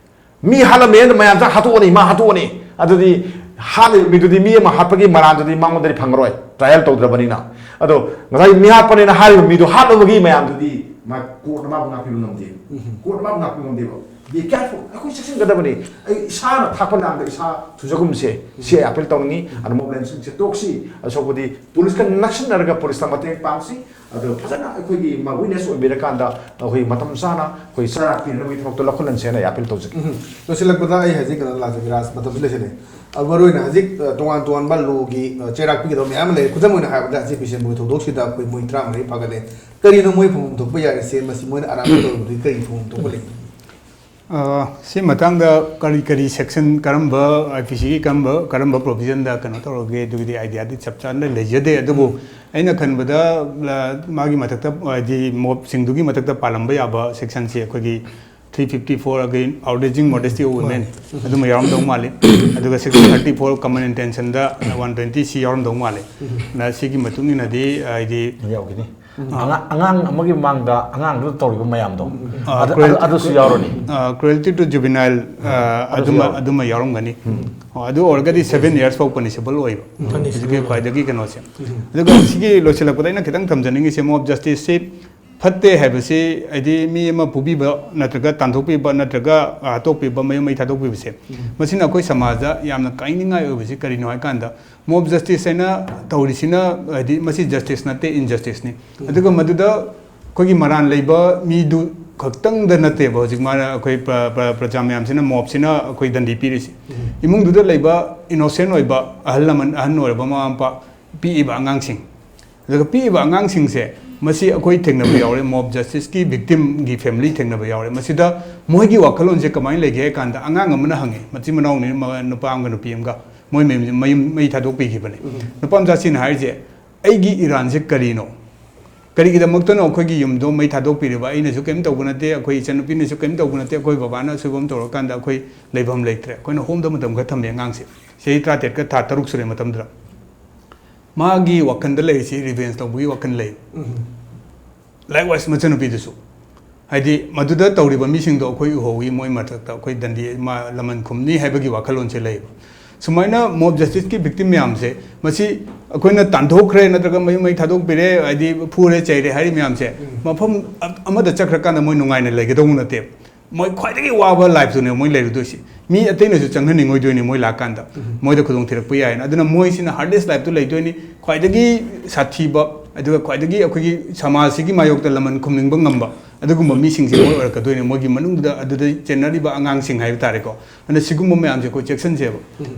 ꯃꯤ ꯍꯥꯠꯂꯝꯃꯦꯅ ꯃꯌꯥꯝ ꯆꯪ ꯍꯥꯠꯇꯣꯛꯑꯅꯤ, ꯃꯥ ꯍꯥꯠꯇꯣꯛꯑꯅꯤ꯫ ꯑꯗꯨꯗꯤ ꯍꯥꯠꯂꯤꯕ ꯃꯤꯗꯨꯗꯤ ꯃꯤ ꯑꯃ ꯍꯥꯠꯄꯒꯤ ꯃꯔꯥꯟꯗꯨꯗꯤ ꯃꯉꯣꯟꯗꯗꯤ ꯐꯪꯉꯔꯣꯏ, ꯇ꯭ꯔꯥꯏꯌꯦꯜ ꯇꯧꯗ꯭ꯔꯕꯅꯤꯅ꯫ ꯑꯗꯣ ꯉꯁꯥꯏ ꯃꯤ ꯍꯥꯠꯄꯅꯦꯅ ꯍꯥꯏꯔꯤꯕ ꯃꯤꯗꯣ ꯍꯥꯠꯂꯨꯕꯒꯤ ꯃꯌꯥꯝꯗꯨꯗꯤ ꯃꯥ ꯀꯣꯔꯠꯅ ꯃꯥꯕꯨ ꯉꯥꯛꯄꯤꯕ ꯉꯝꯗꯦ꯫ ꯎꯝ꯫ ꯀꯣꯔꯠꯅ ꯃꯥꯕꯨ ꯉꯥꯛꯄꯤꯕ ꯉꯝꯗꯦꯕ꯫ Be careful, ꯑꯩꯈꯣꯏ ꯆꯦꯛꯁꯤꯟꯒꯗꯕꯅꯤ꯫ ꯑꯩ ꯏꯁꯥꯅ ꯊꯥꯛꯄ ꯂꯥꯡꯗ ꯏꯁꯥ ꯊꯨꯖꯒꯨꯝꯁꯦ, ꯁꯤ ꯑꯩ ꯑꯥꯄꯤꯜ ꯇꯧꯅꯤꯡꯉꯤ꯫ ꯑꯗꯨ ꯃꯣꯕꯤꯂꯥꯏꯖꯦꯁꯟꯁꯦ ꯇꯣꯛꯁꯤ꯫ ꯑꯁꯣꯛꯄꯗꯤ ꯄꯨꯂꯤꯁꯀ ꯅꯛꯁꯤꯟꯅꯔꯒ ꯄꯨꯂꯤꯁꯇ ꯃꯇꯦꯡ ꯄꯥꯡꯁꯤ꯫ ꯑꯗꯣ ꯐꯖꯅ ꯑꯩꯈꯣꯏꯒꯤ ꯃꯥ ꯋꯤꯠꯅꯦꯁ ꯑꯣꯏꯕꯤꯔꯀꯥꯟꯗ ꯑꯩꯈꯣꯏ ꯃꯇꯝ ꯆꯥꯅ ꯑꯩꯈꯣꯏ ꯆꯩꯔꯥꯛ ꯄꯤꯅꯕꯒꯤ ꯊꯕꯛꯇꯣ ꯂꯧꯈꯠꯍꯟꯁꯦꯅ ꯑꯩ ꯑꯥꯄꯤꯜ ꯇꯧꯖꯒꯦ꯫ ꯎꯝ꯫ ꯂꯣꯏꯁꯤꯜꯂꯛꯄꯗ ꯑꯩ ꯍꯧꯖꯤꯛ ꯀꯩꯅꯣ ꯂꯥꯛꯆꯒꯦ, ꯔꯥꯖ, ꯃꯇꯝꯁꯨ ꯂꯣꯏꯁꯤꯜꯂꯦ꯫ ꯑꯗꯨ ꯃꯔꯨ ꯑꯣꯏꯅ ꯍꯧꯖꯤꯛ, ꯑ, ꯇꯣꯉꯥꯟ ꯇꯣꯉꯥꯟꯕ ꯂꯣꯒꯤ, ꯑ, ꯆꯩꯔꯥꯛ ꯄꯤꯒꯗꯕ ꯃꯌꯥꯝ ꯑꯃ ꯂꯩ꯫ ꯈꯨꯗꯝ ꯑꯣꯏꯅ ꯍꯥꯏꯔꯕꯗ ꯍꯧꯖꯤꯛ ꯕꯤꯁꯦꯝꯄꯨꯔꯒꯤ ꯊꯧꯗꯣꯛꯁꯤꯗ ꯑꯩꯈꯣꯏ ꯃꯣꯏ ꯇꯔꯥꯃꯔꯤ ꯐꯥꯒꯠꯂꯦ꯫ ꯀꯔꯤꯅꯣ ꯃꯣꯏ ꯐꯪꯐꯝ ꯊꯣꯛꯄ ꯌꯥꯔꯤꯁꯦ? ꯃꯁꯤ ꯃꯣꯏꯅ ꯑꯔꯥꯟꯕ ꯇꯧꯔꯨꯕꯗꯨꯒꯤ ꯀꯔꯤ ꯐꯪꯐꯝ ꯊꯣꯛꯄ ꯂꯩ? ꯑ, ꯁꯤ ꯃꯇꯥꯡꯗ ꯀꯔꯤ ꯀꯔꯤ ꯁꯦꯛꯁꯟ, ꯀꯔꯝꯕ, ꯑꯥꯏ ꯄꯤ ꯁꯤꯒꯤ ꯀꯔꯝꯕ, ꯀꯔꯝꯕ ꯄ꯭ꯔꯣꯚꯤꯖꯟꯗ ꯀꯩꯅꯣ ꯇꯧꯔꯒꯦ ꯑꯗꯨꯒꯤꯗꯤ ꯑꯥꯏꯗꯤꯌꯥꯗꯤ ꯆꯞ ꯆꯥꯅ ꯂꯩꯖꯗꯦ꯫ ꯑꯗꯨꯕꯨ ꯑꯩꯅ ꯈꯟꯕꯗ, ꯑ, ꯃꯥꯒꯤ ꯃꯊꯛꯇ, ꯍꯥꯏꯗꯤ ꯃꯣꯞꯁꯤꯡꯗꯨꯒꯤ ꯃꯊꯛꯇ ꯄꯥꯜꯂꯝꯕ ꯌꯥꯕ ꯁꯦꯛꯁꯟꯁꯦ ꯑꯩꯈꯣꯏꯒꯤ ꯊ꯭ꯔꯤ ꯐꯤꯐꯇꯤ ꯐꯣꯔ, ꯑꯩꯈꯣꯏ outraging modesty of women, ꯑꯗꯨꯃ ꯌꯥꯎꯔꯝꯗꯧ ꯃꯥꯜꯂꯤ꯫ ꯑꯗꯨꯒ ꯁꯦꯛꯁꯟ ꯊꯥꯔꯇꯤ ꯐꯣꯔ, ꯀꯃꯟ ꯏꯟꯇꯦꯟꯁꯟꯗ ꯋꯥꯟ ꯇ꯭ꯋꯦꯟꯇꯤ ꯁꯤ ꯌꯥꯎꯔꯝꯗꯧ ꯃꯥꯜꯂꯤ꯫ ꯅ ꯁꯤꯒꯤ ꯃꯇꯨꯡ ꯏꯟꯅꯗꯤ, ꯍꯥꯏꯗꯤ, ꯌꯥꯎꯈꯤꯅꯤ꯫ ꯑꯉꯥꯡ, ꯑꯉꯥꯡ ꯑꯃꯒꯤ ꯃꯃꯥꯡꯗ ꯑꯉꯥꯡꯗꯨꯗ ꯇꯧꯔꯤꯕ ꯃꯌꯥꯝꯗꯣ, ꯑꯥ, ꯑꯗꯨ, cruel-, ꯑꯗꯨ, ꯑꯗꯨꯁꯨ ꯌꯥꯎꯔꯅꯤ꯫ ꯑꯥ, cruelty to juvenile, ꯑꯥ, ꯑꯗꯨꯁꯨ ꯑꯗꯨꯃ, ꯌꯥꯎꯔꯅꯤ꯫ ꯑꯗꯨꯃ ꯌꯥꯎꯔꯝꯒꯅꯤ꯫ ꯑꯣ, ꯑꯗꯨ ꯑꯣꯏꯔꯒꯗꯤ seven years ꯐꯥꯎ punishable ꯑꯣꯏꯕ꯫ ꯎꯝ꯫ ꯁꯤꯒꯤ ꯈ꯭ꯋꯥꯏꯗꯒꯤ ꯀꯩꯅꯣꯁꯦ꯫ ꯑꯗꯨꯒ ꯁꯤꯒꯤ ꯂꯣꯏꯁꯤꯜꯂꯛꯄꯗ ꯑꯩꯅ ꯈꯤꯇꯪ ꯊꯝꯖꯅꯤꯡꯉꯤꯁꯦ, mob justice ꯁꯤ ꯐꯠꯇꯦ ꯍꯥꯏꯕꯁꯤ, ꯍꯥꯏꯗꯤ ꯃꯤ ꯑꯃ ꯐꯨꯕꯤꯕ ꯅꯠꯇ꯭ꯔꯒ ꯇꯥꯟꯊꯣꯛꯄꯤꯕ ꯅꯠꯇ꯭ꯔꯒ, ꯑꯥ, ꯍꯥꯠꯇꯣꯛꯄꯤꯕ, ꯃꯌꯨꯝ ꯃꯩ ꯊꯥꯗꯣꯛꯄꯤꯕꯁꯦ, ꯃꯁꯤꯅ ꯑꯩꯈꯣꯏ ꯁꯃꯥꯖꯗ ꯌꯥꯝꯅ ꯀꯥꯏꯅꯤꯡꯉꯥꯏ ꯑꯣꯏꯕꯁꯤ ꯀꯔꯤꯅꯣ ꯍꯥꯏꯀꯥꯟꯗ, mob justice ꯍꯥꯏꯅ ꯇꯧꯔꯤꯁꯤꯅ, ꯍꯥꯏꯗꯤ, ꯃꯁꯤ justice ꯅꯠꯇꯦ, injustice ꯅꯤ꯫ ꯑꯗꯨꯒ ꯃꯗꯨꯗ ꯑꯩꯈꯣꯏꯒꯤ ꯃꯔꯥꯟ ꯂꯩꯕ ꯃꯤꯗꯨ ꯈꯛꯇꯪꯗ ꯅꯠꯇꯦꯕ ꯍꯧꯖꯤꯛ ꯃꯥꯅ ꯑꯩꯈꯣꯏ ꯄ꯭ꯔ-, ꯄ꯭ꯔ-, ꯄ꯭ꯔꯖꯥ ꯃꯌꯥꯝꯁꯤꯅ ꯃꯣꯞꯁꯤꯅ ꯑꯩꯈꯣꯏ ꯗꯟꯗꯤ ꯄꯤꯔꯤꯁꯤ꯫ ꯏꯃꯨꯡꯗꯨꯗ ꯂꯩꯕ innocent ꯑꯣꯏꯕ ꯑꯍꯜ ꯂꯃꯟ, ꯑꯍꯟ ꯑꯣꯏꯔꯕ ꯃꯃꯥ ꯃꯄꯥ, ꯄꯤꯛꯏꯕ ꯑꯉꯥꯡꯁꯤꯡ, ꯑꯗꯨꯒ ꯄꯤꯛꯏꯕ ꯑꯉꯥꯡꯁꯤꯡꯁꯦ, ꯃꯁꯤ ꯑꯩꯈꯣꯏ ꯊꯦꯡꯅꯕ ꯌꯥꯎꯔꯦ, mob justice ꯀꯤ victim ꯒꯤ family ꯊꯦꯡꯅꯕ ꯌꯥꯎꯔꯦ꯫ ꯃꯁꯤꯗ ꯃꯣꯏꯒꯤ ꯋꯥꯈꯜꯂꯣꯟꯁꯦ ꯀꯃꯥꯏꯅ ꯂꯩꯒꯦ ꯍꯥꯏ ꯀꯥꯟꯗ, ꯑꯉꯥꯡ ꯑꯃꯅ ꯍꯪꯉꯦ, ꯃꯆꯤꯟ ꯃꯅꯥꯎꯅꯤ, ꯃ-, ꯅꯨꯄꯥ ꯑꯃꯒ ꯅꯨꯄꯤ ꯑꯃꯒ, ꯃꯣꯏ ꯃꯌꯨꯝ, ꯃꯌꯨꯝ ꯃꯩ ꯊꯥꯗꯣꯛꯄꯤꯈꯤꯕꯅꯦ꯫ ꯅꯨꯄꯥ ꯃꯆꯥꯁꯤꯅ ꯍꯥꯏꯔꯤꯁꯦ, "ꯑꯩꯒꯤ ꯏꯔꯥꯟꯁꯦ ꯀꯔꯤꯅꯣ? ꯀꯔꯤꯒꯤꯗꯃꯛꯇꯅꯣ ꯑꯩꯈꯣꯏꯒꯤ ꯌꯨꯝꯗꯣ ꯃꯩ ꯊꯥꯗꯣꯛꯄꯤꯔꯤꯕ? ꯑꯩꯅꯁꯨ ꯀꯔꯤꯝ ꯇꯧꯕ ꯅꯠꯇꯦ, ꯑꯩꯈꯣꯏ ꯏꯆꯟꯅꯨꯄꯤꯅꯁꯨ ꯀꯔꯤꯝ ꯇꯧꯕ ꯅꯠꯇꯦ, ꯑꯩꯈꯣꯏ ꯕꯕꯥꯅ ꯑꯁꯣꯏꯕ ꯑꯃ ꯇꯧꯔꯀꯥꯟꯗ ꯑꯩꯈꯣꯏ ꯂꯩꯐꯝ ꯂꯩꯇ꯭ꯔꯦ꯫" ꯑꯩꯈꯣꯏꯅ ꯍꯣꯝꯗ ꯃꯇꯝ ꯈꯔ ꯊꯝꯃꯦ ꯑꯉꯥꯡꯁꯦ, ꯆꯍꯤ ꯇꯔꯥꯇꯔꯦꯠꯀ ꯊꯥ ꯇꯔꯨꯛ ꯁꯨꯔꯦ ꯃꯇꯝꯗꯨꯗ꯫ ꯃꯥꯒꯤ ꯋꯥꯈꯜꯗ ꯂꯩꯔꯤꯁꯤ revenge ꯂꯧꯕꯒꯤ ꯋꯥꯈꯜ ꯂꯩ꯫ Likewise, ꯃꯆꯟꯅꯨꯄꯤꯗꯨꯁꯨ꯫ ꯍꯥꯏꯗꯤ ꯃꯗꯨꯗ ꯇꯧꯔꯤꯕ ꯃꯤꯁꯤꯡꯗꯣ ꯑꯩꯈꯣꯏ ꯎꯍꯧꯏ, ꯃꯣꯏ ꯃꯊꯛꯇ ꯑꯩꯈꯣꯏ ꯗꯟꯗꯤ ꯃꯥ ꯂꯃꯟ ꯈꯨꯝꯅꯤ ꯍꯥꯏꯕꯒꯤ ꯋꯥꯈꯜꯂꯣꯟꯁꯦ ꯂꯩꯌꯦꯕ꯫ ꯁꯨꯃꯥꯏꯅ mob justiceꯀꯤ victim ꯃꯌꯥꯝꯁꯦ, ꯃꯁꯤ ꯑꯩꯈꯣꯏꯅ ꯇꯥꯟꯊꯣꯛꯈ꯭ꯔꯦ ꯅꯠꯇ꯭ꯔꯒ ꯃꯌꯨꯝ ꯃꯩ ꯊꯥꯗꯣꯛꯄꯤꯔꯦ, ꯍꯥꯏꯗꯤ ꯐꯨꯔꯦ ꯆꯩꯔꯦ ꯍꯥꯏꯔꯤ ꯃꯌꯥꯝꯁꯦ, ꯎꯝ꯫ ꯃꯐꯝ ꯑ-, ꯑꯃꯗ ꯆꯠꯈ꯭ꯔꯀꯥꯟꯗ ꯃꯣꯏ ꯅꯨꯡꯉꯥꯏꯅ ꯂꯩꯒꯗꯧꯕ ꯅꯠꯇꯦꯕ꯫ ꯃꯣꯏ ꯈ꯭ꯋꯥꯏꯗꯒꯤ ꯋꯥꯕ lifeꯇꯨꯅꯦ ꯃꯣꯏ ꯂꯩꯔꯨꯗꯣꯏꯁꯤ꯫ ꯃꯤ ꯑꯇꯩꯅꯁꯨ ꯆꯪꯍꯟꯅꯤꯡꯉꯣꯏꯗꯣꯏꯅꯤ ꯃꯣꯏ ꯂꯥꯛꯀꯥꯟꯗ꯫ ꯎꯝ꯫ ꯃꯣꯏꯗ ꯈꯨꯗꯣꯡ ꯊꯤꯔꯛꯄ ꯌꯥꯏꯅ꯫ ꯑꯗꯨꯅ ꯃꯣꯏꯁꯤꯅ hardest lifeꯇꯨ ꯂꯩꯗꯣꯏꯅꯤ꯫ ꯈ꯭ꯋꯥꯏꯗꯒꯤ ꯁꯥꯊꯤꯕ, ꯑꯗꯨꯒ ꯈ꯭ꯋꯥꯏꯗꯒꯤ ꯑꯩꯈꯣꯏꯒꯤ ꯁꯃꯥꯖꯁꯤꯒꯤ ꯃꯥꯌꯣꯛꯇ ꯂꯃꯟ ꯈꯨꯝꯅꯤꯡꯕ ꯉꯝꯕ ꯑꯗꯨꯒꯨꯝꯕ ꯃꯤꯁꯤꯡꯁꯦ ꯃꯣꯏ ꯑꯣꯏꯔꯛꯀꯗꯣꯏꯅꯤ꯫ ꯃꯣꯏꯒꯤ ꯃꯅꯨꯡꯗꯨꯗ ꯑꯗꯨꯗ ꯆꯦꯟꯅꯔꯤꯕ ꯑꯉꯥꯡꯁꯤꯡ ꯍꯥꯏꯕ ꯇꯥꯔꯦꯀꯣ꯫ ꯑꯗꯨꯅ ꯁꯤꯒꯨꯝꯕ ꯃꯌꯥꯝꯁꯦ ꯑꯩꯈꯣꯏ ꯆꯦꯛꯁꯤꯟꯁꯦꯕ꯫ ꯎꯝ꯫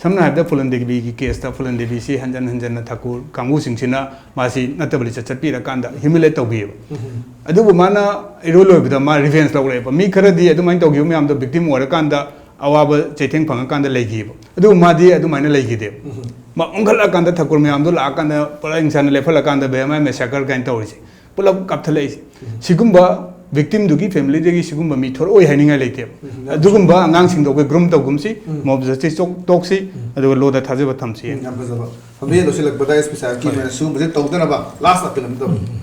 ꯁꯝꯅ ꯍꯥꯏꯔꯕꯗ ꯐꯨꯂꯟ ꯗꯦꯕꯤꯒꯤ caseꯇ, ꯐꯨꯂꯟ ꯗꯦꯕꯤꯁꯤ ꯍꯟꯖꯟ ꯍꯟꯖꯟꯅ ꯊꯥꯀꯨꯔ ꯀꯥꯡꯕꯨꯁꯤꯡꯁꯤꯅ ꯃꯥꯁꯤ ꯅꯠꯇꯕ ꯂꯤꯆꯠ ꯆꯠꯄꯤꯔꯀꯥꯟꯗ humiliate ꯇꯧꯕꯤꯌꯦꯕ꯫ ꯎꯝ꯫ ꯑꯗꯨꯕꯨ ꯃꯥꯅ ꯏꯔꯣꯏ ꯂꯣꯏꯕꯗ ꯃꯥ revenge ꯂꯧꯔꯛꯑꯦꯕ꯫ ꯃꯤ ꯈꯔꯗꯤ ꯑꯗꯨꯃꯥꯏꯅ ꯇꯧꯈꯤꯕ ꯃꯌꯥꯝꯗꯣ victim ꯑꯣꯏꯔꯀꯥꯟꯗ ꯑꯋꯥꯕ ꯆꯩꯊꯦꯡ ꯐꯪꯉꯀꯥꯟꯗ ꯂꯩꯈꯤꯑꯕ꯫ ꯑꯗꯨꯕꯨ ꯃꯥꯗꯤ ꯑꯗꯨꯃꯥꯏꯅ ꯂꯩꯈꯤꯗꯦꯕ꯫ ꯎꯝ꯫ ꯃꯥ ꯑꯣꯟꯈꯠꯂꯛꯀꯥꯟꯗ ꯊꯥꯀꯨꯔ ꯃꯌꯥꯝꯗꯣ ꯂꯥꯛꯑꯀꯥꯟꯗ ꯄꯨꯔꯥ ꯍꯤꯡꯁꯥꯅ ꯂꯦꯞꯍꯜꯂꯀꯥꯟꯗ ꯕꯦꯃꯥꯏ massacre ꯀꯥꯏꯅ ꯇꯧꯔꯤꯁꯦ꯫ ꯄꯨꯂꯞ ꯀꯥꯞꯊꯠꯂꯛꯏꯁꯦ꯫ ꯁꯤꯒꯨꯝꯕ victimꯗꯨꯒꯤ familyꯗꯒꯤ ꯁꯤꯒꯨꯝꯕ ꯃꯤ ꯊꯣꯔꯛꯑꯣꯏ ꯍꯥꯏꯅꯤꯡꯉꯥꯏ ꯂꯩꯇꯦꯕ꯫ ꯎꯝ, ꯌꯥꯝ ꯑꯗꯨꯒꯨꯝꯕ ꯑꯉꯥꯡꯁꯤꯡꯗꯣ ꯑꯩꯈꯣꯏ groom ꯇꯧꯒꯨꯝꯁꯤ, ꯎꯝ꯫ Mob justice ꯇꯣꯛ-, ꯇꯣꯛꯁꯤ, ꯎꯝ꯫ ꯑꯗꯨꯒ lawꯗ ꯊꯥꯖꯕ ꯊꯝꯁꯤ꯫ ꯎꯝ, ꯌꯥꯝ ꯐꯖꯕ꯫ ꯐꯝꯕꯤ ꯂꯧꯁꯤꯜꯂꯛꯄꯗ ꯏꯁꯄꯤꯁꯥꯜꯒꯤ ꯍꯣꯏ꯫ ꯑꯣꯏꯅ ꯁꯤꯒꯨꯝꯕꯁꯦ ꯇꯧꯗꯅꯕ last appeal ꯑꯃ ꯇꯧꯕꯤꯌꯨ꯫ ꯎꯝ꯫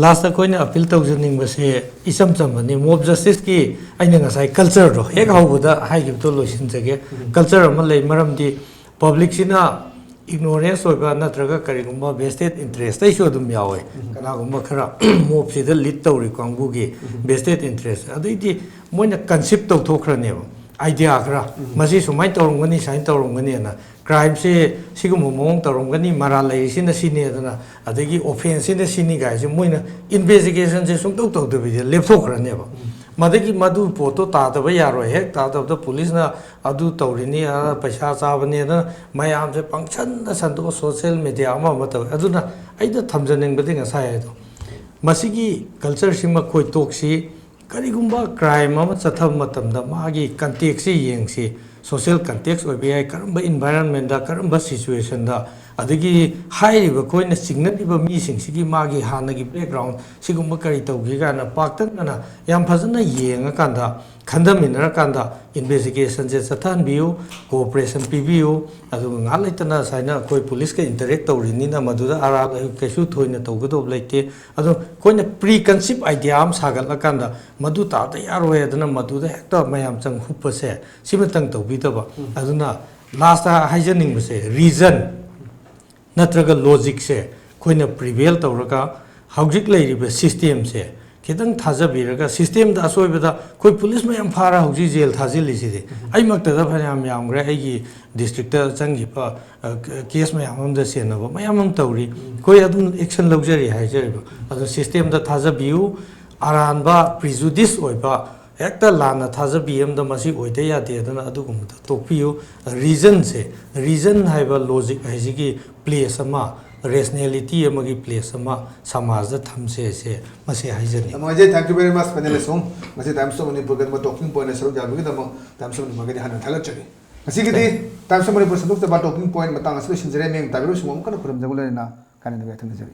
Lastꯇ ꯑꯩꯈꯣꯏꯅ appeal ꯇꯧꯖꯅꯤꯡꯕꯁꯦ ꯏꯆꯝ ꯆꯝꯕꯅꯤ꯫ Mob justiceꯀꯤ ꯑꯩꯅ ꯉꯁꯥꯏ cultureꯗꯣ ꯍꯦꯛ ꯎꯝ꯫ ꯍꯧꯕꯗ ꯍꯥꯏꯈꯤꯕꯗꯣ ꯂꯣꯏꯁꯤꯟꯖꯒꯦ꯫ ꯎꯝ꯫ Culture ꯑꯃ ꯂꯩ, ꯃꯔꯝꯗꯤ publicꯁꯤꯅ ignorance ꯑꯣꯏꯕ ꯅꯠꯇ꯭ꯔꯒ ꯀꯔꯤꯒꯨꯝꯕ vested interestꯇꯩꯁꯨ ꯑꯗꯨꯝ ꯌꯥꯎꯋꯦ꯫ ꯎꯝ꯫ ꯀꯅꯥꯒꯨꯝꯕ ꯈꯔ mobꯁꯤꯗ lead ꯇꯧꯔꯤ ꯀꯥꯡꯕꯨꯒꯤ ꯎꯝ꯫ Vested interest꯫ ꯑꯗꯩꯗꯤ ꯃꯣꯏꯅ conceive ꯇꯧꯊꯣꯛꯈ꯭ꯔꯅꯦꯕ idea ꯈꯔ꯫ ꯎꯝ꯫ ꯃꯁꯤ ꯁꯨꯃꯥꯏꯅ ꯇꯧꯔꯝꯒꯅꯤ, ꯁꯨꯃꯥꯏꯅ ꯇꯧꯔꯝꯒꯅꯤꯅ꯫ Crimeꯁꯦ ꯁꯤꯒꯨꯝꯕ ꯃꯑꯣꯡ ꯇꯧꯔꯝꯒꯅꯤ, ꯃꯔꯥꯜ ꯂꯩꯔꯤꯁꯤꯅ ꯁꯤꯅꯤ ꯑꯗꯨꯅ, ꯑꯗꯒꯤ offenceꯁꯤꯅ ꯁꯤꯅꯤ ꯀꯥꯏꯁꯦ ꯃꯣꯏꯅ investigationꯁꯦ ꯁꯨꯡꯇꯧ ꯇꯧꯗꯕꯤꯗ ꯂꯦꯞꯊꯣꯛꯈ꯭ꯔꯅꯦꯕ꯫ ꯎꯝ꯫ ꯃꯗꯒꯤ ꯃꯗꯨ ꯄꯣꯠꯇꯣ ꯇꯥꯗꯕ ꯌꯥꯔꯣꯏ, ꯍꯦꯛ ꯇꯥꯗꯕꯗ policeꯅ ꯑꯗꯨ ꯇꯧꯔꯤꯅꯤ, ꯑ, ꯄꯩꯁꯥ ꯆꯥꯕꯅꯤ, ꯑꯗꯨꯅ ꯃꯌꯥꯝꯁꯦ ꯄꯪꯁꯟꯗ ꯁꯟꯗꯣꯛꯑ social media ꯑꯃ ꯑꯃ ꯇꯧꯋꯦ꯫ ꯑꯗꯨꯅ ꯑꯩꯅ ꯊꯝꯖꯅꯤꯡꯕꯗꯤ ꯉꯁꯥꯏ ꯍꯥꯏꯗꯣ, ꯃꯁꯤꯒꯤ cultureꯁꯤꯃ ꯈꯣꯏ ꯇꯣꯛꯁꯤ꯫ ꯀꯔꯤꯒꯨꯝꯕ crime ꯑꯃ ꯆꯠꯊꯕ ꯃꯇꯝꯗ ꯃꯥꯒꯤ contextꯁꯤ ꯌꯦꯡꯁꯤ, social context ꯑꯣꯏꯕ ꯌꯥꯏ, ꯀꯔꯝꯕ environmentꯇ, ꯀꯔꯝꯕ situationꯗ ꯑꯗꯒꯤ ꯍꯥꯏꯔꯤꯕ ꯑꯩꯈꯣꯏꯅ ꯆꯤꯡꯅꯔꯤꯕ ꯃꯤꯁꯤꯡꯁꯤꯒꯤ ꯃꯥꯒꯤ ꯍꯥꯟꯅꯒꯤ ꯕꯦꯛꯒ꯭ꯔꯥꯎꯟ ꯁꯤꯒꯨꯝꯕ ꯀꯔꯤ ꯇꯧꯒꯦ ꯀꯥꯏꯅ ꯄꯥꯛꯇꯛꯅꯅ ꯌꯥꯝ ꯐꯖꯅ ꯌꯦꯡꯉꯀꯥꯟꯗ, ꯈꯟꯊꯃꯤꯟꯅꯔꯀꯥꯟꯗ ꯏꯟꯚꯦꯁꯇꯤꯒꯦꯁꯟꯁꯦ ꯆꯠꯊꯍꯟꯕꯤꯌꯨ, ꯀꯣꯑꯣꯄꯔꯦꯁꯟ ꯄꯤꯕꯤꯌꯨ꯫ ꯑꯗꯨꯒ ꯉꯥꯏꯍꯥꯛ ꯂꯩꯇꯅ ꯁꯨꯃꯥꯏꯅ ꯑꯩꯈꯣꯏ ꯄꯨꯂꯤꯁꯀ ꯏꯟꯇꯔꯦꯛ ꯇꯧꯔꯤꯅꯤꯅ ꯃꯗꯨꯗ ꯑꯔꯥꯟꯕ ꯀꯩꯁꯨ ꯊꯣꯏꯅ ꯇꯧꯒꯗꯧꯕ ꯂꯩꯇꯦ꯫ ꯑꯗꯣ ꯑꯩꯈꯣꯏꯅ ꯄ꯭ꯔꯤ ꯀꯟꯁꯤꯞ ꯑꯥꯏꯗꯤꯌꯥ ꯑꯃ ꯁꯥꯒꯠꯂꯀꯥꯟꯗ ꯃꯗꯨ ꯇꯥꯗ ꯌꯥꯔꯣꯏ ꯑꯗꯨꯅ ꯃꯗꯨꯗ ꯍꯦꯛꯇ ꯃꯌꯥꯝ ꯆꯪ ꯍꯨꯞꯄꯁꯦ, ꯁꯤꯃꯇꯪ ꯇꯧꯕꯤꯗꯕ꯫ ꯑꯗꯨꯅ ꯂꯥꯁꯇ ꯍꯥꯏꯖꯅꯤꯡꯕꯁꯦ, ꯔꯤꯖꯟ ꯅꯠꯇ꯭ꯔꯒ ꯂꯣꯖꯤꯛꯁꯦ ꯑꯩꯈꯣꯏꯅ ꯄ꯭ꯔꯤꯚꯦꯜ ꯇꯧꯔꯒ ꯍꯧꯖꯤꯛ ꯂꯩꯔꯤꯕ ꯁꯤꯁꯇꯦꯝꯁꯦ ꯈꯤꯇꯪ ꯊꯥꯖꯕꯤꯔꯒ, ꯁꯤꯁꯇꯦꯝꯗ ꯑꯁꯣꯏꯕꯗ ꯑꯩꯈꯣꯏ ꯄꯨꯂꯤꯁ ꯃꯌꯥꯝ ꯐꯥꯔ ꯍꯧꯖꯤꯛ ꯖꯦꯜ ꯊꯥꯖꯤꯜꯂꯤꯁꯤꯗꯤ꯫ ꯑꯩꯃꯛꯇꯗ ꯐꯅꯌꯥꯝ ꯌꯥꯝꯈ꯭ꯔꯦ, ꯑꯩꯒꯤ ꯗꯤꯁꯇ꯭ꯔꯤꯛꯇ ꯆꯪꯈꯤꯕ, ꯑ, ꯀꯦꯁ ꯃꯌꯥꯝ ꯑꯃꯗ ꯆꯦꯟꯅꯕ ꯃꯌꯥꯝ ꯑꯃ ꯇꯧꯔꯤ꯫ ꯑꯩꯈꯣꯏ ꯑꯗꯨꯝ ꯑꯦꯛꯁꯟ ꯂꯧꯖꯔꯤ ꯍꯥꯏꯖꯔꯤꯕ꯫ ꯑꯗꯣ ꯁꯤꯁꯇꯦꯝꯗ ꯊꯥꯖꯕꯤꯌꯨ꯫ ꯑꯔꯥꯟꯕ ꯄ꯭ꯔꯤꯖꯨꯗꯤꯁ ꯑꯣꯏꯕ, ꯍꯦꯛꯇ ꯂꯥꯟꯅ ꯊꯥꯖꯕꯤ ꯑꯃꯗ ꯃꯁꯤ ꯑꯣꯏꯗ ꯌꯥꯗꯦ ꯑꯗꯨꯅ ꯑꯗꯨꯒꯨꯝꯕꯗꯣ ꯇꯣꯛꯄꯤꯌꯨ꯫ ꯔꯤꯖꯟꯁꯦ, ꯔꯤꯖꯟ ꯍꯥꯏꯕ ꯂꯣꯖꯤꯛ ꯍꯥꯏꯁꯤꯒꯤ ꯄ꯭ꯂꯦꯁ ꯑꯃ, ꯔꯦꯁꯅꯦꯂꯤꯇꯤ ꯑꯃꯒꯤ ꯄ꯭ꯂꯦꯁ ꯑꯃ ꯁꯃꯥꯖꯗ ꯊꯝꯁꯦꯁꯦ ꯃꯁꯤ ꯍꯥꯏꯖꯅꯤꯡꯏ꯫ ꯌꯥꯝ ꯅꯨꯡꯉꯥꯏꯖꯩ꯫ Thank you very much, panelist ꯁꯣꯝ꯫ ꯉꯁꯤ Times of Manipur ꯒꯤ ꯑꯗꯨꯝꯕ talking point ꯁꯔꯨꯛ ꯌꯥꯕꯤꯒꯤꯗꯃꯛ Times of Manipur ꯒꯤꯗꯤ ꯍꯥꯟꯅ ꯊꯥꯒꯠꯆꯔꯤ꯫ ꯉꯁꯤꯒꯤꯗꯤ Times of Manipur ꯁꯟꯗꯣꯛꯆꯕ talking point ꯃꯇꯥꯡ ꯑꯁꯤꯗ ꯂꯣꯏꯁꯤꯟꯖꯔꯦ꯫ ꯃꯤꯌꯥꯝ ꯇꯥꯕꯤꯔꯤꯕꯁꯤꯡꯕꯨ ꯑꯃꯨꯛ ꯍꯟꯅ ꯈꯨꯔꯨꯝꯖꯕ ꯂꯣꯏꯅꯅ ꯀꯥꯏꯅꯗꯕ ꯌꯥꯊꯪ ꯅꯤꯖꯔꯤ꯫